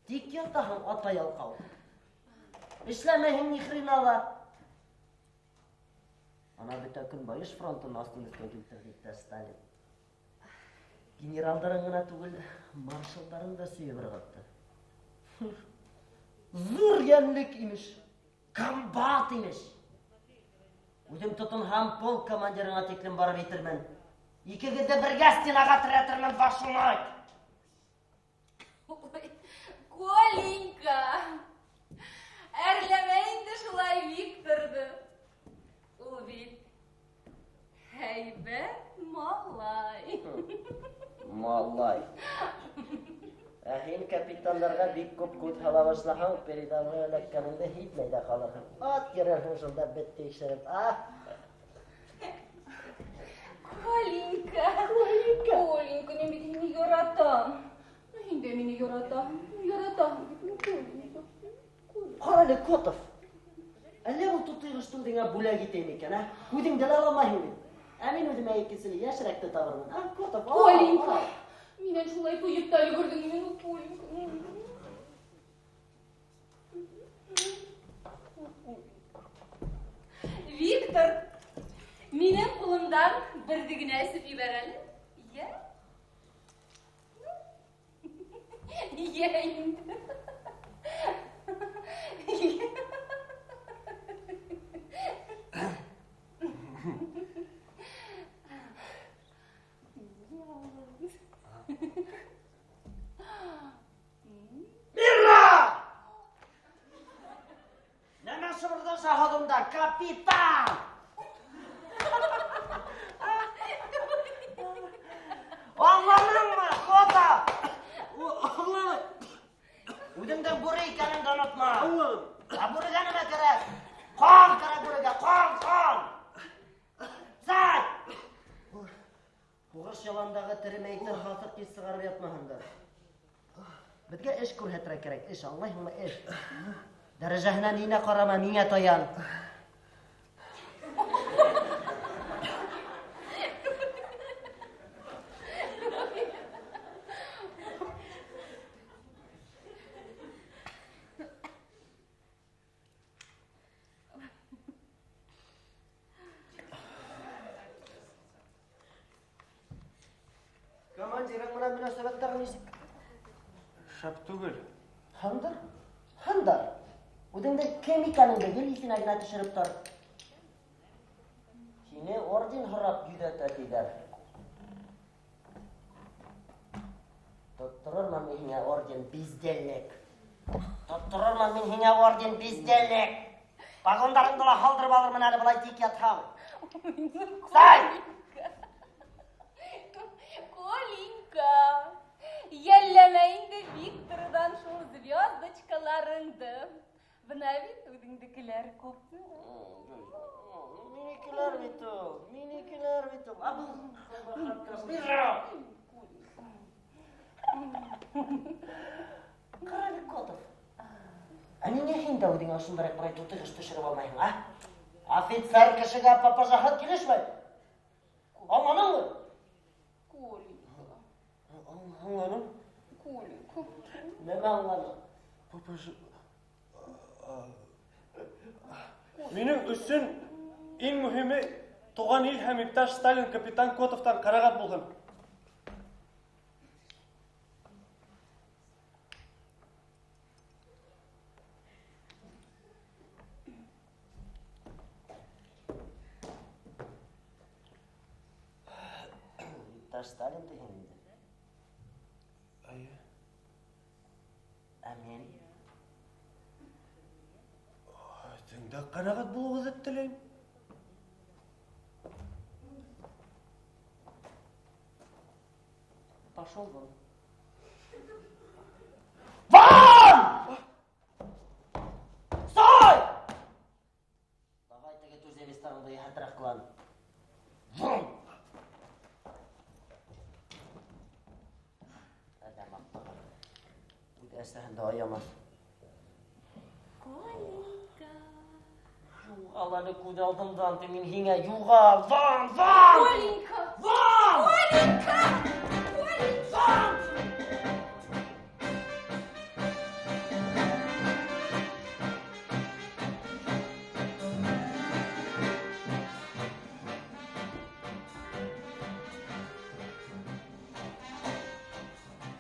Тик ятаһың, ата ялҡау. Эшләмәйһең ни хрена ла. Ана бөтә Көнбайыш фронтын аҫтын өҫкә килтерҙе иптәш Сталин. Генералдарын ғына түгел, маршалдарын да сөйөп ырғытты. Ҙур йәнлек имеш, комбат имеш. Үҙем тотонһам, полк командирыңа тиклем барып етермен. Икегеҙҙе бергә стенаға терәтермен, вашу мать! Ой, Коленька! Әрләмә инде шулай Викторҙы. Ул бит һәйбәт. Погондарға бик күп күҙ һала башлаһаң, передовой эләккәнеңде һиҙмәй ҙә ҡалырһың. Ат йөрөрһөң шунда бет тикшереп, а? Коленька, Коленька, Коленька, мин бит һине яратам. Ну, һин дә мине яратаһың, яратаһың бит, ну, Коленька. Ҡара әле, Котов. Әллә был тутыйғышты үҙеңә бүләк итәйем икән, ә? Күҙеңде лә ала алмайһың бит. Ә мин үҙемә икенсене йәшерәкте табырмын. А, Котов, ал, Коленька, ал. минән шулай туйып та өлгөрҙөң инде, ну, Коленька. Виктор, минең ҡулымдан берҙе генә эсеп ебәр әле. Йә? Йә инде. Мирра! Нәмә шыбырҙашаһығыҙ унда, капитан? Аңланыңмы, Котов? Аңланым. Үҙеңдең бүре икәнеңде онотма. Аңланым. Ә бүрегә нәмә кәрәк? Ҡан кәрәк бүрегә, ҡан, ҡан. Сәй! Һуғыш яландағы тере мәйеттәр һаҫыҡ еҫ сығарып ятмаһындар. Беҙгә эш күрһәтергә кәрәк, эш, аңлайһыңмы, эш. Дәрәжәһенә ниңә ҡарама, миңә таян. Командирың менән мөнәсәбәттәр нисек? Шәп түгел. Һындыр, һындыр. Үҙеңдең кем икәнеңде гел иҫенә генә төшөрөп тор. Һине орден һорап йөҙәтә тиҙәр. Тотторормон мин һиңә орден, бездельник. Тотторормон мин һиңә орден, бездельник. Погондарыңды ла һалдырып алырмын әле былай тик ятһаң. Сай! Коленька, йәлләмә инде Викторҙан шул звездочкаларыңды. Бына бит үҙеңдекеләр күп. Минекеләр бит ул, минекеләр бит ул. Ә был Ҡара әле, Котов. Ә ниңә һин дә үҙеңә ошондараҡ берәй тутыйғыш төшөрөп алмайһың, а? Офицер кешегә папажаһыҙ килешмәй. Аңланыңмы? Коленька. Аңланым. Коленька. Нәмә аңланың? Папажа... Минең өсөн иң мөһиме туған ил һәм иптәш Сталин капитан Котовтан ҡәнәғәт булһын. Иптәш Сталин тиһең инде. Эйе. Ә мин? Үҙең дә ҡәнәғәт булыуығыҙҙы теләйем. Пошел вон. Вон! Стой! Давай теге туземецтарыңды йәһәтерәк ҡылан. Вон! Әҙәм аптығы. Үҙ әсәһен дә аямаҫ. Коленька. Юғал әле күҙ алдымдан, ти мин һиңә юғал. Вон, вон! Коленька! Вон! Коленька! Коленька! Вон!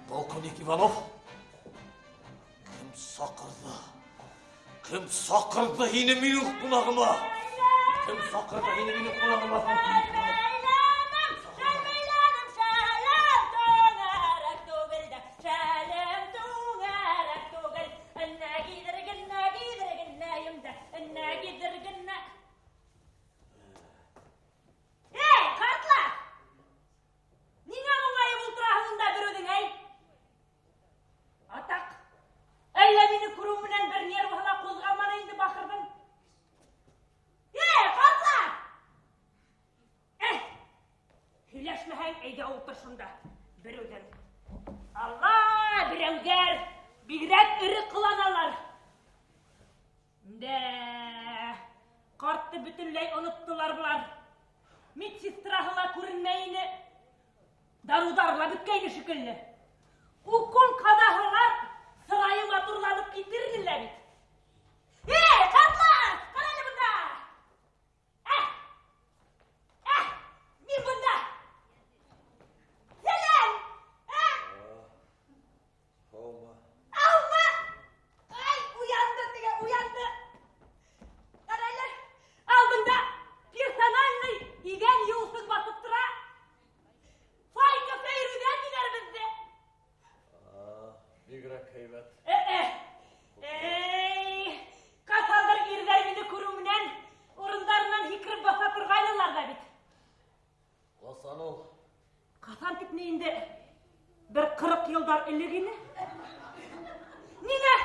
Полковник Иванов, кем саҡырҙы? Кем саҡырҙы һине минең ҡунағыма? Кем саҡырҙы һине минең ҡунағыма? Эй, ҡартлас! Ниңә моңайып ултыраһың унда бер үҙең, эй? Атаҡ, Әйҙә ултыр шунда. Бер үҙең. Алла, берәүҙәр бигерәк эре ҡыланалар. Дә, ҡартты бөтөнләй оноттолар былар. Медсестраһы ла күренмәй ине. Дарыуҙары ла бөткәйне шикелле. Укол ҡаҙаһалар, сырайы матурланып китер ине лә бит. Эй, ҡартлас, ҡара әле бында! Ә! Ә! Мин бында! Сәләм! Ә! Һаумы. Һаумы! Ай, уянды теге, уянды. Ҡара әле, алдында персональный иҙән йыуыусың баҫып тора. Файка Фәйрүҙә тиҙәр беҙҙе. Бигерәк һәйбәт. Э-э. Эй, ҡасандыр ирҙәр мине күреү менән урындарынан һикереп баҫа торғайнылар ҙа бит. Ҡасан ул? Ҡасан тип ни инде? Бер 40 йылдар элек ине. Ниңә?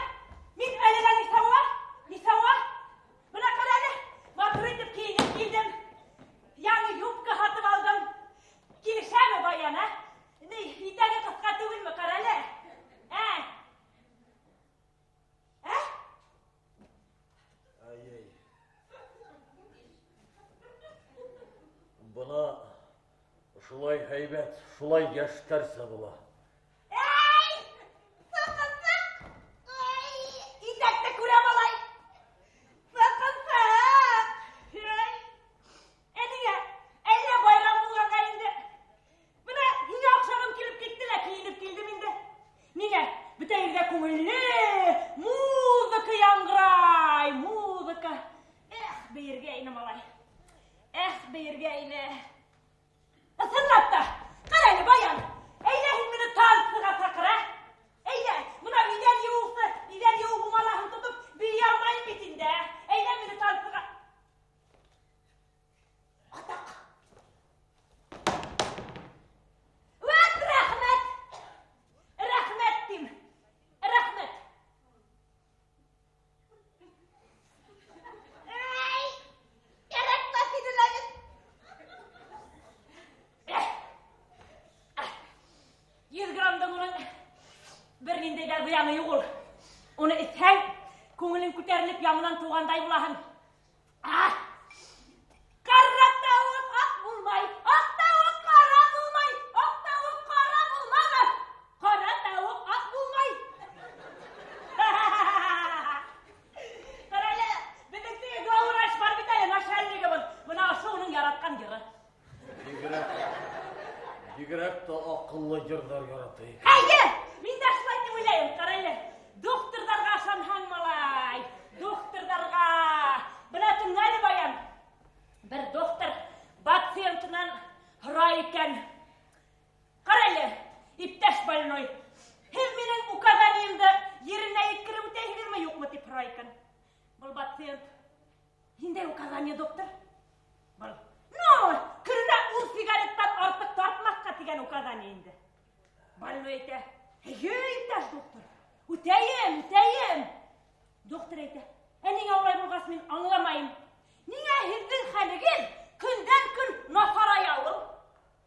Мин әлегә нисауа? Нисауа? Бына ҡара әле, матур итеп кейенеп килдем. Яңы юбка һатып алдым. Килешәме баян, ә? Ни, итәге ҡыҫҡа түгелме, ҡара әле? Ә? Ә? Ай-яй. Бына шулай һәйбәт, шулай йәштәрсә була. Эй! Сыҡ, Эй! Итәкте күрә малай. Сыҡ, Эй! Ә ниңә? Әллә байрам булғанға инде. Бына һиңә оҡшағым килеп китте лә кейенеп килдем инде. Ниңә? Бөтә ерҙә күңелле, музыка яңғырай, музыка. Эх, бейергә ине малай. Эх, бейергә ине. Ысынлап та, ҡара әле, Баян, әйҙә һин мине танцыға саҡыр, ә? Әйҙә, бына иҙән йыуыусы, иҙән йыуыу бумалаһын тотоп бейей алмайым бит инде, ә? Әйҙә мине танцыға. Атаҡ. Вәт рәхмәт. Рәхмәт тим. Рәхмәт. Эй, кәрәкмәҫ ине лә бит. 100 граммдың уның бер ниндәй ҙә зыяны юҡ ул. Уны эсһәң, күңелең күтәрелеп яңынан тыуғандай булаһың. А! Ҡара тауыҡ аҡ булмай, аҡ тауыҡ ҡара булмай, аҡ тауыҡ ҡара булмағыҙ. Ҡара тауыҡ аҡ булмай. Ҡара әле, беҙҙең теге главврач бар бит әле, начальнигыбыҙ. Бына ошо уның яратҡан йыры. Бигерәк, бигерәк тә аҡыллы йырҙар ярата икән. Әйе, мин дә шулай тип уйлайым. Ҡара әле, докторҙарға ышанһаң, малай, докторҙарға. Бына тыңла әле, Баян. Бер доктор пациентынан һорай икән. Ҡара әле, иптәш больной, һеҙ минең указаниемды еренә еткереп үтәйһегеҙме, юҡмы тип һорай икән. Был пациент, ниндәй указание, доктор? Был, ну, көнөнә 10 сигареттан артыҡ тартмаҫҡа тигән указание инде. Больной әйтә, эйе, иптәш доктор, үтәйем, үтәйем. Доктор әйтә, ә ниңә улай булғас мин аңламайым. Ниңә һеҙҙең хәлегеҙ көндән көн насарая ул?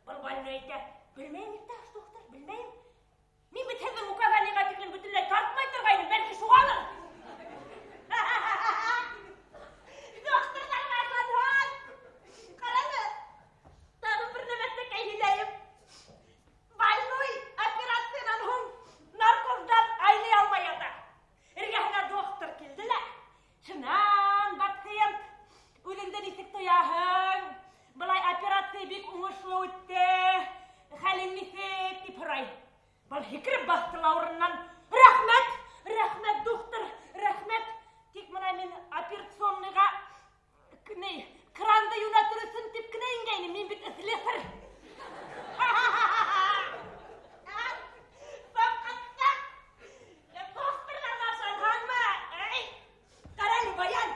Был больной әйтә, белмәйем, иптәш доктор, белмәйем. Мин бит һеҙҙең указаниеға тиклем бөтөнләй тартмай торғайным, бәлки шуғалыр. Докторҙарға ышанһаң. Ҡара әле, тағы бер нәмәсәкәй һөйләйем. Больной операциянан һуң наркоздан айный алмай ята. Эргәһенә доктор килде лә, шунан пациент, үҙеңде нисек тояһың? Былай операция бик уңышлы үтте. Хәлең нисек тип һорай. Был һикереп баҫты ла урынынан. Рәхмәт, рәхмәт, доктор, рәхмәт. Тик бына мин операционныйға ни, кранды йүнәтер өсөн тип кенә ингәйнем. Мин бит слесарь. Докторҙарға ышанһаңмы? Эй, ҡара әле, Баян.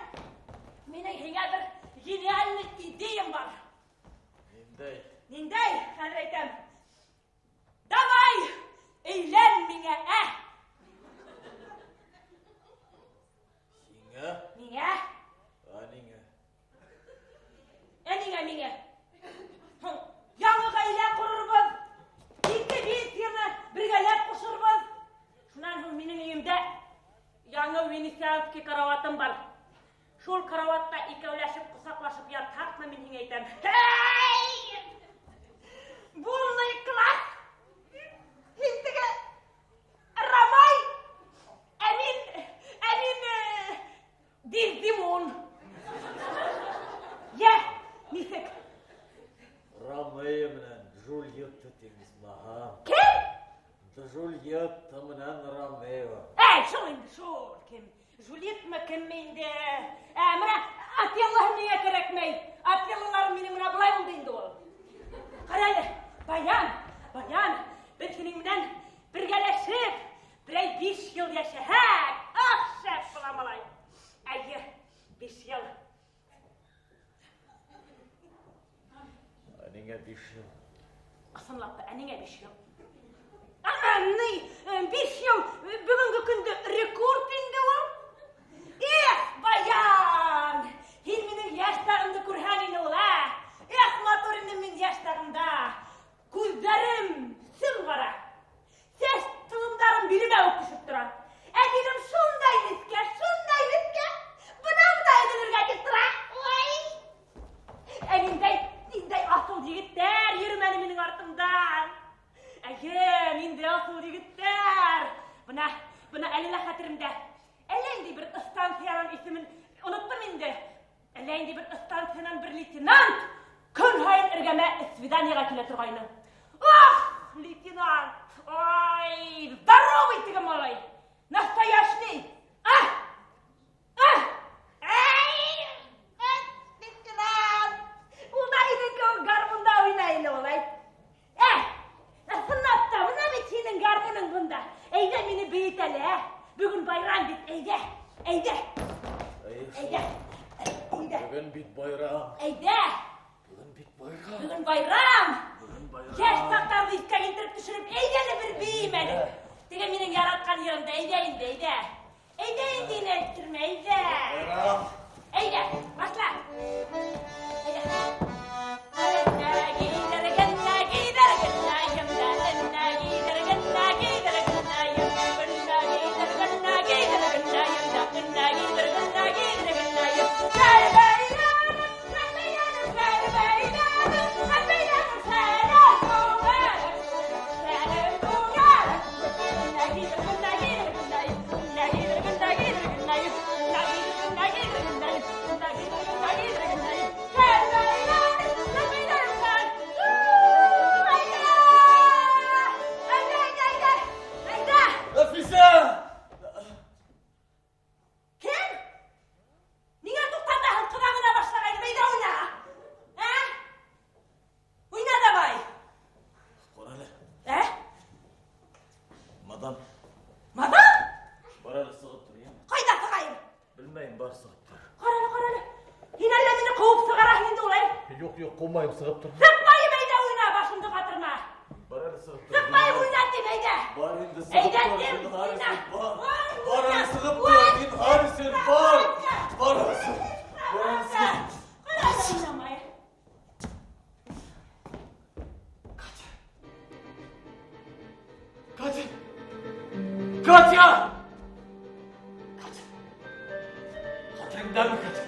Минең һиңә бер гениальный идеям бар. Ниндәй? Ниндәй? Хәҙер әйтәм. Давай, әйлән миңә, ә? Һиңә? Миңә? Ә ниңә? Ә ниңә миңә? Һуң, яңы ғаилә ҡорорбоҙ. караватта икәүләшеп ҡосаҡлашып ятһаҡмы, мин һиңә әйтәм. Һей! Булный класс! Һин теге Рамай, ә мин, ә мин Дездемон. Йә, нисек? Ромео менән Джульетта тиң исмаһам. Кем? Джульетта менән Ромео. Әй, шул инде, шул кем? Джульетмы кемме инде? Ә, менә Отеллоһы миңә кәрәкмәй. Отеллоларым минең менә былай булды инде ул. Ҡара әле, Баян, Баян, беҙ һинең менән бергәләшеп, берәй 5 йыл йәшәһәк, ах, шәп була малай. Әйе, 5 йыл. Ә ниңә 5 йыл? Ысынлап та, ә ниңә 5 йыл? Ни, 5 йыл бөгөнгө көндә рекорд инде ул. Эх, Баян! Һин минең йәш сағымды күрһәң ине ул, ә? Эх, матур инем мин йәш сағымда. Күҙҙәрем сым ҡара. Сәс толомдарым билемә үк төшөп тора. Ә билем шундай нескә, шундай нескә. Бына бына өҙөлөргә тип тора. Ой! Ә ниндәй, ниндәй аҫыл егеттәр йөрөмәне минең артымдан. Әйе, ниндәй аҫыл егеттәр. Бына, бына әле лә хәтеремдә. Әллә инде бер станциянан исемен оноттом инде. Әллә инде бер станциянан бер лейтенант көн һайын эргәмә свиданиеға килә торғайны. Ах, лейтенант! Ай, здоровый теге малай! Настоящий! А! А! Ай! Лейтенант! Ул да һинең кеүек гармунда уйнай ине ул, әй. Ә, ысынлап та, бына бит һинең гармуның бында. Әйҙә мине бейет әле, ә? Бөгөн байрам бит, әйҙә, әйҙә. Әйҙә, әйҙә. Бөгөн бит байрам. Әйҙә. Бөгөн бит байрам. Бөгөн байрам. Бөгөн байрам. Йәш саҡтарҙы иҫкә килтереп төшөрөп, әйҙә әле бер бейем әле. Теге минең яратҡан йырымды, әйҙә инде, әйҙә. Әйҙә инде, инәлттермә, әйҙә. Байрам. Әйҙә, башла. Әйҙә. Нәфисә! Кем? Ниңә туҡтатаһың? Ҡыҙа ғына башлағайным. Әйҙә уйна. Ә? Уйна давай. Ҡара әле. Ә? Мадам. Мадам? Бар әле сығып тор, йәме? Ҡайҙа сығайым? Белмәйем, бар сығып тор. Ҡара әле, ҡара әле. Һин әллә мине ҡыуып сығараһың инде улай? Юҡ, юҡ, ҡыумайым, сығып тор. Сыҡмайым, әйҙә уйна, башымды ҡатырма. Бар әле сығып тор. Сыҡмайым, уйна тим, әйҙә. Бар инде сығып Әйҙә тор, тим, зинһар уйна. өсөн, бар. Ой, Бар әле уйна. сығып Ой, тор, зинһар өсөн, бар. Бар әле сығып. Бар әле сығып. Ҡара әле уйнамай. Катя! Катя! Катя! Хәтереңдәме, Катя?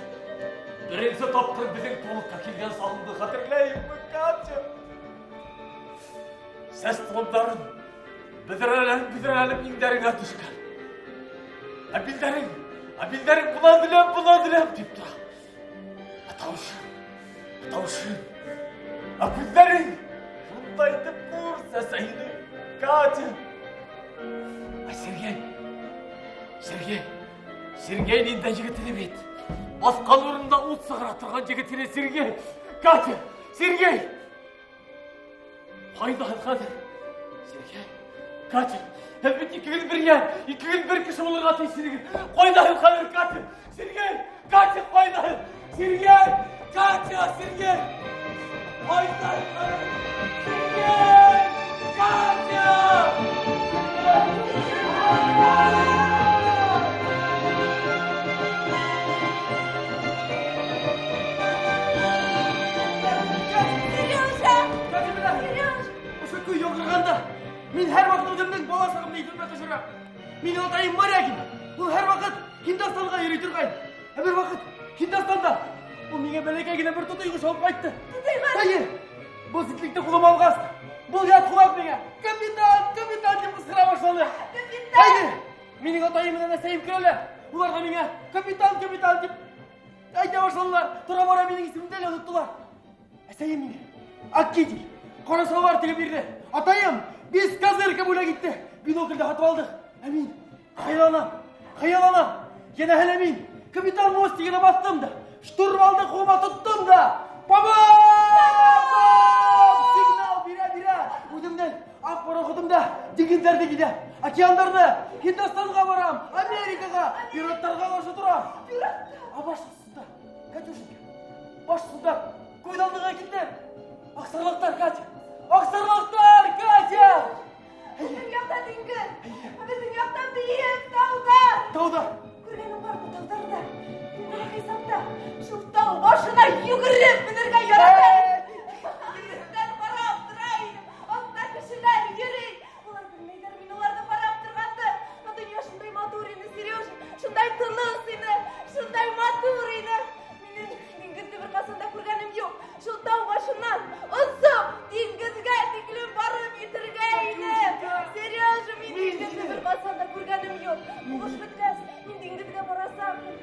Беренсе тапҡыр беҙҙең полкка килгән сағыңды хәтерләйеңме, Катя? Сәс толомдарын бөҙрәләнеп, бөҙрәләнеп иңдәреңә төшкән. Ә билдәрең, ә билдәрең була теләм, була теләм тип тора. Ә тауышың, ә тауышың, ә күҙҙәрең шундай итеп нур сәсә ине, Катя. Ә Сергей, Сергей, Сергей ниндәй егет ине бит. Баҫҡан урынында ут сығара торған егет ине Сергей. Катя, Сергей! Ҡайҙа хәҙер? Сергей, Катя, һеҙ бит икегеҙ бергә, икегеҙ бер кеше булырға тейеш инегеҙ. Ҡайҙа хәҙер, Катя? Сергей, Катя, ҡайҙа? Сергей, Катя, Сергей! Ҡайҙа хәҙер? Сергей, Катя! Сережа! Катя, бына! Сереж! Ошо көй яңғырағанда мин һәр ваҡыт үҙемдең бала сағымды иҫемә төшөрәм. Минең атайым моряк ине. Ул һәр ваҡыт Һиндостанға йөрөй торғайны. Ә бер ваҡыт Һиндостандан. Ул миңә бәләкәй генә бер тутый ҡош алып ҡайтты. Тутый ҡош? Әйе. Был ситлекте ҡулыма алғас, был ят ҡунаҡ миңә капитан, капитан тип ҡысҡыра башланы. Капитан! Әйе. Минең атайым менән әсәйем көләләр. Улар ҙа миңә капитан, капитан тип әйтә башланылар. Тора-бара минең исемемде лә оноттолар. Әсәйем миңә аҡ китель, ҡара салбар тегеп бирҙе. Атайым бескозырка бүләк итте. Бинокль дә һатып алдыҡ. Ә мин хыялланам, хыялланам. Йәнәһе лә мин капитан мостигына баҫтым да, штурвалды ҡулыма тоттом да, Пам! Сигнал бирә-бирә, үҙемдең аҡ пароходымда диңгеҙҙәрҙе гиҙәм, океандарҙы, Һиндостанға барам, Америкаға, пираттарға ҡаршы торам. Пираттар? Ә баш осонда, Катюшенька, баш осонда күҙ алдыңа килтер. Аҡсарлаҡтар, Катя, аҡсарлаҡтар, Катя! Беҙҙең яҡта диңгеҙ, беҙҙең яҡта бейек тауҙар. Тауҙар. Күргәнең бармы тауҙарҙы? Мин бихисапта шул тау башына йүгереп менергә ярата инем. Өҫтән ҡарап тора инем. Аҫта кешеләр йөрөй. Улар белмәйҙәр мин уларҙы ҡарап торғанды. Ә донъя шундай матур ине, Сережа. Шундай тыныс ине, шундай матур ине. Минең диңгеҙҙе бер ҡасан да күргәнем юҡ. Шул тау башынан осоп диңгеҙгә тиклем барып етергә ине. Сережа, мин диңгеҙҙе бер ҡасан да күргәнем юҡ. Һуғыш бөткәс, мин диңгеҙгә барасаҡмын.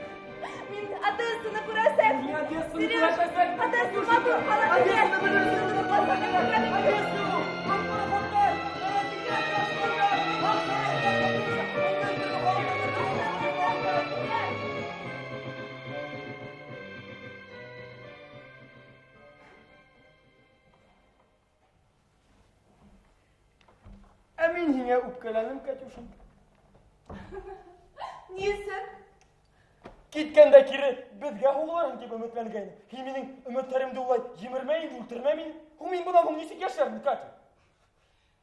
Мин Одессаны күрәсәкмен. Мин Одессаны Сережа, күрәсәкмен. Одесса матур ҡала түгел. Одессаны белерһең. Мин бер ҡасан да күргәнем юҡ. Одесса ул. Аҡ пароходтар, ҡара диңгеҙ, ташҡындар, аҡ сарайҙар, ундай төрлө халыҡтар, төрлө халыҡтар. Ә мин һиңә үпкәләнем, Катюшенька. Ни өсөн? Киткәндә кире беҙгә һуғылырһың тип өмөтләнгәйнем. Һин минең өмөттәремде улай емермә инде, үлтермә мине. Һуң мин бынан һуң нисек йәшәрмен, Катя?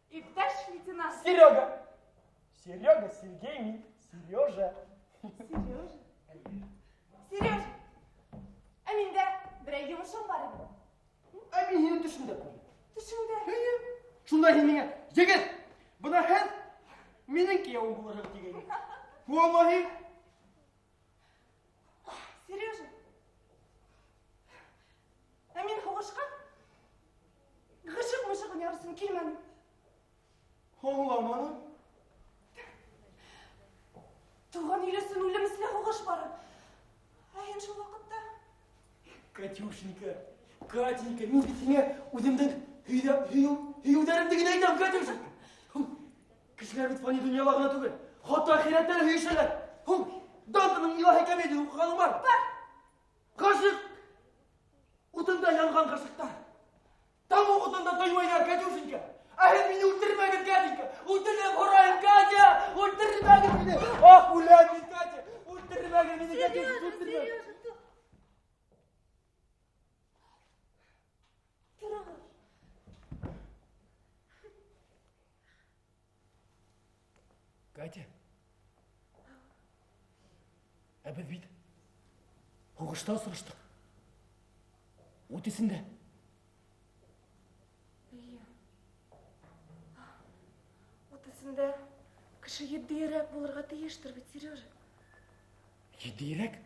Иптәш лейтенант. Серега. Серега, Сергей мин. Сережа. Сережа? Сережа, ә миндә берәй йомошом бар ине. Ә мин һине төшөмдә күрҙем. Төшөңдә? Эйе. Шунда һин миңә, егет, бына һеҙ минең кейәүем булырһығыҙ тигәйнең. Валлаһи. Сережа, ә мин һуғышҡа ғишыҡ-мышыҡ уйнар өсөн килмәнем. Аңламаным. Туған ил өсөн үлемесле һуғыш бара. Ә һин шул ваҡытта? Катюшенька, Катенька, мин бит һиңә үҙемдең һөйөүҙәремде генә әйтәм, Катюшенька. Һуң, кешеләр бит фани донъяла ғына түгел, хатта әхирәттә лә һөйөшәләр. Һуң, Дантеның илаһи комедияһын уҡығаның бар? Бар. Ғашиҡ утында янған ғашиҡтар. Тамуҡ утында тоймайҙар, Катюшенька. Ә һеҙ мине үлтермәгеҙ, Катенька. Үтенеп һорайым, Катя, үлтермәгеҙ мине. Ах, үләм мин, Катя. Үлтермәгеҙ мине, Катюшенька, Сережа, үлтермәгеҙ. Сережа, тороғоҙ. Катя, ә беҙ бит һуғышта осраштыҡ. Ут эсендә. Эйе. Ут эсендә кеше етдиерәк булырға тейештер бит, Сережа. Етдиерәк?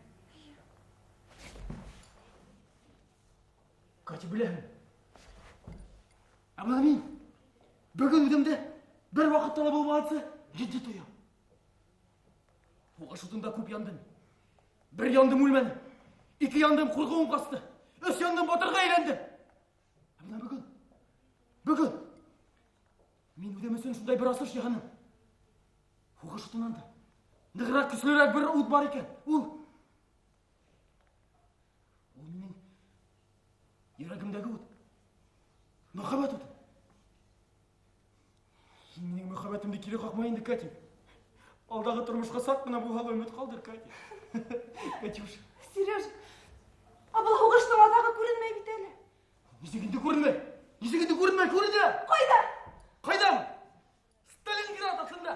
Катя, беләһеңме? Ә бына мин бөгөн үҙемде бер ваҡытта ла булмағансы етди тоям. Һуғыш утында күп яндым. Бер яндым үлмәнем. Ике яндым ҡурҡыуым ҡасты. Өс яндым батырға әйләндем. Ә бына бөгөн, бөгөн мин үҙем өсөн шундай бер асыш яһаным. Һуғыш утынан да нығыраҡ, көслөрәк бер ут бар икән. Ул минең йөрәгемдәге ут. Мөхәббәт уты. Һин минең мөхәббәтемде кире ҡаҡма инде, Катя. Алдағы тормошҡа саҡ ҡына булһа ла өмөт ҡалдыр, Катя. Катюша. Сережа, ә был һуғыштың аҙағы күренмәй бит әле. Нисек инде күренмәй? Нисек инде күренмәй? Күренә. Ҡайҙа? Ҡайҙамы? Сталинград аҫтында.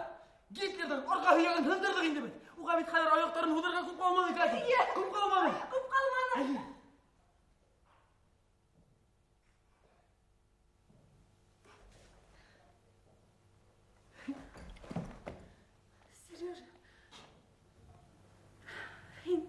Гитлерҙың арҡа һөйәген һындырҙыҡ инде беҙ. Уға бит хәҙер аяҡтарын һуҙырға күп ҡалманы, Катя. Эйе. Күп ҡалманы. Күп ҡалманы. Эйе. Сережа, һин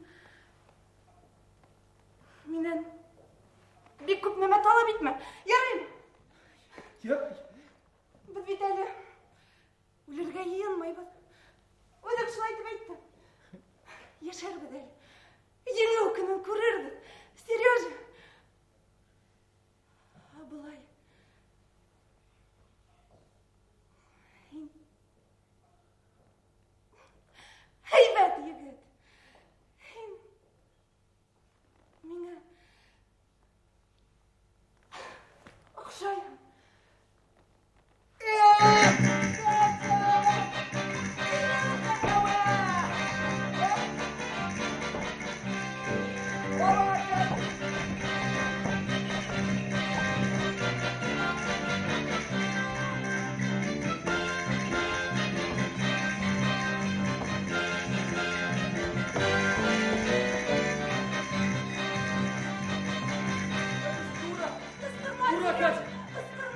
Кычкырма, Катя!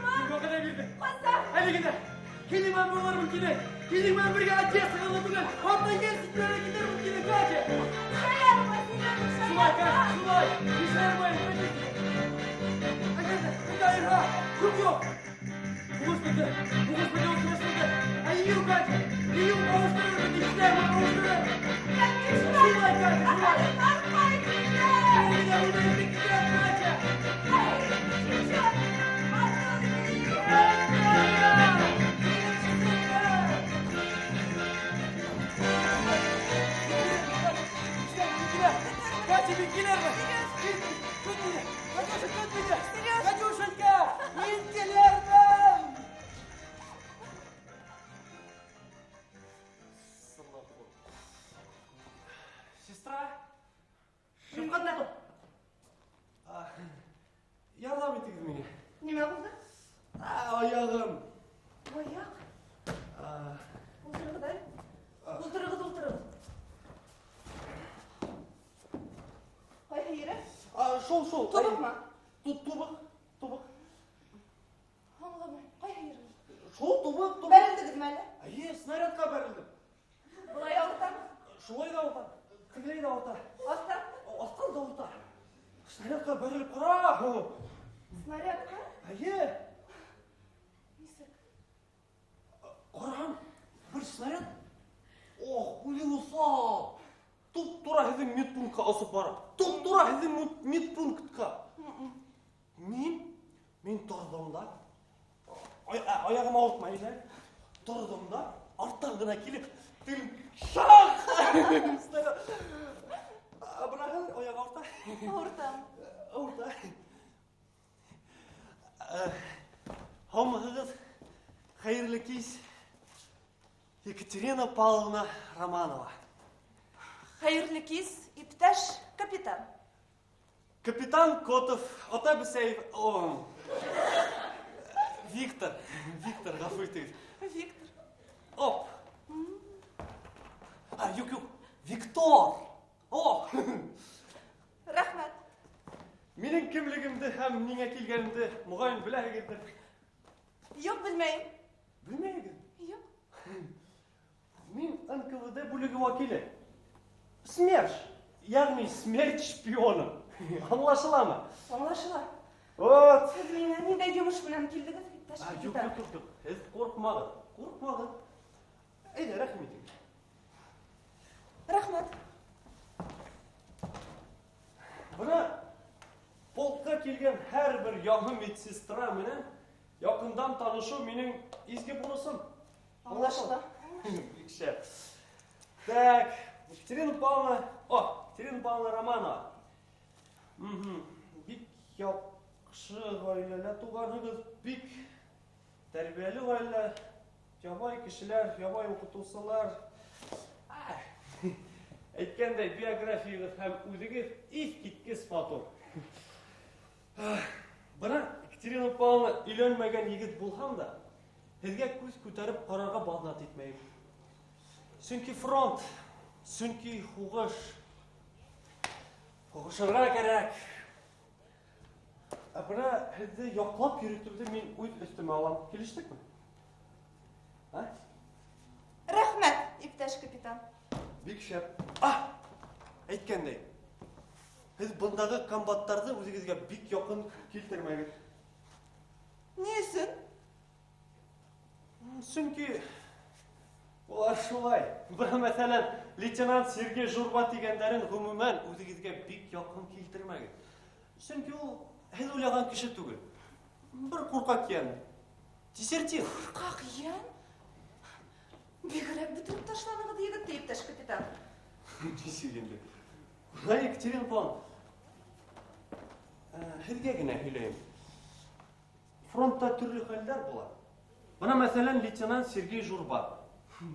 Мин вәгъдә бирдем. Әле генә. Һинең белән булырмын килә. Һинең белән бергә Одессага гына түгел, хатта ел читләренә китәрмен килә, Катя! Шаярма, Сережа, Шулай, Катя, шаярма! шулай. Мин шаярмыйм, Әгәр дә, монда аерга, күп юк. Сугыш бетте, сугыш бетте, ул сугыш бетте. Ә ию, Катя, ию кавыштырыр, нишләрмен, кавыштырыр. Шулай, Катя, шулай. Әле генә булмый, бик кирәк, Катя. Катя, мин килермен. Көт мине. Катюша, көт мине. Катюшенька, мин килермен. Сестра, Шифкат ярҙам итегеҙ миңә. Нимә булды? Аяғым. Аяҡ. Ултырығыҙ әле. Ултырығыҙ, ултырығыҙ. Ҡайһы ере? Шул, шул. Тубыҡмы? Тубыҡ, тубыҡ. Аңламайым. Ҡайһы ере? Шул тубыҡ, тубыҡ. Бәрелдегеҙме әле? Эйе, снарядҡа бәрелдем. Былай ауыртамы? Шулай ҙа ауырта, тегеләй ҙә ауырта. Аҫтан? Аҫтан да ауырта. Снарядҡа бәрелеп ҡара. Снарядҡа? Эйе. Нисек? Ҡараһам, бер снаряд. Ох, үҙе уҫал. Туп-тура һеҙҙең медпунктҡа осоп бара. Туп-тура һеҙҙең медпунктҡа. Мин торҙом да. Аяғым ауыртмай әле. Торҙом да, арттан ғына килеп, тел шах! Снаряд. Бына хәҙер аяғы ауырта. Ауыртам. Ауырта. Һаумыһығыҙ? Хәйерле кис. Екатерина Павловна Романова. Хәйерле кис, иптәш капитан. Капитан Котов, Ата Бесәев, о, Виктор, Виктор, ғәфү итегеҙ. Виктор. Оп. Юҡ, юҡ, Виктор. О. Рәхмәт. Минең кемлегемде һәм ниңә килгәнемде моғайын беләһегеҙҙер. Юҡ, белмәйем. Белмәйһегеҙ? Юҡ. Мин НКВД бүлеге вәкиле. СМЕРШ, йәғни смерть шпионы. Аңлашыламы? Аңлашыла. Вот. Һеҙ миңә ниндәй йомош менән килдегеҙ, иптәш Юҡ, капитан? юҡ, юҡ, юҡ. Һеҙ ҡурҡмағыҙ, ҡурҡмағыҙ. Әйҙә, рәхим итегеҙ. Рәхмәт. Бына полкка килгән һәр бер яңы медсестра менән яҡындан танышыу минең изге бурысым. Аңлашыла. Бик шәп. Так, Екатерина Павловна, о, Екатерина Павловна Романова. Бик яҡшы ғаиләлә тыуғанһығыҙ, бик тәрбиәле ғаилә, ябай кешеләр, ябай уҡытыусылар. Әйткәндәй, биографияғыҙ һәм үҙегеҙ иҫ киткес матур. Бына Екатерина Павловна өйләнмәгән егет булһам да, һеҙгә күҙ күтәреп ҡарарға баҙнат итмәйем. Сөнки фронт, сөнки һуғыш. Һуғышырға кәрәк. Ә бына һеҙҙе яҡлап йөрөтөүҙе мин үҙ өҫтөмә алам. Килештекме? А? Рәхмәт, иптәш капитан. Бик шәп. Әйткәндәй, һеҙ бындағы комбаттарҙы үҙегеҙгә бик яҡын килтермәгеҙ. Ни өсөн? Сөнки улар шулай. Бына мәҫәлән, лейтенант Сергей Журба тигәндәрен ғөмүмән үҙегеҙгә бик яҡын килтермәгеҙ. Сөнки ул һеҙ уйлаған кеше түгел. Бер ҡурҡаҡ йән. Дезертир. Ҡурҡаҡ йән? Бигерәк бөтөрөп ташланығыҙ егетте, иптәш капитан. Нисек инде? Бына Екатерина Павловна, һеҙгә генә һөйләйем. Фронтта төрлө хәлдәр була. Бына мәҫәлән, лейтенант Сергей Журба.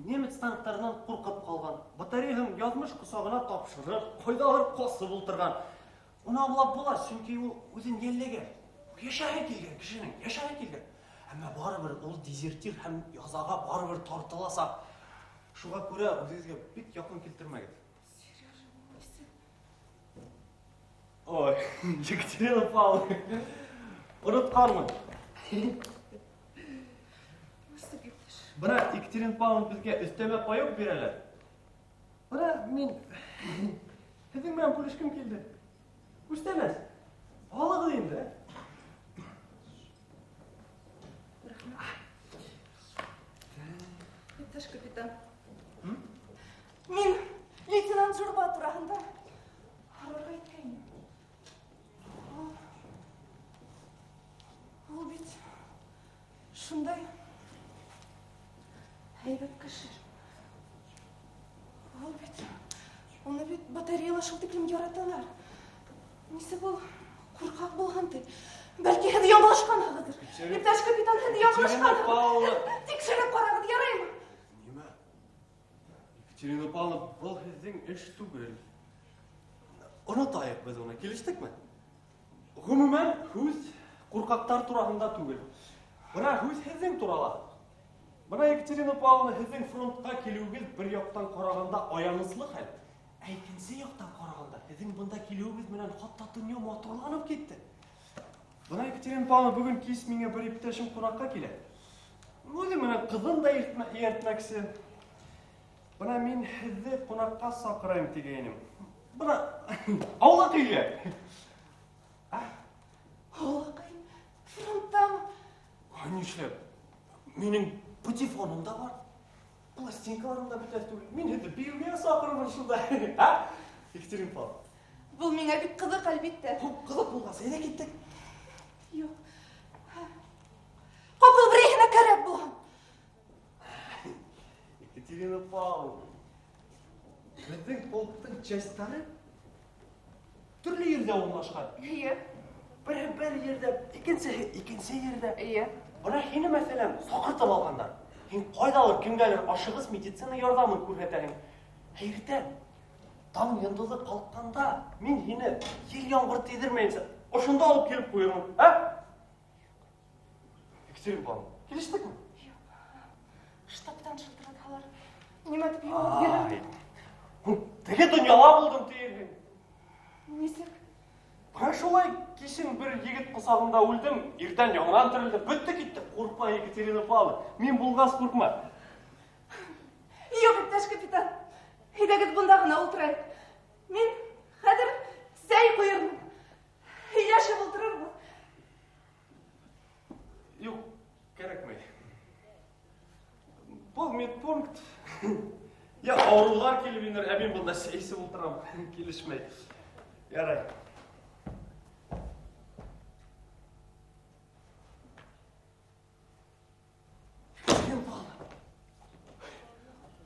Немец танктарынан ҡурҡып ҡалған. Батареяһын яҙмыш ҡосағына тапшырып, ҡайҙалыр ҡасып ултырған. Уны аңлап була, сөнки ул үҙен йәлләгән. Йәшәһе килгән кешенең, йәшәһе килгән. Әммә барыбер ул дезертир һәм язаға барыбер тартыласаҡ. Шуға күрә үҙегеҙгә бик яҡын килтермәгеҙ. Сережа, нисек? Ой, Екатерина Павловна. Онотҡанмын. Нисек иптәш? Бына Екатерина Павловна беҙгә өҫтәмә паёк бирәләр. Бына мин һеҙҙең менән бүлешкем килде. Күстәнәс. Алығыҙ инде. Рәхмәт. Иптәш капитан. Мин лейтенант Журба тураһында һорарға иткәйнем. Ул бит шундай һәйбәт кеше. Ул бит, уны бит батареяла шул тиклем яраталар. Нисек ул ҡурҡаҡ булған ти? Бәлки һеҙ яңылышҡанһығыҙҙыр. Иптәш капитан, һеҙ яңылышҡанһығыҙ. Тикшереп ҡарағыҙ, яраймы? Нимә? Екатерина Павловна, был һеҙҙең эш түгел. Онотайыҡ беҙ уны, килештекме? Ғөмүмән, һүҙ ҡурҡаҡтар тураһында түгел. Бына һүҙ һеҙҙең турала. Бына Екатерина Павловна, һеҙҙең фронтҡа килеүегеҙ бер яҡтан ҡарағанда аяныслы хәл. Ә икенсе яҡтан ҡарағанда, һеҙҙең бында килеүегеҙ менән хатта донъя матурланып китте. Бына Екатерина Павловна, бөгөн кис миңә бер иптәшем ҡунаҡҡа килә. Үҙе менән ҡыҙын да эйәртмәксе. Бына мин һеҙҙе ҡунаҡҡа саҡырайым тигәйнем. Бына аулаҡ өйгә. Аулаҡ өй? Фронттамы? Ай, нишләп? Минең патефоным да бар. Пластинкаларым да бөтә түгел. Мин һеҙҙе бейеүгә саҡырырмын шунда. Ә? Екатерина Павловна. Был миңә бик ҡыҙыҡ, әлбиттә. Ҡыҙыҡ булғас, әйҙә киттек. Юҡ. Ҡапыл берәйһенә кәрәк булһын. Екатерина Павловна, беҙҙең полктың частьтары төрлө ерҙә урынлашҡан. Эйе. Береһе бер ерҙә, икенсеһе икенсе ерҙә. Эйе. Бына һине, мәҫәлән, саҡыртып алғандар. Һин ҡайҙалыр, кемгәлер ашығыс медицина ярҙамын күрһәтәһең. Ә иртән таң йондоҙо ҡалҡҡанда мин һине ел ямғыр тейҙермәйенсә ошонда алып килеп ҡуйырмын. Ә? Екатерина Павловна, килештекме? Юҡ. Штабтан шылтыратһалар, нимә тип яуап бирермен? Ай, теге донъяла булдым тиерһең. Нисек? Бына шулай кисен бер егет ҡосағында үлдем, иртән яңынан терелдем, бөттө китте. Ҡурҡма, Екатерина Павловна, мин булғас ҡурҡма. Юҡ, иптәш капитан, әйҙәгеҙ бында ғына ултырайыҡ. Мин хәҙер сәй ҡуйырмын. Һөйләшеп ултырырбыҙ. Юҡ, кәрәкмәй. Был медпункт. Я ауырыуҙар килеп инер, ә мин бында сәй эсеп ултырам. Килешмәй. Ярай.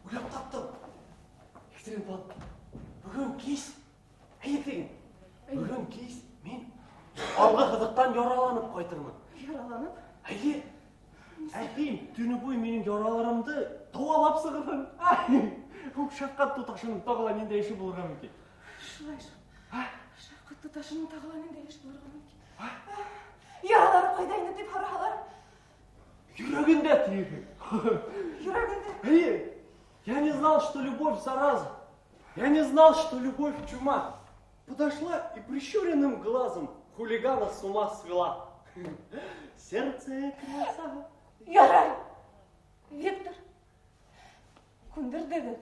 Уйлап таптым. Екатерина Павловна, бөгөн кис, әйе тиген. Бөгөн кис мин алғы һыҙыҡтан яраланып ҡайтырмын. Яраланып? Әйе. Ә һин төнө буйы минең яраларымды дауалап сығырһың. Ул шәфҡәт туташының тағы ла ниндәй эше булырға мөмкин? Шулай шул. Шәфҡәт туташының тағы ла ниндәй эше булырға мөмкин? Яралары ҡайҙа ине тип һораһалар? Йөрәгендә тиерһең. Йөрәгендә? Әйе. Я не знал, что любовь зараза. Я не знал, что любовь чума. Подошла и прищуренным глазом хулигана с ума свела. Сердце красава. Ярай, Виктор, күндерҙегеҙ.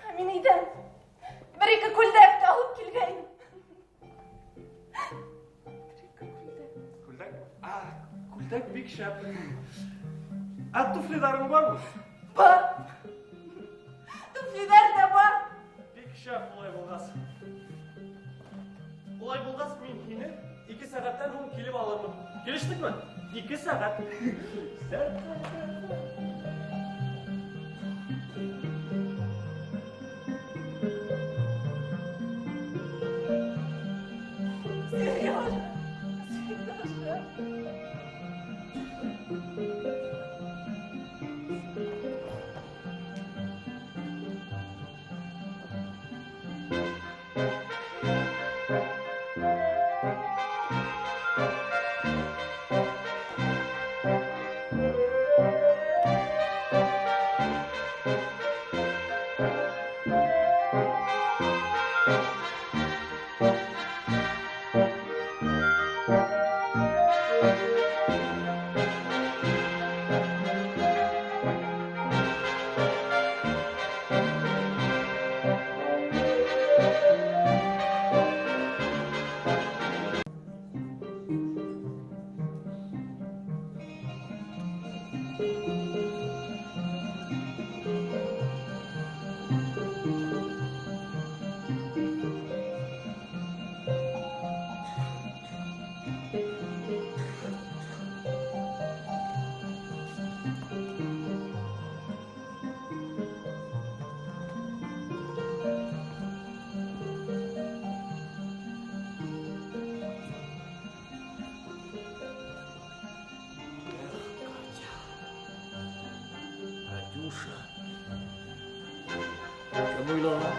Ә мин өйҙән бер-ике күлдәк тә алып килгәйнем. Бер-ике күлдәк. Күлдәк? А, күлдәк бик шәп. Ә туфлиҙарың бармы? Бар. Туфлиҙар ҙа бар. Бик шәп улай булғас. Улай булғас мин һине 2 сәғәттән һуң килеп алырмын. Килештекме? 2 сәғәт. Сережа, Сережа. Thank you. Кем уйлаған?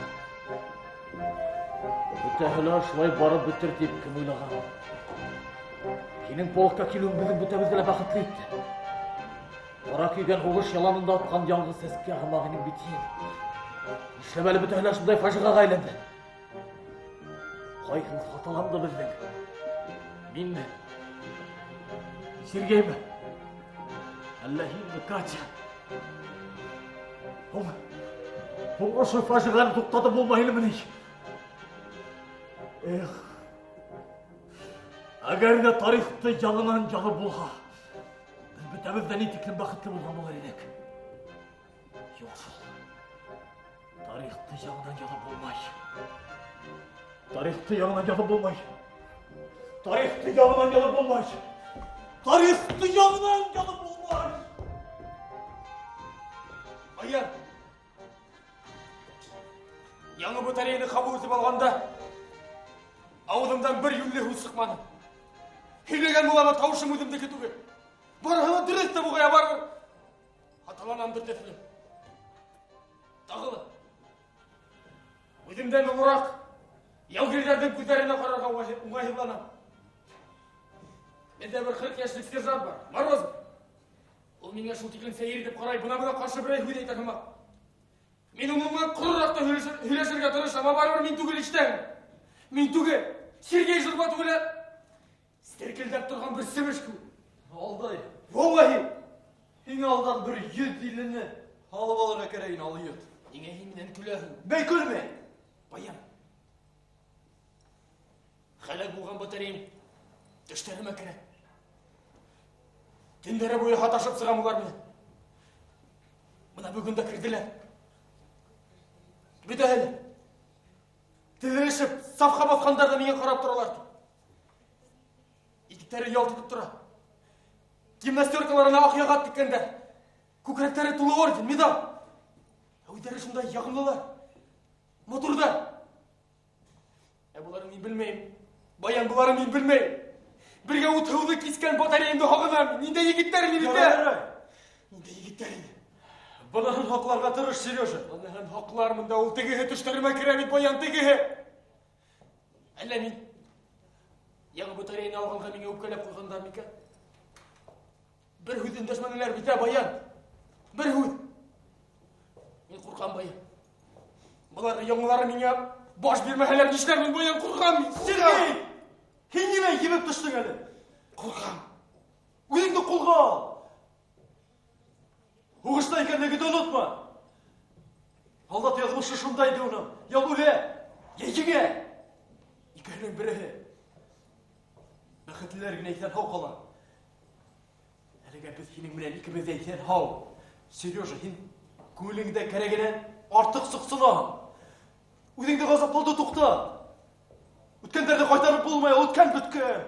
Бөтәһе лә шулай барып бөтөр тип кем уйлаған? Һинең полкка килеүең беҙҙең бөтәбеҙҙе лә бәхетле итте. Ҡара көйгән һуғыш яланында атҡан яңғыҙ сәскә һымаҡ инең бит һин. Нишләп әле бөтәһе лә шундай фажиғаға әйләнде? Ҡайһыбыҙ хаталанды беҙҙең? Минме? Сергейме? Әллә һинме, Катя? Һуң, һуң ошо фажиғәне туҡтатып булмай инеме ни? Эх, әгәр ҙә тарихты яңынан яҙып булһа, беҙ бөтәбеҙ ҙә ни тиклем бәхетле булған булыр инек. Юҡ шул. Тарихты яңынан яҙып булмай. Тарихты яңынан яҙып булмай. Тарихты яңынан яҙып булмай. Тарихты яңынан яҙып булмай. Баян. Яңы батареяны ҡабул итеп алғанда ауыҙымдан бер йүнле һүҙ сыҡманы. Һөйләгән булам, тауышым үҙемдеке түгел. Барыһы ла дөрөҫ тә буғай, барыбер. Хаталанамдыр төҫлө. Тағы ла үҙемдән олораҡ яугирҙәрҙең күҙҙәренә ҡарарға уңайһыҙланам. Беҙҙә бер 40 йәшлек сержант бар, Морозов. Ул миңә шул тиклем сәйер итеп ҡарай, бына-бына ҡаршы берәй һүҙ әйтә һымаҡ. Мин уның менән ҡорораҡ та һөйләшергә тырышам, ә барыбер мин түгел ишетәм. Мин түгел, Сергей Журба түгел, стеркелдәп торған бер семеш кеүек. Алдай. Валлаһи. Һиңә алдан бер йөҙ иллене алып алырға кәрәк ине, алйот. Ниңә һин минән көләһең? Бәй көлмә. Баян. Хәләк булған батареям төштәремә керә. Төндәре буйы һаташып сығам улар менән. Бына бөгөн дә керҙеләр. Бөтәһе лә. Теҙелешеп, сафҡа баҫҡандар ҙа миңә ҡарап торалар. Итектәре ялт итеп тора. Гимнастеркаларына аҡ яға теккәндәр. Күкрәктәре тулы орден, медаль. Ә үҙҙәре шундай яғымлылар. Матурҙар. Ә буларын мин белмәйем. Баян, буларын мин белмәйем. Бергә ут һыуҙы кискән батареямды һағынам. Ниндәй егеттәр ине бит, ә? Ярай, ярай. Ниндәй егеттәр ине? Быныһын һаҡларға тырыш, Сережа. Быныһын һаҡлармын да, ул тегеһе төштәремә керә бит, Баян, тегеһе. Әллә мин яңы батареяны алғанға миңә үпкәләп ҡуйғандар микән? Бер һүҙ өндәшмәнеләр бит, ә, Баян? Бер һүҙ. Мин ҡурҡам, Баян. Былар яңылары миңә баш бирмәһәләр нишләрмен, Баян, ҡурҡам мин. Сергей! Һин нимә ебеп төштөң әле? Ҡурҡам. Үҙеңде ҡулға ал. Һуғышта икәнлегеңде онотма. Һалдат яҙмышы шунда инде уның. Я үлә, я еңә. Икеһенең береһе. Бәхетлеләр генә иҫән һау ҡала. Әлегә беҙ һинең менән икебеҙ ҙә иҫән һау. Сережа, һин күңелеңдә кәрәгенән артыҡ соҡсонаһың. Үҙеңде ғазаплауҙы туҡтат. Үткәндәрҙе ҡайтарып булмай, ул үткән бөткән.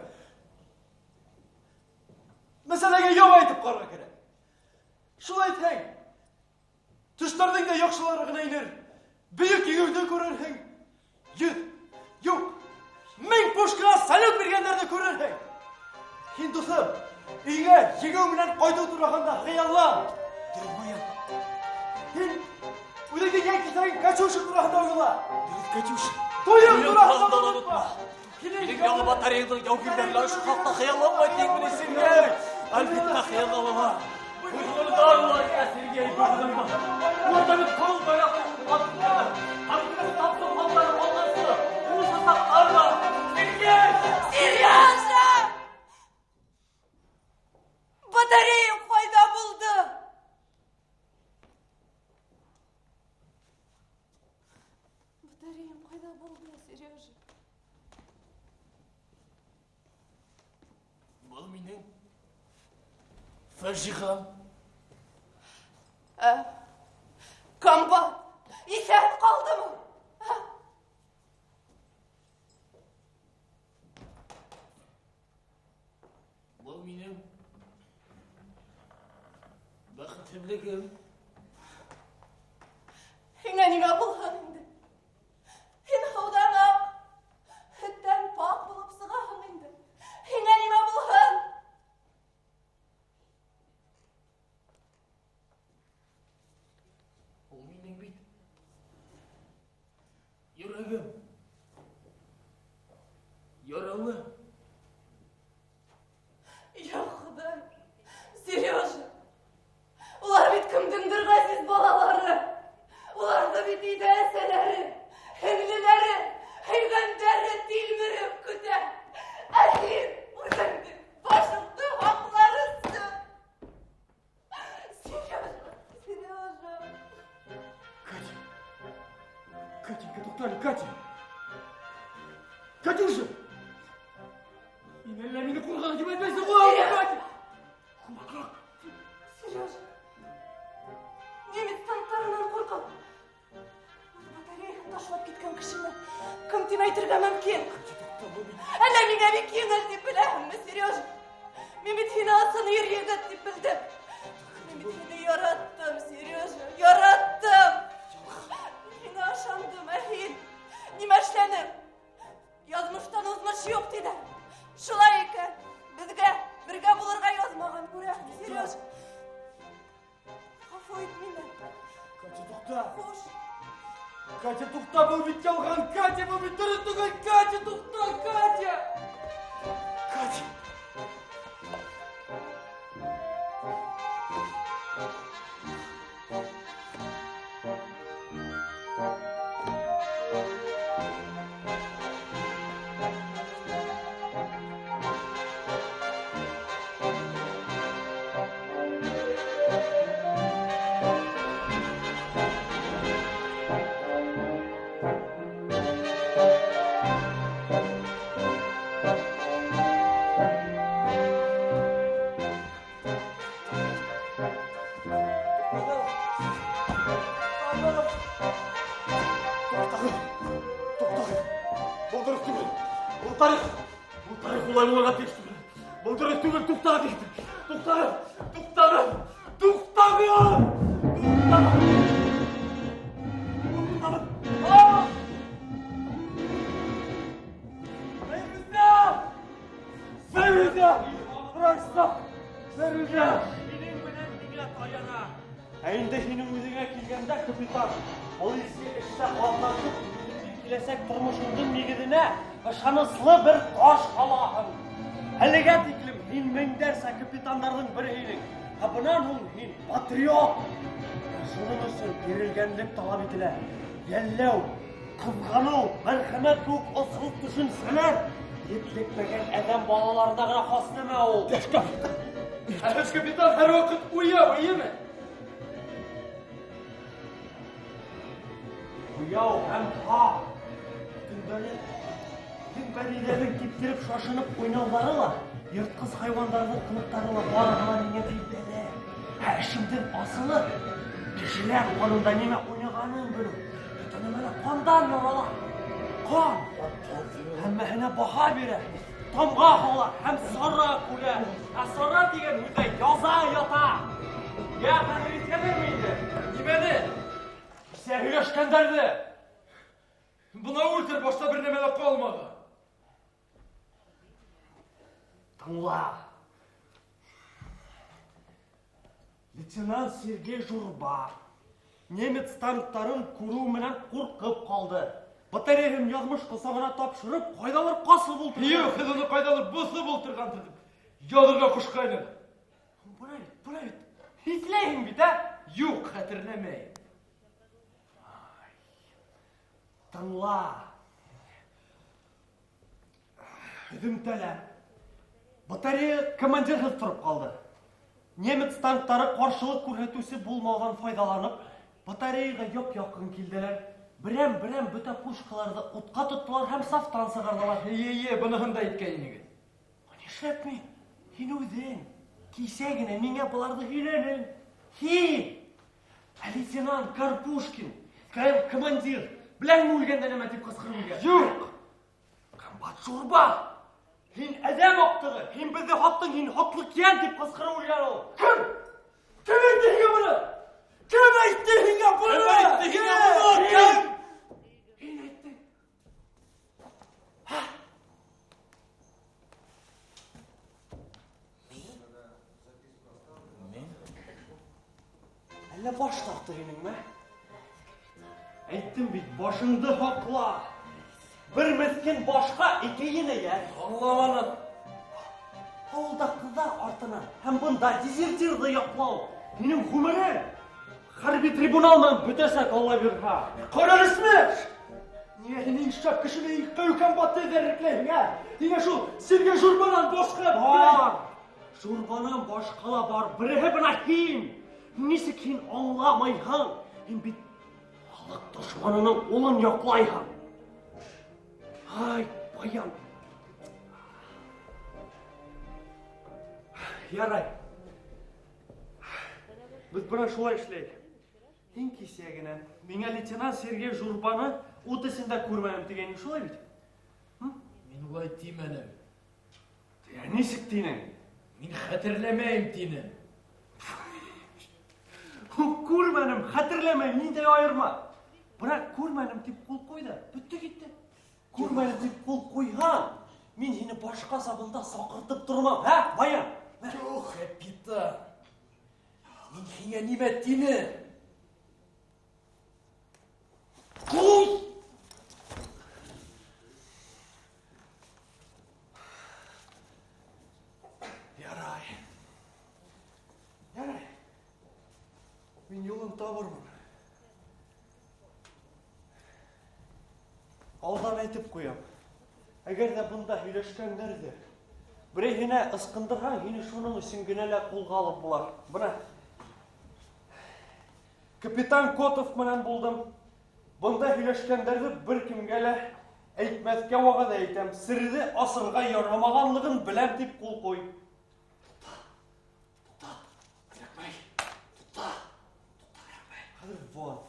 Мәсьәләгә яңы әйтеп ҡарарға кәрәк. Шулай итһәң, төштәрҙең дә яҡшылары ғына инер. Бөйөк еңеүҙе күрерһең. Йөҙ, юҡ, мең пушкаға салют биргәндәрҙе күрерһең. Һин, дуҫым, өйөңә еңеү менән ҡайтыу тураһында хыяллан. Дөрөҫ, Баян. Һин үҙеңдең йән киҫәгең Катюша тураһында уйла. Дөрөҫ, Катюша. Туйың тураһында онотма. Һинең яңы батареяңдың яугирҙәре ошо хаҡта хыялланмай тиң мине, Сергей. Әлбиттә, хыялланалар. Быйылдар Сергей, быйылдар. Уларҙа бит ҡыл байраҡты атып тапшырғандары ҡалғансы, ул саҡтар Сергей! Сережа! Батарея ҡайҙа булды? Батареям ҡайҙа булды, Сережа? Был минең фажиғам. Ә, комбат иҫән ҡалдымы? Был минең бәхетһеҙлегем. Һиңә нимә булһын инде? Һин һыуҙан аҡ, һөттән пак булып сығаһың инде. Һиңә нимә булһын? Ул минең бит Яралы. Я Хоҙай, Сережа, улар бит кемдеңдер ғәзиз балалары. Уларҙы бит өйҙә әсәләре, һеңлеләре, һөйгәндәре тилмереп көтә. Ә һин үҙеңдең башыңды һаҡлар өсөн. Сережа, Сережа. Катя! Катенька, туҡта әле, Катя! Катюша! Һин әллә мине ҡурҡаҡ тип әйтмәйһең ғой, Катя! Ҡурҡаҡ! Сережа, немец танктарынан ҡурҡып, үҙ батареяһын ташлап киткән кешене кем тип әйтергә мөмкин? Әллә миңә бик еңел тип беләһеңме, Сережа? Мин бит һине ысын ир-егет тип белдем. Мин бит һине яраттым, Сережа, яраттым. Мин һиңә ышандым, ә һин нимә эшләнең? Яҙмыштан уҙмыш юҡ тиҙәр. Шулай икән, беҙгә бергә булырға яҙмаған күрәһең, Сережа. Ғәфү ит мине. Катя, туҡта! Хуш. Катя, туҡта, был бит ялған! Катя, был бит дөрөҫ түгел! Катя, туҡта, Катя! Катя! Туҡтағыҙ! Туҡтағыҙ! Был дөрөҫ түгел! Был тарих! Был тарих улай булырға тейеш түгел! Был дөрөҫ түгел! Туҡтағыҙ, егеттәр! Туҡтағыҙ! Туҡтағыҙ! Туҡтағыҙ! Туҡтағыҙ! Туҡтағыҙ! А! Фәйрүзә! Фәйрүзә! Просто! Фәйрүзә! Һинең менән миңә таяна. Ә инде һинең үҙеңә килгәндә, капитан, был изге эштә ҡатнашып, үҙеңдең киләсәк тормошоңдоң нигеҙенә ышаныслы бер таш һалаһың. Әлегә тиклем һин меңдәрсә капитандарҙың береһе инең. Ә бынан һуң һин патриот. Ә шуның өсөн бирелгәнлек талап ителә. Йәлләү, ҡыҙғаныу, мәрхәмәт кеүек осһоҙ төшөнсәләр етлекмәгән әҙәм балаларына ғына хас нәмә ул. Иптәш капитан һәр ваҡыт уяу, эйеме? Уяу һәм һаҡ. Көндәлек пәрейҙәрҙең типтереп шашынып уйнауҙары ла, йыртҡыс хайуандарҙың ҡылыҡтары ла барыһы ла миңә билдәле. Ә эшемдең асылы кешеләр ҡанында нимә уйнағанын белеү. Бөтә нәмә лә ҡандан ярала. Ҡан һәммәһенә баһа бирә, тамға һала һәм сара күрә. Ә сара тигән һүҙҙә яза ята. Йә, хәҙер иҫкәнерме инде? Нимәне? Кисә һөйләшкәндәрҙе. Бына үлтер, башта бер нәмә лә ҡалманы. Тыңла. Лейтенант Сергей Журба немец танктарын күреү менән ҡурҡып ҡалды. Батареяһын яҙмыш ҡосағына тапшырып, ҡайҙалыр ҡасып ултырҙы. Юҡ, һеҙ уны ҡайҙалыр боҫоп ултырғандыр тип яҙырға ҡушҡайным. Бына бит, бына бит. Иҫләйһең бит, ә? Юҡ, хәтерләмәйем. Тыңла. Һөҙөмтәлә. Батарея командирһыҙ тороп ҡалды. Немец танктары ҡаршылыҡ күрһәтеүсе булмауҙан файҙаланып, батареяға яп-яҡын килделәр. Берәм-берәм бөтә пушкаларҙы утҡа тоттолар һәм сафтан сығарҙылар. Эйе, эйе, быныһын да әйткән инегеҙ. Нишләп мин? Һин үҙең. Кисә генә миңә быларҙы һөйләнең. Һин! Ә лейтенант Карпушкин, командир, беләһеңме үлгәндә нәмә тип ҡысҡырып үлгән? Юҡ! Комбат Журба! Һин әҙәм аҡтығы, һин беҙҙе һаттың, һин һатлыҡ йән тип ҡысҡырып үлгән ул. Кем? Кем әйтте һиңә быны? Кем әйтте һиңә быны? Кем әйтте һиңә быны? Кем? Һин әйттең. Мин? Әллә баш тарттыҡ инеңме? Әйттем бит, башыңды һаҡла. Бер меҫкен башҡа ике енәйәт. Аңламаным. Ауылда ҡыҙҙар артынан һәм бында дезертирҙы яҡлау. Һинең ғүмерең хәрби трибунал менән бөтәсәк, Алла бирһә. Ҡара Рәсмеш! Ниңә һин иң шәп кешене иң ҡыйыу комбатты эҙәрлекләйһең, ә? Ниңә шул Сергей Журбанан башҡа Бар! Журбанан башҡа ла бар. Береһе бына һин. Нисек һин аңламайһың? Һин бит халыҡ дошманының улын яҡлайһың. Ай, Баян. Ярай. Беҙ бына шулай эшләйек. Һин кисә генә миңә лейтенант Сергей Журбаны ут эсендә күрмәнем тигәйнең, шулай бит? Мин улай тимәнем. Ә нисек тинең? Мин хәтерләмәйем тинем. Күрмәнем, хәтерләмәйем, ниндәй айырма? Бына күрмәнем тип ҡул ҡуй ҙа, бөттө китте. Күрмәнем тип ҡул ҡуйһаң, мин һине башҡа сабында саҡыртып тормам, ә, Баян? Юҡ, капитан. Мин һиңә нимә тинем? Ҡуй! Ярай. Ярай. Мин юлын табырмын. Алдан әйтеп ҡуям. Әгәр ҙә бында һөйләшкәндәрҙе берәйһенә ысҡындырһаң, һине шуның өсөн генә лә ҡулға алып була. Бына капитан Котов менән булдым. Бында һөйләшкәндәрҙе бер кемгә лә әйтмәҫкә вәғәҙә итәм. Серҙе асырға ярамағанлығын беләм тип ҡул ҡуй. Туҡта, кәрәкмәй. Туҡта. Туҡта, кәрәкмәй. Хәҙер вон.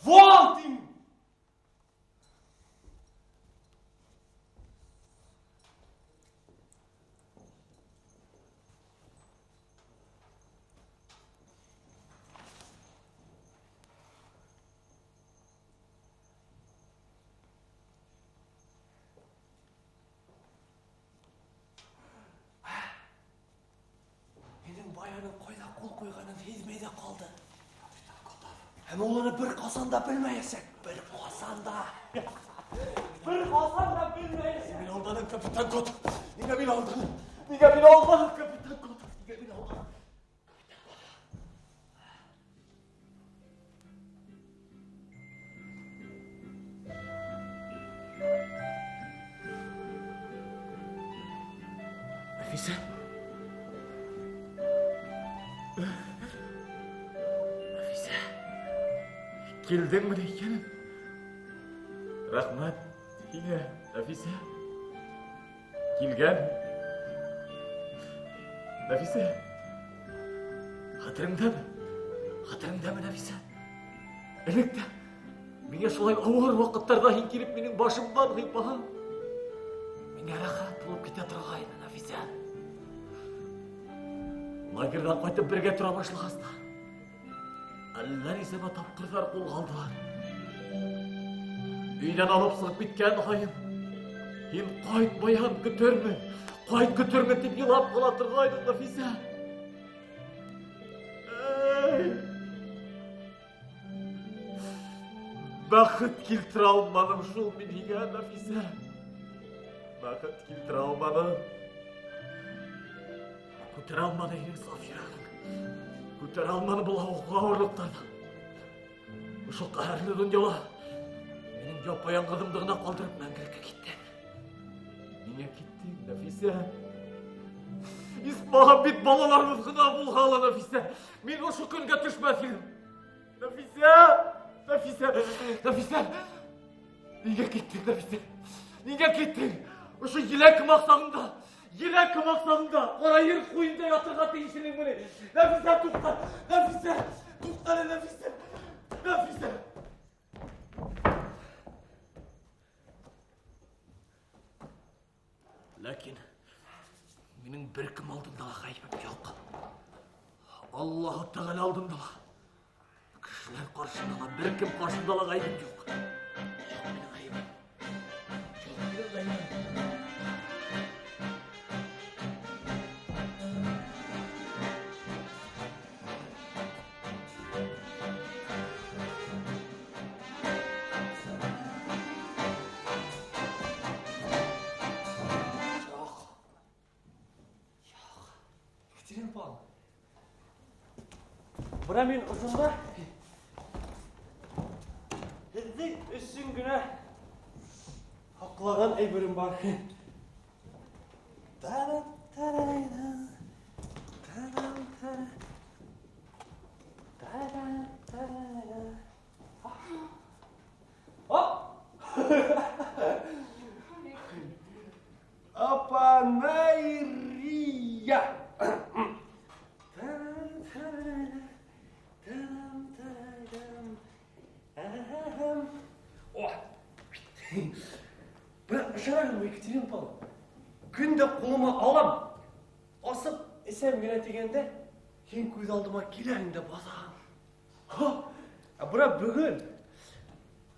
Вон тим! Минең баяның ҡайҙа ҡул ҡуйғанын һиҙмәй ҙә ҡалды. Һәм ул уны бер ҡасан да белмәйәсәк. Бер ҡасан да. Бер ҡасан да белмәйәсәк. Мин алданым, капитан Котов. Ниңә мин алданым? Ниңә мин алданым, капитан Котов? Ниңә мин алданым? Нәфисә. Нәфисә. Килдеңме икән? Рәхмәт һиңә, Нәфисә. Килгән. Нәфисә. Хәтереңдәме? Хәтереңдәме, Нәфисә? Элек тә миңә шулай ауыр ваҡыттарҙа һин килеп минең башымдан һыйпаһаң, миңә рәхәт булып китә торғайны, Нәфисә. Лагерҙан ҡайтып бергә тора башлағас та, әллә нисәмә тапҡырҙар ҡулға алдылар. Өйҙән алып сығып киткән һайын, һин ҡайт, Баян, көтөрмөн, ҡайт, көтөрмөн тип илап ҡала торғайның, Нәфисә. Эй! Бәхет килтерә алманым шул мин һиңә, Нәфисә. Бәхет килтерә алманым. Күтәрә алманы һинең саф йөрәгең. Күтәрә алманы был ауырлыҡтарҙы. Ошо ҡәһәрле донъяла минең япа-яңғыҙымды ғына ҡалдырып мәңгелеккә киттең. Ниңә киттең, Нәфисә? Исмаһам бит балаларыбыҙ ғына булһа ла, Нәфисә. Мин ошо көнгә төшмәҫ инем. Нәфисә! Нәфисә! Нәфисә! Ниңә киттең, Нәфисә? Ниңә киттең? Ошо еләк һымаҡ еләк һымаҡ сағында ҡара ер ҡуйында ятырға тейеш инеңме ни? Нәфисә, туҡта! Нәфисә! Туҡта әле, Нәфисә! Нәфисә! Ләкин минең бер кем алдында ла ғәйебем юҡ. Аллаһы Тәғәлә алдында ла, кешеләр ҡаршында ла, бер кем ҡаршында ла ғәйебем юҡ. Юҡ минең ғәйебем. Юҡ минең ғәйебем. Бына мин ошонда һеҙҙең өсөн генә һаҡлаған әйберем бар. Опа-найрия! О! Бына ышанаһыңмы, Екатерина Павловна? Көн дә ҡулыма алам. Асып эсәм генә тигәндә, һин күҙ алдыма киләһең дә баҫаһың. Һо! Ә бына бөгөн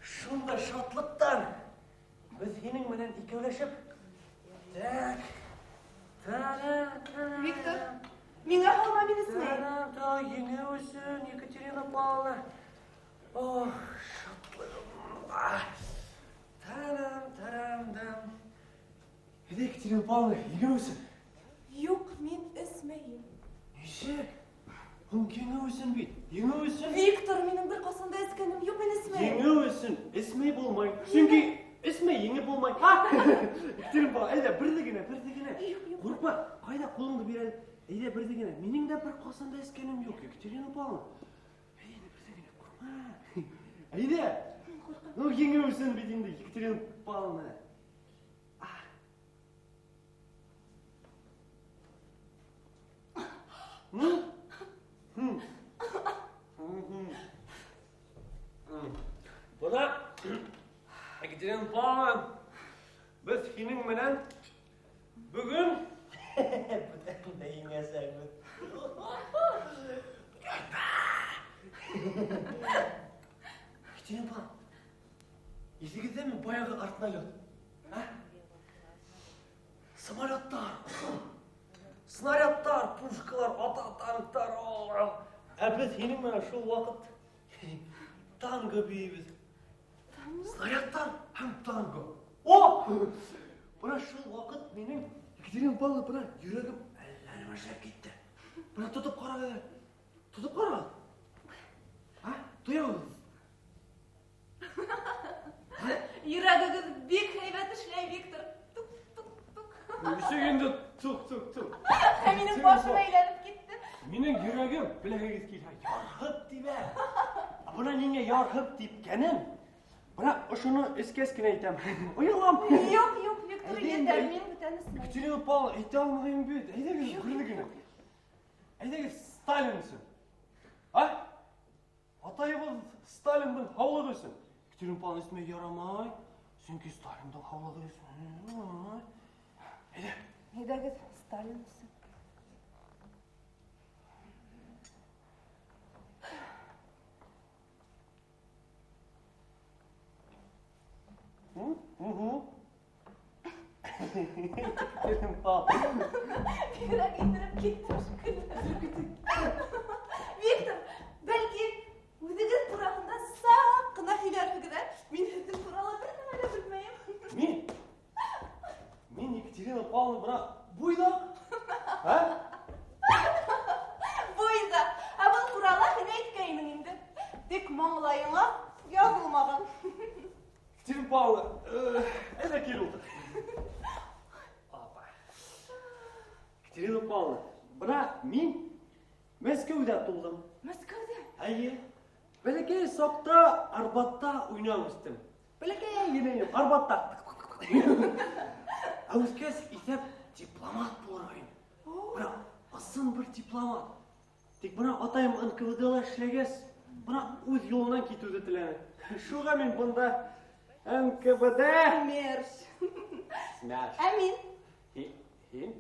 шундай шатлыҡтан беҙ һинең менән икәүләшеп так та-да, Виктор, миңә һалма, мин эсмәйем. Та-да, еңеү өсөн, Екатерина Павловна. Ох, шатлығым. Тарам, тарам, дам. Әйҙә, Екатерина Павловна, еңеү өсөн. Юҡ, мин эсмәйем. Нисек? Һуң еңеү өсөн бит. Еңеү өсөн. Виктор, минең бер ҡасан да эскәнем юҡ, мин эсмәйем. Еңеү өсөн эсмәй булмай. Сөнки эсмәй еңеп булмай. Ха! Екатерина Павловна, әйҙә, берҙе генә, берҙе генә. Ҡурҡма, ҡайҙа ҡулыңды бир әле. Әйҙә, берҙе генә. Минең дә бер ҡасан да эскәнем юҡ, Екатерина Павловна. Әйҙә, берҙе генә, ҡурҡма. Әйҙә. Ну, еңеү өсөн бит инде, Екатерина Павловна. Бына, Екатерина Павловна, беҙ һинең менән бөгөн бөтәһен дә еңәсәкбеҙ. Екатерина Павловна, иҫегеҙҙәме баяғы артналет? А? Самолеттар, снарядтар, пушкалар, ата танктар. Ә беҙ һинең менән шул ваҡыт танго бейебеҙ. Снарядтар һәм танго. О! Бына шул ваҡыт минең, Екатерина Павловна, бына йөрәгем әллә нимә эшләп китте. Бына тотоп ҡарағыҙ әле. Тотоп ҡарағыҙ. А? Тояғыҙ. Йөрәгегеҙ бик һәйбәт эшләй, Виктор. Тук, тук, тук. Нисек инде тук, тук, тук. Ә минең башым әйләнеп китте. Минең йөрәгем, беләһегеҙ килһә, ярһып тибә. Ә бына ниңә ярһып типкәнен, бына ошоно эскәс кенә әйтәм. Оялам. Юҡ, юҡ, Виктор, Әйҙә етәр, инде. мин бүтән эсмәйем. Екатерина Павловна, әйтә алмайым бит. Әйҙәгеҙ, берҙе генә. Әйҙәгеҙ, Сталин өсөн. А? Атайыбыҙ Сталиндың һаулығы өсөн. Екатерина Павловна, эсмәй ярамай. Сөнки Сталиндың һаулығы өсөн. Әйҙә. Әйҙәгеҙ, Сталин өсөн. Бигерәк иттереп киттем шикелле. Виктор, бәлки үҙегеҙ тураһында саҡ ҡына һөйләрһегеҙ, ә? Мин һеҙҙең турала бер нәмә лә белмәйем. Мин? Мин Екатерина Павловна, бына буйҙаҡ. Ә? Буйҙаҡ. Ә был турала һин әйткәйнең инде. Тик маңлайыңа яҙылмаған. Екатерина Павловна, әйҙә кил ултыр. Апа. Екатерина Павловна, бына мин Мәскәүҙә тыуҙым. Мәскәүҙә? Эйе. Бәләкәй саҡта Арбатта уйнап үҫтем. Бәләкәй генә инем, Арбатта. Ә үҫкәс иҫәп дипломат булырға инем. Бына ысын бер дипломат. Тик бына атайым Н К В Д-ла эшләгәс, бына үҙ юлынан китеүҙе теләне. Шуға мин бында Н К В Д. Мерш. Смерш. Ә мин? Һин?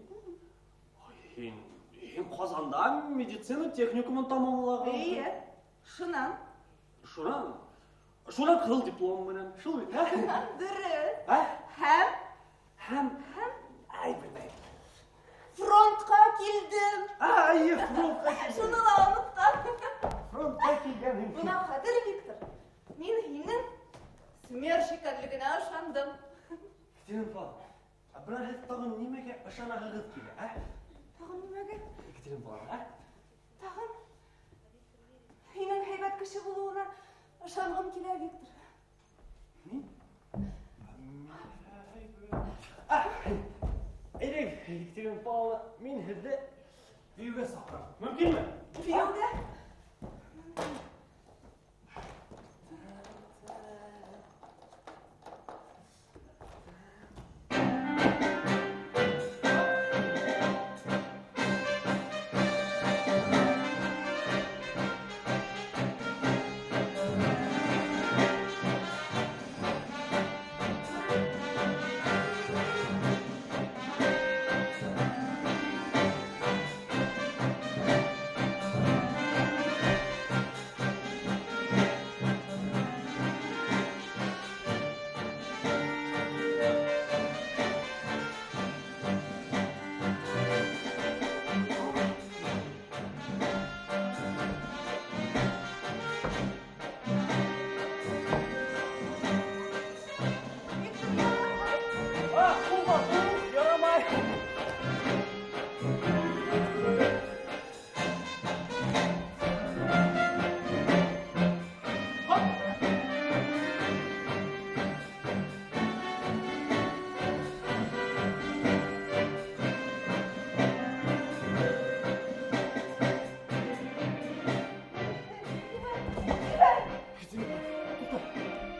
Ой, һин, һин Ҡазанда медицина техникумын тамамлаған. Эйе. Шунан? Шунан? Шунан ҡыҙыл диплом менән. Шул бит, ә? Дөрөҫ. Ә? Һәм? Һәм? Һәм? Ай, белмәйем. Фронтҡа килдем. Ай, фронтҡа килдем. Шуны ла онотҡан. Фронтҡа килгән. Бына хәҙер, Виктор, мин һинең СМЕРШ икәнлегенә ышандым. Екатерина Павловна, ә бына һеҙ тағын нимәгә ышанаһығыҙ килә, ә? Тағын нимәгә? Екатерина Павловна, ә? Тағын? әйбәт кеше булыуына ышанғым килә, Виктор. Мин? Әйдәгеҙ, Екатерина Павловна, мин һеҙҙе бейеүгә саҡырам. Мөмкинме? Бейеүгә?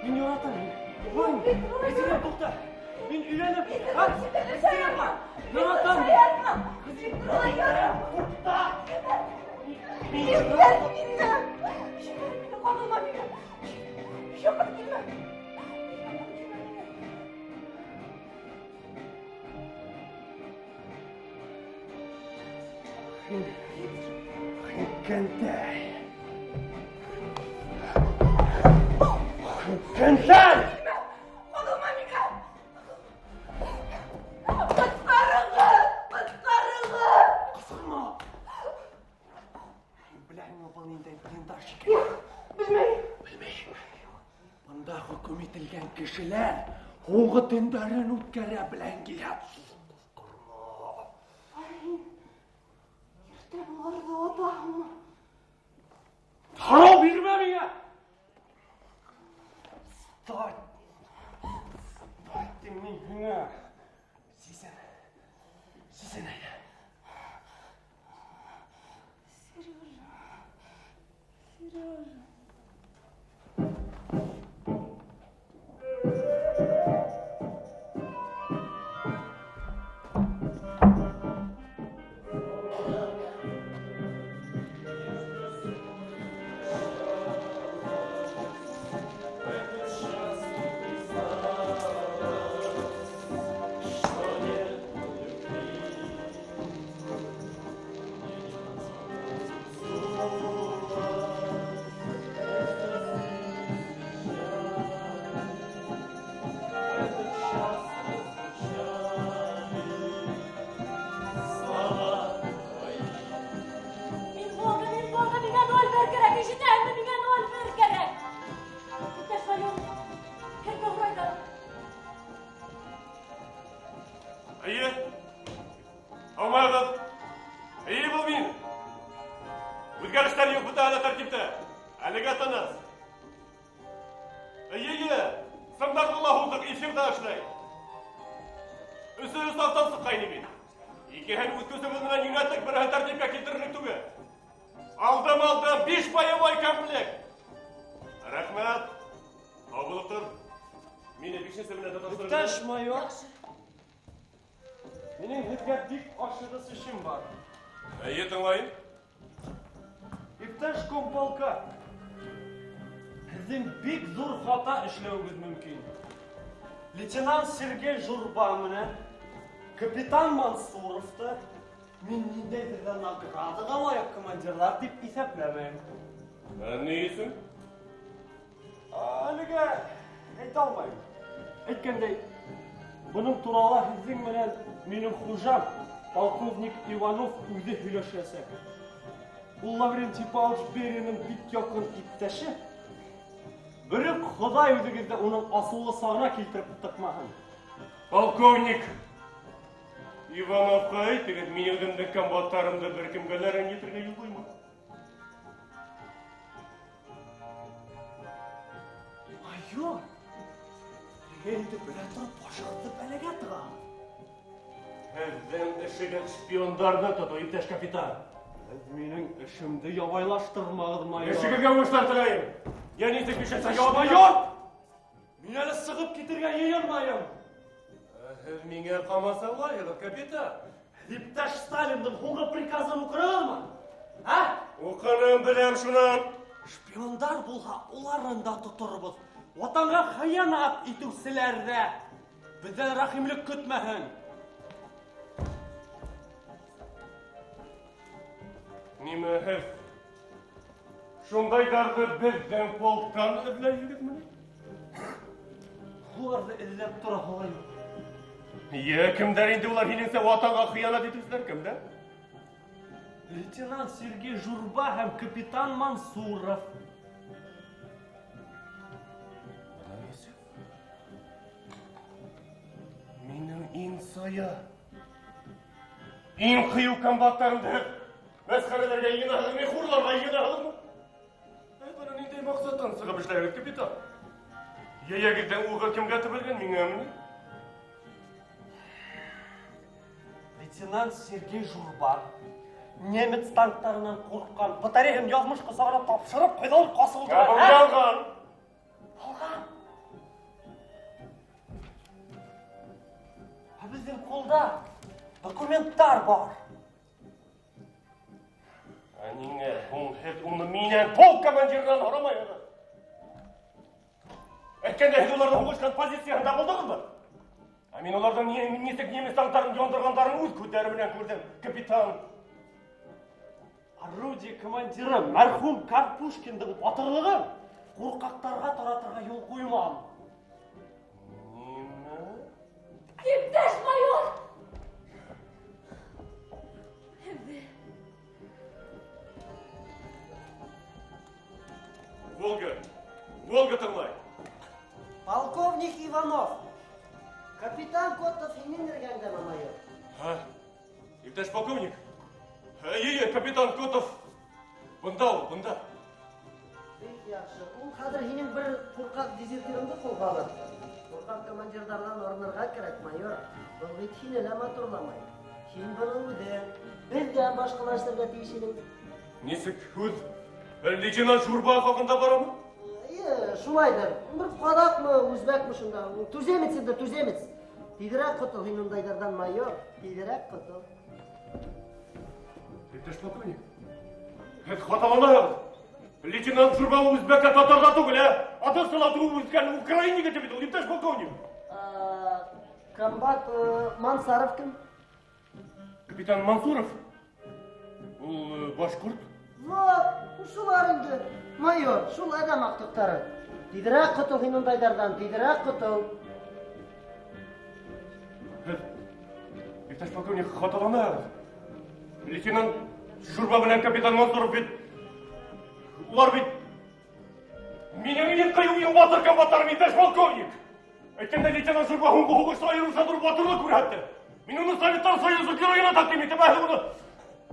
Мин яратам һине. Екатерина, туҡта. Мин өйләнеп, Екатерина, яратам. Туҡта. Ебәр мине! Ебәр мине, ҡағылма миңә! Яҡын килмә! Яҡын килмә миңә! Һин, һин кәнтәй. Кәнтәй! Ҡағылма миңә! Ҡотҡарығыҙ! Ҡотҡарығыҙ! Ҡысҡырма! Һин беләһеңме был ниндәй блиндаж икәнен? Белмәйем. Белмәйһеңме? Бында хөкөм ителгән кешеләр һуңғы төндәрен үткәрә белән килә. Ҡысҡырма! Ай, иртә быларҙы атаһыңмы? Һорау бирмә миңә! Стой! Стой, тим мин һиңә! Сисен! Сисен әйҙә! Сережа, Сережа. Мин Волга, мин Волга, миңә 01 кәрәк, ишетәһеңме, миңә 01 кәрәк. Иптәш майор, һеҙ ҙә һорайҙар. Эйе. Һаумыһығыҙ. Эйе, был мин. Үҙгәрештәр юҡ, бөтәһе лә тәртиптә. Әлегә тыныс. Эйе, эйе. Сымдарҙы ла һуҙҙыҡ, эфирҙа эшләй. Өсөһө сафтан сыҡҡайны бит. Икеһен үҙ көсөбөҙ менән йүнәттек, береһен тәртипкә килтерерлек түгел. Алдым, алдым, 5 боевой комплект. Рәхмәт. Һау булып тор. Мине бишенсе менән тоташтырып. Иптәш майор, минең һеҙгә бик ашығыс эшем бар. Эйе, тыңлайым. Иптәш комполка, һеҙҙең бик ҙур хата эшләүегеҙ мөмкин. Лейтенант Сергей Журба менән капитан Мансуровты мин ниндәйҙер ҙә наградаға лайыҡ командирҙар тип иҫәпләмәйем. Ә ни өсөн? Әлегә әйтә алмайым. Әйткәндәй, бының турала һеҙҙең менән минең хужам, полковник Иванов үҙе һөйләшәсәк. Ул Лаврентий Павлович Берияның бик яҡын иптәше. Берүк Хоҙай үҙегеҙҙе уның асыулы сағына килтереп тыҡмаһын. Полковник Ивановҡа әйтегеҙ, мин үҙемдең комбаттарымды бер кемгә лә рәнйетергә юл ҡуймам. Майор, һеҙ инде белә тороп башығыҙҙы бәләгә тығаһығыҙ. Һеҙҙең эшегеҙ шпиондарҙы тотоу, иптәш капитан. Һеҙ минең эшемде ябайлаштырмағыҙ, майор. Эшегеҙгә уңыштар теләйем. Йә нисек ишетсә яуап Майор! Мин әле сығып китергә йыйынмайым. Һеҙ миңә ҡамасаулайһығыҙ, капитан. Иптәш Сталиндың һуңғы приказын уҡынығыҙмы? Ә? Уҡыным, беләм шунан. Шпиондар булһа, уларын да тоторбоҙ. Ватанға хыянат итеүселәр ҙә беҙҙән рәхимлек көтмәһен. Нимә һеҙ шундайҙарҙы беҙҙең полктан эҙләйһегеҙме ни? Уларҙы эҙләп тораһы ла юҡ. Йә, кемдәр инде улар һинеңсә ватанға хыянат итеүселәр кемдәр? Лейтенант Сергей Журба һәм капитан Мансуров. Минең иң сая, иң ҡыйыу комбаттарымды һеҙ мәсхәрәләргә йыйынаһығыҙ, мине хурларға йыйынаһығыҙмы? Ә быны ниндәй маҡсаттан сығып эшләйһегеҙ, капитан? Йәйәгеҙҙең уғы кемгә төбәлгән, миңәме ни? Лейтенант Сергей Журба немец танктарынан ҡурҡҡан, батареяһын яҙмыш ҡосағына тапшырып, ҡайҙалыр ҡасып Ә ултыра. был ялған. Ялған. Ә беҙҙең ҡулда документтар бар. Ә ниңә һуң һеҙ уны минән полк командирынан һорамайһығыҙ? Әйткәндә һеҙ уларҙың һуғышҡан позицияһында булдығыҙмы? Ә мин уларҙың нисек немец танктарын яндырғандарын үҙ күҙҙәрем менән күрҙем, капитан. Орудие командиры мәрхүм Карпушкиндың батырлығын ҡурҡаҡтарға таратырға юл ҡуймам. Нимә? Иптәш майор! Һеҙҙе Волга, Волга тыңлай. Полковник Иванов. Капитан Котов һинең эргәңдәме, майор? Һа, иптәш полковник. Эйе, капитан Котов. Бында ул, бында. Бик яҡшы. Ул хәҙер һинең бер ҡурҡаҡ дезертирыңды ҡулға алыр. Ҡурҡаҡ командирҙарҙан арынырға кәрәк, майор. Был бит һине лә матурламай. Һин быны үҙең, беҙҙән башҡалар эшләргә тейеш инең. Нисек һүҙ? Лейтенант Журба хаҡында барамы? Эйе, шулайҙыр. Бер ҡаҙаҡмы, үзбәкме шунда. Туземец инде, туземец. Тиҙерәк ҡотол һин ундайҙарҙан, майор. Тиҙерәк ҡотол. Иптәш полковник, һеҙ хаталанаһығыҙ. Лейтенант Журба үзбәк тә, татар ҙа түгел, ә? Одессала тыуып үҫкән украин егете бит ул, иптәш полковник. Комбат Мансаров кем? Капитан Мансуров? Ул башҡорт. Вот, шулар инде. Майор, шул әҙәм аҡтыҡтары. Тиҙерәк ҡотол һин ундайҙарҙан, тиҙерәк ҡотол. Һеҙ, иптәш полковник, хаталанаһығыҙ. Лейтенант Журба менән капитан Мансуров бит, улар бит минең иң ҡыйыу, иң батыр комбаттарым, иптәш полковник. Әйткәндә, лейтенант Журба һуңғы һуғышта айырыуса ҙур батырлыҡ күрһәтте. Мин уны Советтар Союзы геройына тәҡдим итәм, ә һеҙ уны,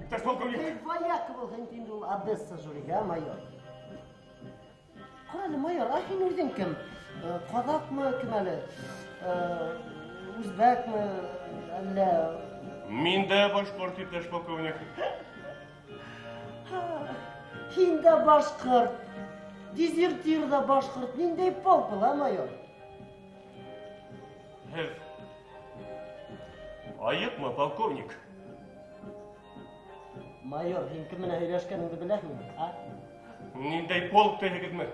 иптәш полковник. Эй, вояка булһын инде ул Одесса жюриге, ә, майор? Ҡара әле, майор, ә һин үҙең кем? Ҡаҙаҡмы, кем әле? Үзбәкме, әллә? Мин дә башҡорт, иптәш полковник. Һин дә башҡорт, дезертир ҙа башҡорт. Ниндәй полк был, ә, майор? Һеҙ айыҡмы, полковник? Майор, һин кем менән һөйләшкәнеңде беләһеңме, ә? Ниндәй полк тиһегеҙме?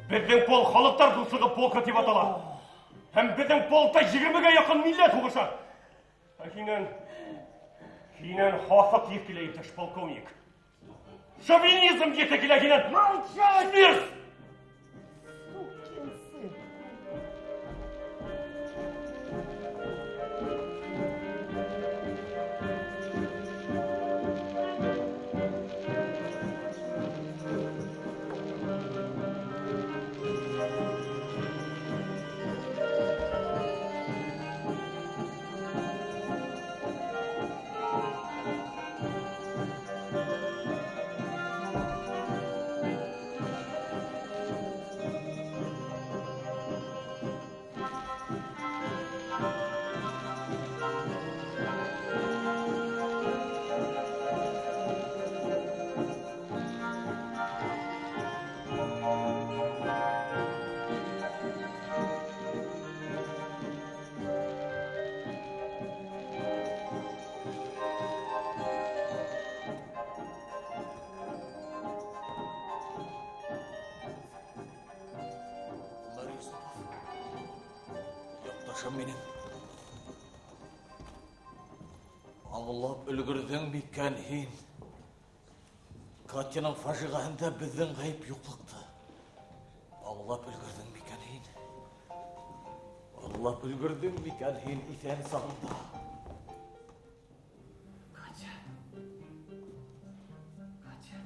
Беҙҙең полк халыҡтар дуҫлығы полкы тип атала. Һәм беҙҙең полкта 20-гә яҡын милләт һуғыша. Ә һинән һаҫыҡ еҫ килә, иптәш полковник. Шовинизм еҫе килә һинән. Молчать! Смерть! Сукин сын. Башым минең. Аңлап өлгөрҙөң микән һин? Катяның фажиғәһендә беҙҙең ғәйеп юҡлыҡты. Аңлап өлгөрҙөң микән һин? Аңлап өлгөрҙөң микән һин иҫән сағыңда? Катя. Катя.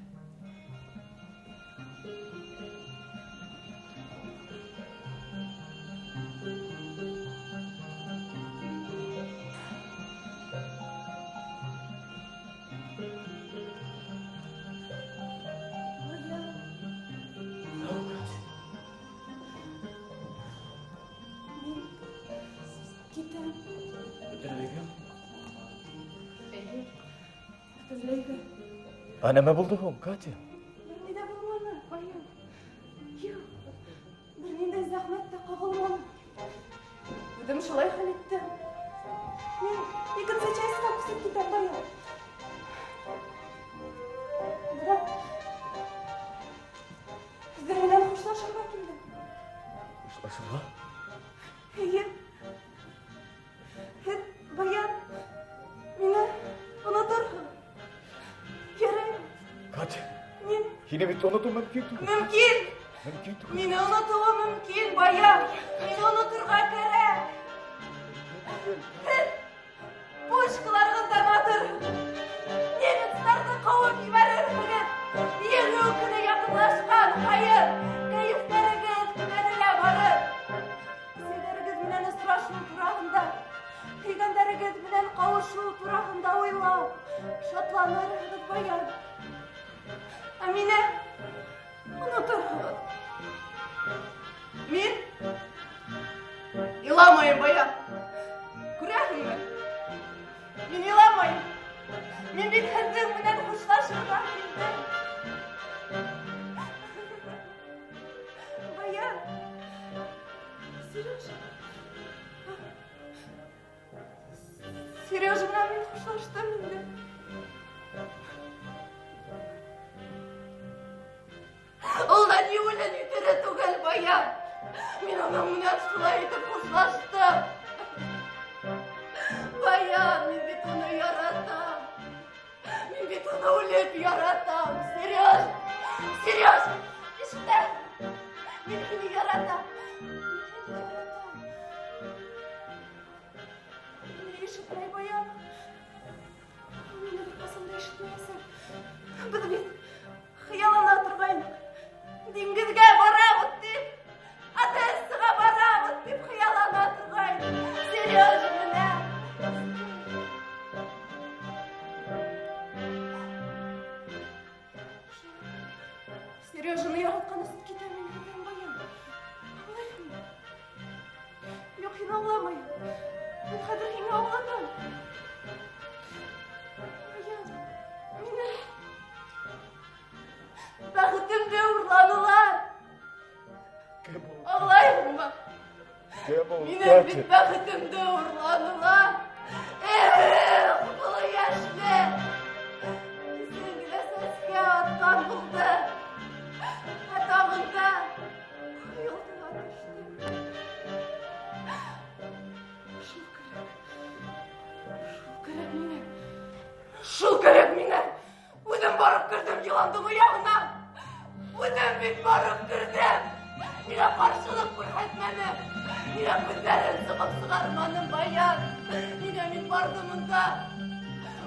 Баян. Ау, Катя. Мин китәм. Бөтөнләйгә? Әйе. Бөтөнләйгә. Ә нәмә булды һуң, Катя? Бер ни дә булманы, Баян. Юк. Бер ниндәй зәхмәт тә ҡағылманы. Үҙем шулай хәл иттем. Мин икенсе частьҡа күсеп китәм, Баян. Бына һеҙҙең менән хушлашырға килдем. Хушлашырға? Эйе. Һеҙ, Баян, мине оноторһоғоҙ. Ярай. Катя, Мин һине бит онотоу мөмкин түгел. Мөмкин. Мөмкин түгел. Мине онотоуы мөмкин, Баян. Мине оноторға кәрәк. Һеҙ пушкаларығыҙҙан атырһығыҙ. Немецтарҙы ҡыуып ебәрерһегеҙ. Еңеү көнө яҡынлашҡан һайын кәйефтәрегеҙ күтәрелә барыр. Әсәйҙәрегеҙ менән осрашыу тураһында, һөйгәндәрегеҙ менән ҡауышыу тураһында уйлап, шатланырһығыҙ, Баян. Ә мине оноторһоғоҙ. Мин иламайым, Баян. Күрәһеңме? Мин иламайым. Мин бит һеҙҙең менән хушлашырға килдем. Баян. Сережа. Сережа менән мин хушлаштым инде. Ул да ни үле, ни тере түгел, Баян. Мин уның менән шулай итеп хушлаштым. Баян, мин бит уны яратам. Мин бит уны үлеп яратам. Сереж, Сереж, ишетә. Мин һине яратам. Мин һине яратам. Мине ишетмәй, Баян. Мине бер ҡасан да ишетмәйәсәк. Беҙ бит хыяллана торғайныҡ. Диңгеҙгә барабыҙ тип, Одессаға барабыҙ тип хыяллана торғайныҡ. Сережа менән. Сережаны яратҡан өсөн китәм мин һеҙҙән, Баян. Аңлайһыңмы? Юҡ, һин аңламайһың. Мин хәҙер һиңә аңлатам. Баян, мине бәхетемде урланылар. Кем ул? Аңлайһыңмы? Кем ул, Минең Катя? бит бәхетемде урланылар. Эх, был йәшлек! Кисен генә сәскә атҡан булды. Ә таңында йылтына төштө. Шул кәрәк. Шул кәрәк миңә. Шул кәрәк миңә. Үҙем барып керҙем йыландың ояһына. Үҙем бит барып керҙем. Ниңә ҡаршылыҡ күрһәтмәнем? Ниңә күҙҙәрен сығып сығарманым, Баян? Ниңә мин барҙым унда?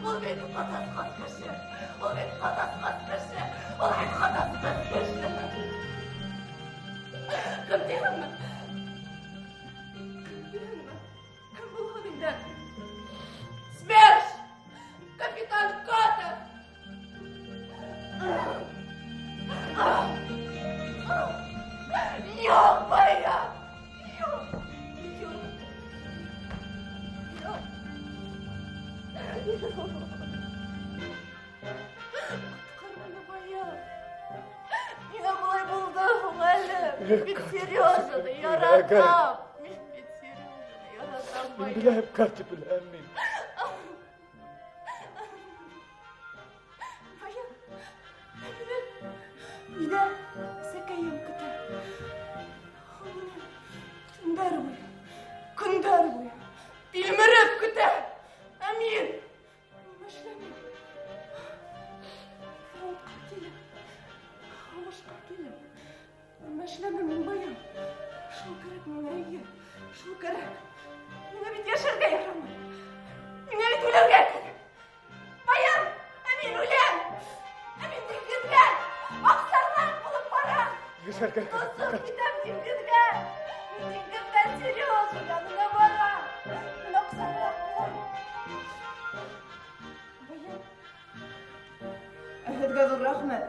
Ул бит ҡотосҡос кеше. Ул бит ҡотосҡос кеше. Ул бит ҡотосҡос кеше. Кем тиһеңме? Кем тиһеңме? Кем булһын инде? СМЕРШ! Капитан Котов! Юҡ, Баян! Юҡ! Юҡ! Юҡ! Ҡотҡар мине, Баян! Ниңә былай булды һуң әле? Мин бит Сережаны яратам. Мин бит Сережаны яратам, Мин Баян. беләм, Катя, беләм мин. Баян, мине өйҙә әсәкәйем көтә. Ул мине төндәр буйы, көндәр тилмереп көтә. Ә мин нимә эшләмим? Фронтҡа килеп, һуғышҡа килеп, нимә эшләмим мин, Баян? Шул кәрәк миңә, эйе, шул кәрәк. Миңә бит йәшәргә ярамай. Миңә бит үлергә кәрәк. Баян, ә мин үләм. Ә мин диңгеҙгә аҡсарлаҡ булып барам. Йәшәргә кәрәк. Осоп китәм диңгеҙгә. Мин диңгеҙҙә Сережа янына барам. Мин аҡсарлаҡ булам. Баян, ә һеҙгә ҙур рәхмәт.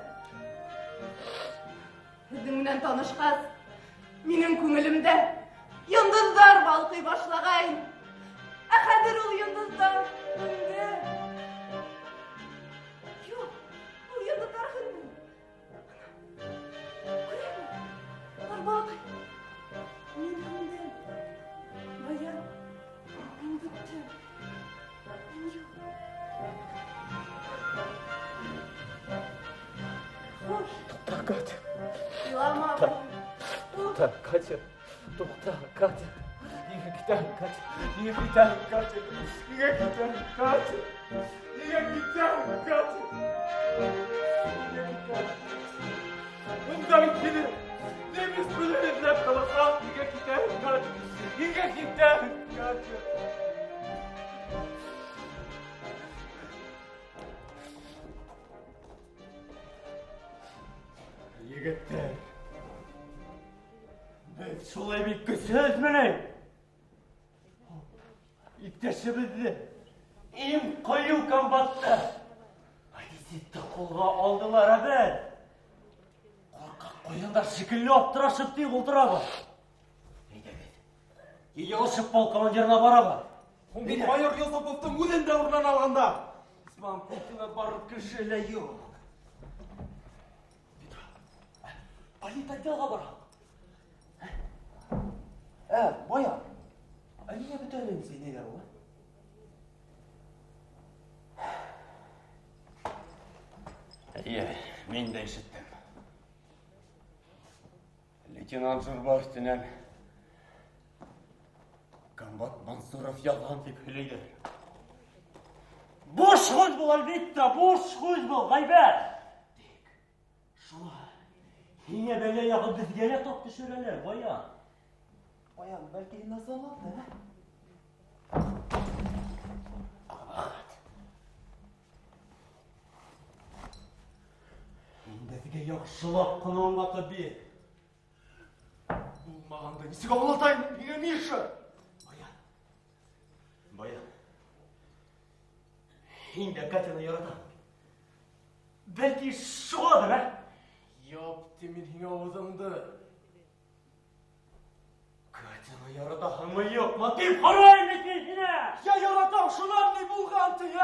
Һеҙҙең менән танышҡас, минең күңелемдә йондоҙҙар балҡый башлағайны. Ә хәҙер ул йондоҙҙар һүнде. Юҡ, ул йондоҙҙар һүнмәне. Ана, күрәме? Улар балҡый. Мин һүндем. Баян, мин бөттөм. Мин юҡ. Хуш. Туҡта, Катя. Илама, Туҡта. Баян. Туҡта, Катя. Туҡта, Катя. Ниңә китәһең, Катя? Ниңә китәһең, Катя? Ниңә китәһең, Катя? Ниңә китәһең, Катя? Ниңә китәһең? Унда бит һине немец менән эҙләп ҡаласаҡ. Ниңә китәһең, Катя? Ниңә китәһең, Катя? Егеттәр, беҙ шулай бик көсһөҙмө ни? Иптәшебеҙҙе, иң ҡыйыу комбатты, одесситты ҡулға алдылар, ә беҙ ҡурҡаҡ ҡуяндар шикелле аптырашып тик ултырабыҙ. Әйҙәгеҙ, йыйылышып полк командирына барабыҙ. Һуң бит майор Йосоповтың үҙен дә урынынан алғандар. Исмам, күптән барыр кеше лә юҡ. Политотделға барам. Баян, ә ниңә бөтә немец инәйләр ул? Эйе, мин дә ишеттем. Лейтенант Журба өҫтөнән комбат Мансуров яҙған тип һөйләйҙәр. Буш һүҙ был, әлбиттә, буш һүҙ был, ғәйбәт. Тик шулай һиңә бәлә яғып беҙгә лә тап төшөрәләр, Баян. Баян, бәлки һин насарландың, ә? Ҡабахәт. Һин беҙгә яҡшылап ҡына аңлатып бир. Булмағанды нисек аңлатайым һиңә, Миша? Баян. Баян. Һин дә Катяны яратаһың. Бәлки шуғалыр, ә? Яп тим мин һиңә ауыҙыңды. Катяны яратаһыңмы, юҡмы? Тип һорайым бит мин һине! Я яратам, шунан ни булған ти, ә?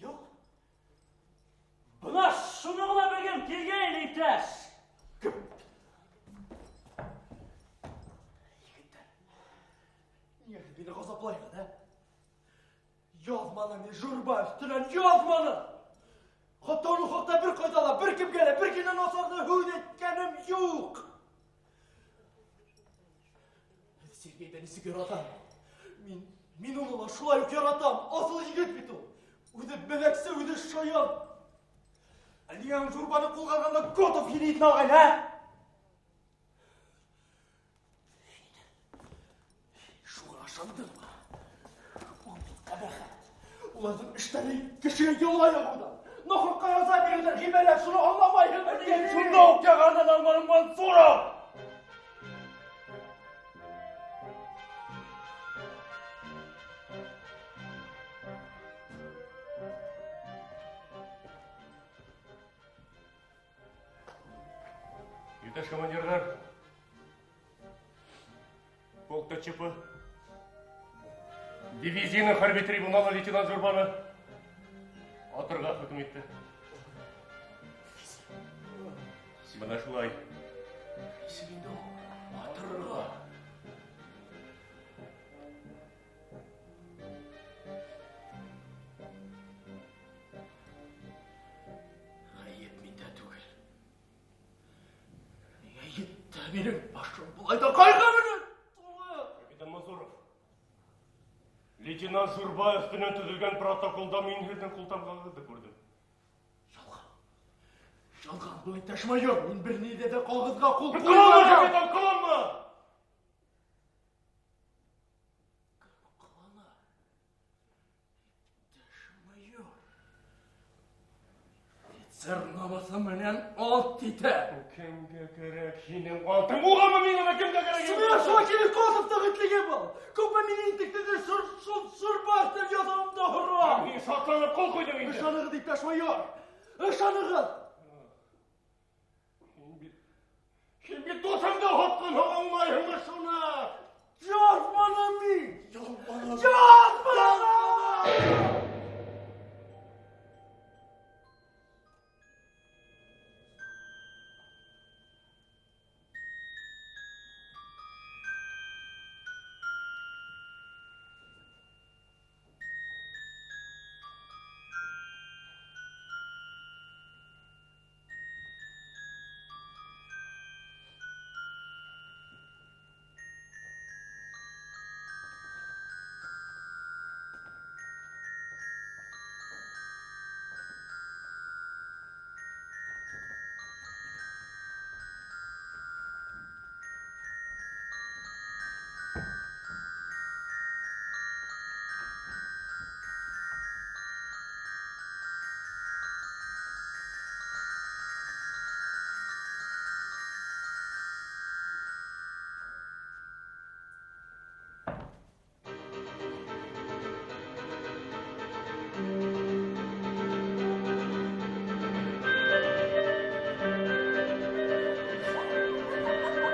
Юҡ. Бына шуны ғына белгем килгәйне, иптәш. Кем? Егеттәр, ниңә һеҙ мине ғазаплайһығыҙ, ә? Яҙманы мин Журба өҫтөнән, яҙманы! Хатта уның хаҡта бер ҡайҙа ла, бер кемгә лә, бер генә насарҙы һүҙ әйткәнем юҡ. Һеҙ Сергейҙе нисек яратам? Мин уны ла шулай уҡ яратам. Аҫыл егет бит ул. Үҙе бәләксе, үҙе шаян. Ә ниңә Журбаны ҡулға алғанда Котов һине иҫенә алғайны, ә? Шуға ышандыңмы? Ул бит ҡәбәхәт. Уларҙың эштәре кешегә яла яғыуҙан, нахаҡҡа яза биреүҙән ғибәрәт, шуны аңламайһыңмы? Шунда уҡ яғанан алманың Мансуров! Иптәш командирҙар, полкта ЧП. Дивизияның хәрби трибуналы лейтенант Журбаны атырға хөкөм итте. Бына шулай. Нисек инде ул? Атырға? Ғәйеп миндә түгел. Миңә етте. Минең башым болай да ҡайғы менән тулы. Капитан Мансуров, лейтенант Журбаев менән төҙөлгән протоколда мин һеҙҙең ҡултамғағыҙҙы күрҙем. Ялған. Ялған был, иптәш майор. Мин бер ниндәй ҙә ҡағыҙға ҡул Ҡыланма, ҡуйманым. капитан, ҡыланма! Ҡылана. Иптәш майор. Офицер намыҫы менән ант итә. Кемгә кәрәк һинең антың? Уғамы миңәме кемгә кәрәк? Шуңа шуңа килеп Косовтың этлеге был. Күпме мине интектерҙе шур, шул Шурбаев тип яҙыуымды һорап. Мин шатланып ҡул ҡуйҙым инде. Ышанығыҙ, иптәш майор. Ышанығыҙ. Һин бит, һин бит дуҫыңды һатҡанһың, аңлайһыңмы шуны? Яҙманым мин. Яҙманым. Яҙманым!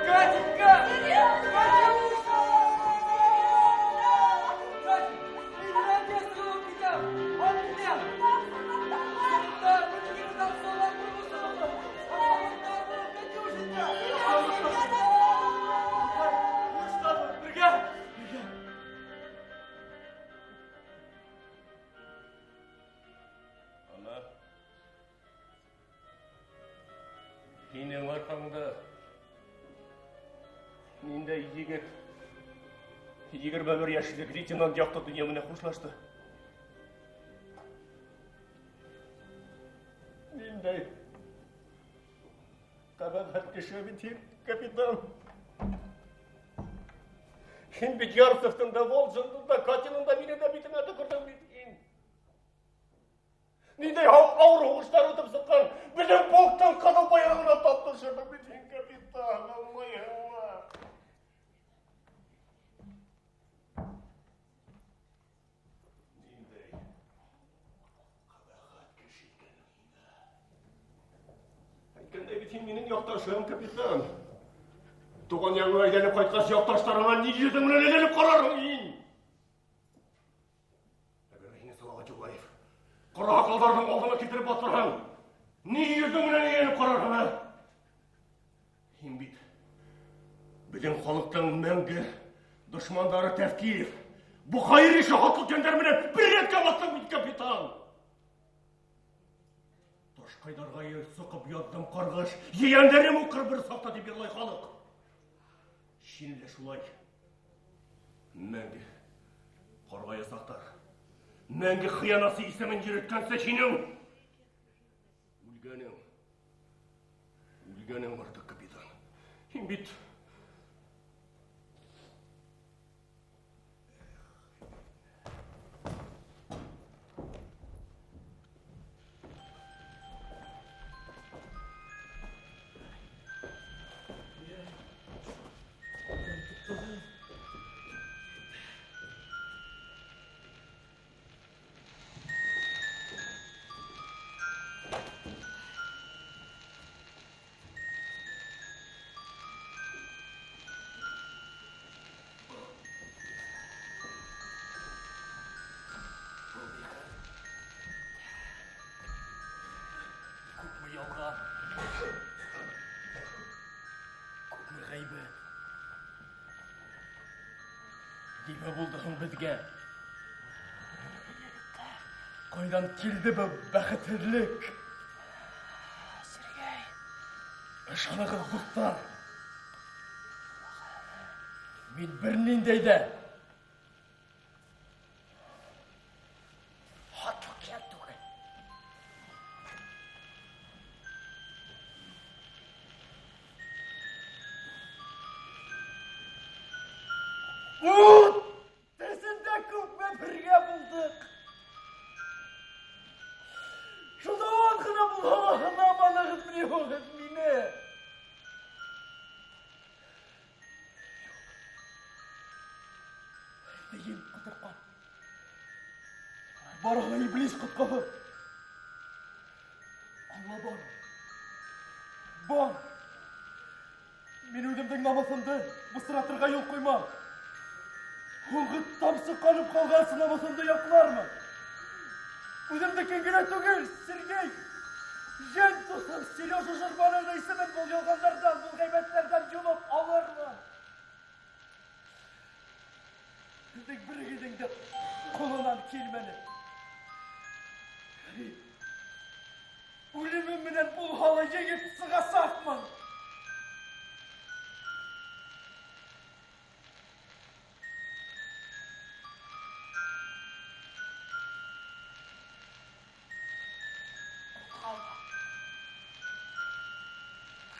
Катенька! Катюша! Катя, мин оркестр булып китәм! Алып китәм! Салютлар, бөтенегез солдат булып Солдаттар булып, Катюшенька! Бергә! Бергә! Ана. Һинең арҡаңда ниндәй егет 21 йәшлек лейтенант яҡты донъя менән хушлашты. Ниндәй ҡәбәхәт кеше бит һин, капитан. Һин бит Ярцевтың да, Волжиндың да, Катиның да, минең дә битемә төкөрҙөң бит һин. Ниндәй ауыр һуғыштар үтеп сыҡҡан, беҙҙең полктың ҡыҙыл байрағына тап төшөрҙөң бит һин, капитан, аңлайһыңмы? Ниндәй ҡәбәхәт кеше икәнең һин, ә? Әйткәндәй бит һин минең яҡташым, капитан. Туған яғыңа әйләнеп ҡайтҡас, яҡташтарыңа ни йөҙөң менән әйләнеп ҡарарһың һин? Әгәр һине Салауат Юлаев ҡара һаҡалдарҙың алдына килтереп баҫтырһаң, ни йөҙөң менән әйләнеп ҡарарһың, ә? Һин бит беҙҙең халыҡтың мәңге дошмандары Тәфкиев, Бухайыр ише һатлыҡ йәндәр менән бер рәткә баҫтың бит, капитан. Ташҡайҙарға соҡоп яҙҙым ҡарғыш, ейәндәрем уҡыр бер саҡта тип йырлай халыҡ. Һин дә шулай мәңге ҡарғаясаҡтар. Мәңге хыянатсы исемен йөрөткәнсе һинең үлгәнең, үлгәнең артыҡ, капитан. Һин бит Күпме ялған, күпме ғәйбәт. Нимә булды һуң беҙгә? Ҡайҙан килде был бәхетһеҙлек? Сергей. Ышанығыҙ, дуҫтар. Мин бер ниндәй ҙә һатлыҡ йән түгел. Ут эсендә күпме бергә булдыҡ. Шунда аҙ ғына булһа ла һынаманығыҙмы ни һуң һеҙ мине? Ен ҡотортҡан. Барыһы ла иблис ҡотҡоһо. Алла бар. Бар. Мин үҙемдең намыҫымды бысратырға юл ҡуймам. Һуңғы тамсы ҡаным ҡалғансы намыҫымды яҡлармын. Үҙемдекен генә түгел, Сергей. Йән дуҫым Сережа Журбаның исемен был ялғандарҙан, был ғәйбәттәрҙән йолоп алырмын. Һеҙҙең берегеҙҙең дә ҡулынан килмәне. Үлемем менән булһа ла еңеп сығасаҡмын.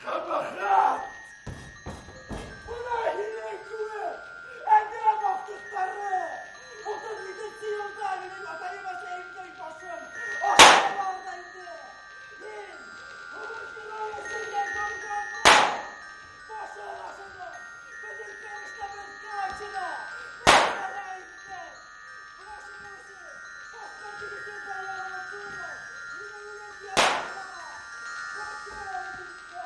Ҡәбәхәт! Бына һинең кеүек әҙәм ахтыҡтары! 37-нсе йылда минең атайым әсәйемдең башын ашағандар ҙа инде. Һин, һуғыш геройы Сергей Журбан, башын ашаны! Беҙҙең ҡамыштабыҙ кончено! Мәсхәрә иттең! Бына шуның өсөн башҡа егете Баян Алтынов һине үлем янына хөкөм итте!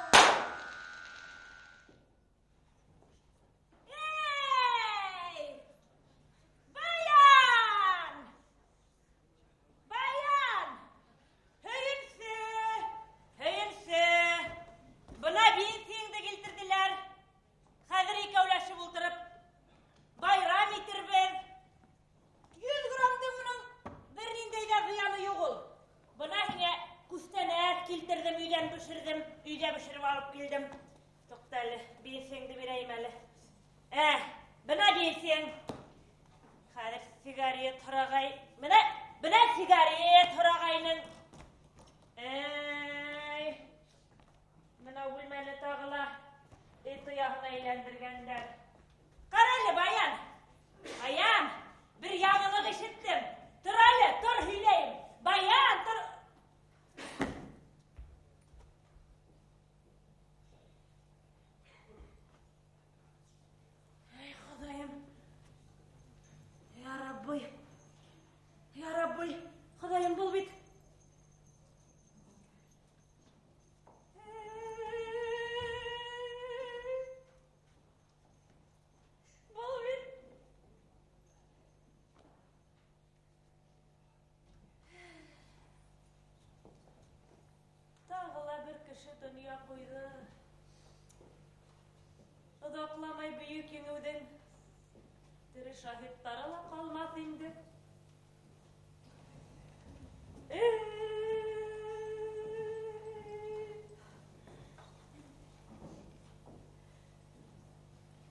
Эй! Баян! Баян! Һөйөнсө! Һөйөнсө! Бына пенсияңды килтерҙеләр. Хәҙер икәүләшеп ултырып байрам итербеҙ. 100 граммдың моның бер ниндәй ҙә зыяны юҡ ул. Бына һиңә күстәнәс килтерҙем, өйҙән бешерҙем, өйҙә бешереп алып килдем. Туҡта әле, пенсияңды бирәйем әле. Бына пенсияң. Хәҙер сигарет һорағай. Бына сигарет һорағайның. Эй, бына бүлмәне тағы ла эт ояһына әйләндергәндәр. Ҡара әле, Баян. Баян, бер яңылыҡ ишеттем. Тор әле, тор һөйләйем. Баян, тор. Эй, Хоҙайым. Я Рабби. Я Рабби. Хоҙайым, был бит. Был бит. Тағы ла бер кеше донъя ҡуйҙы. Оҙаҡламай бөйөк еңеүҙең тере шаһиттары ла ҡалмаҫ инде.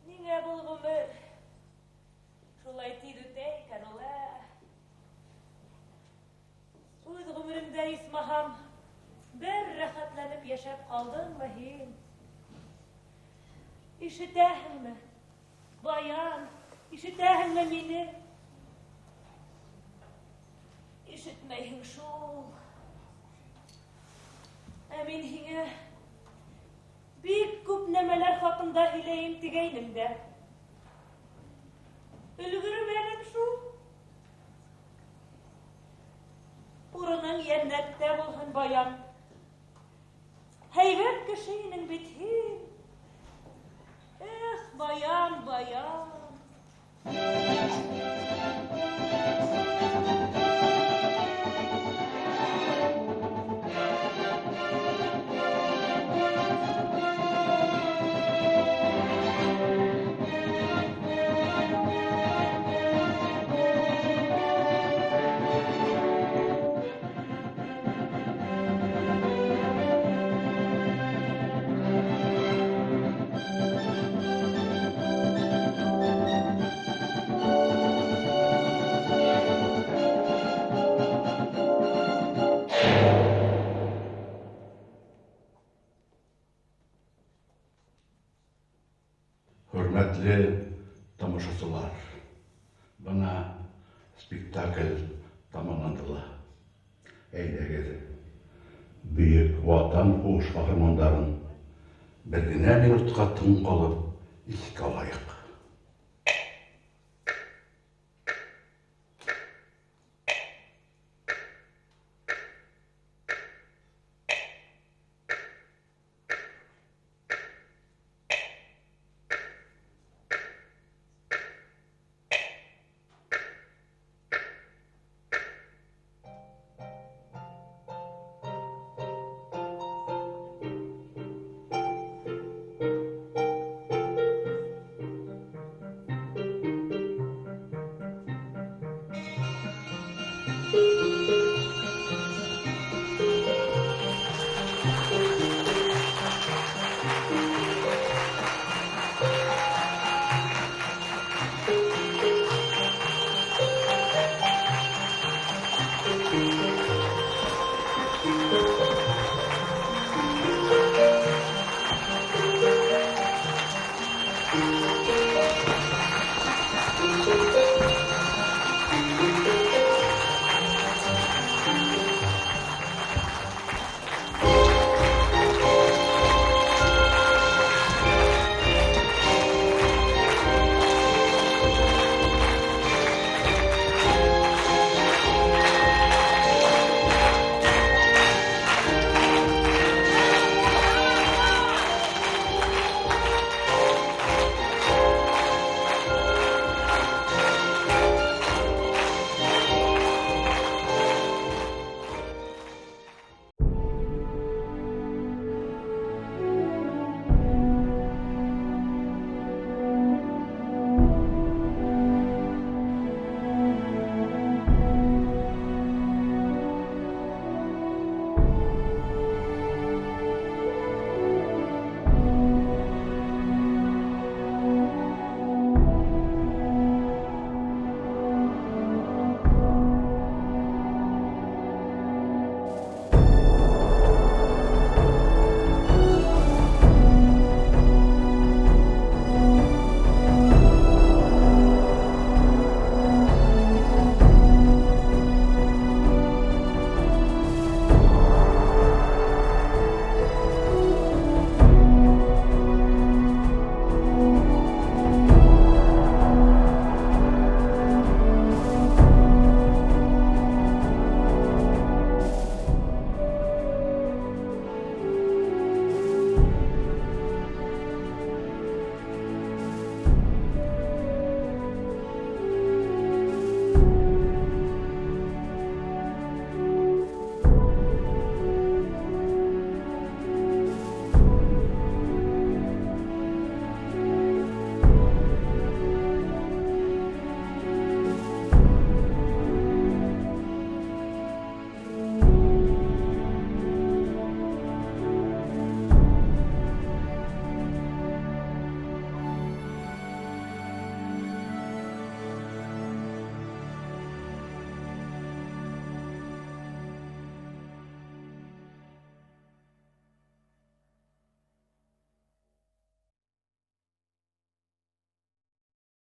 Ниңә был ғүмер шулай тиҙ үтә икән ул, ә? Үҙ ғүмереңдә исмаһам бер рәхәтләнеп йәшәп ҡалдыңмы һин? Ишетәһеңме, Баян, ишетәһеңме мине? Ишетмәйһең шул. Ә мин һиңә бик күп нәмәләр хаҡында һөйләйем тигәйнем дә. Өлгөрмәнем шул. Урының йәннәттә булһын, Баян. Һәйбәт кеше инең бит һин. Эх, Баян, Баян. Тамашасылар, бына спектакль тамамланды ла. Әйҙәгеҙ, Бөйөк Ватан һуғыш ҡаһармандарын бер генә минутҡа тын ҡалып иҫкә алайыҡ.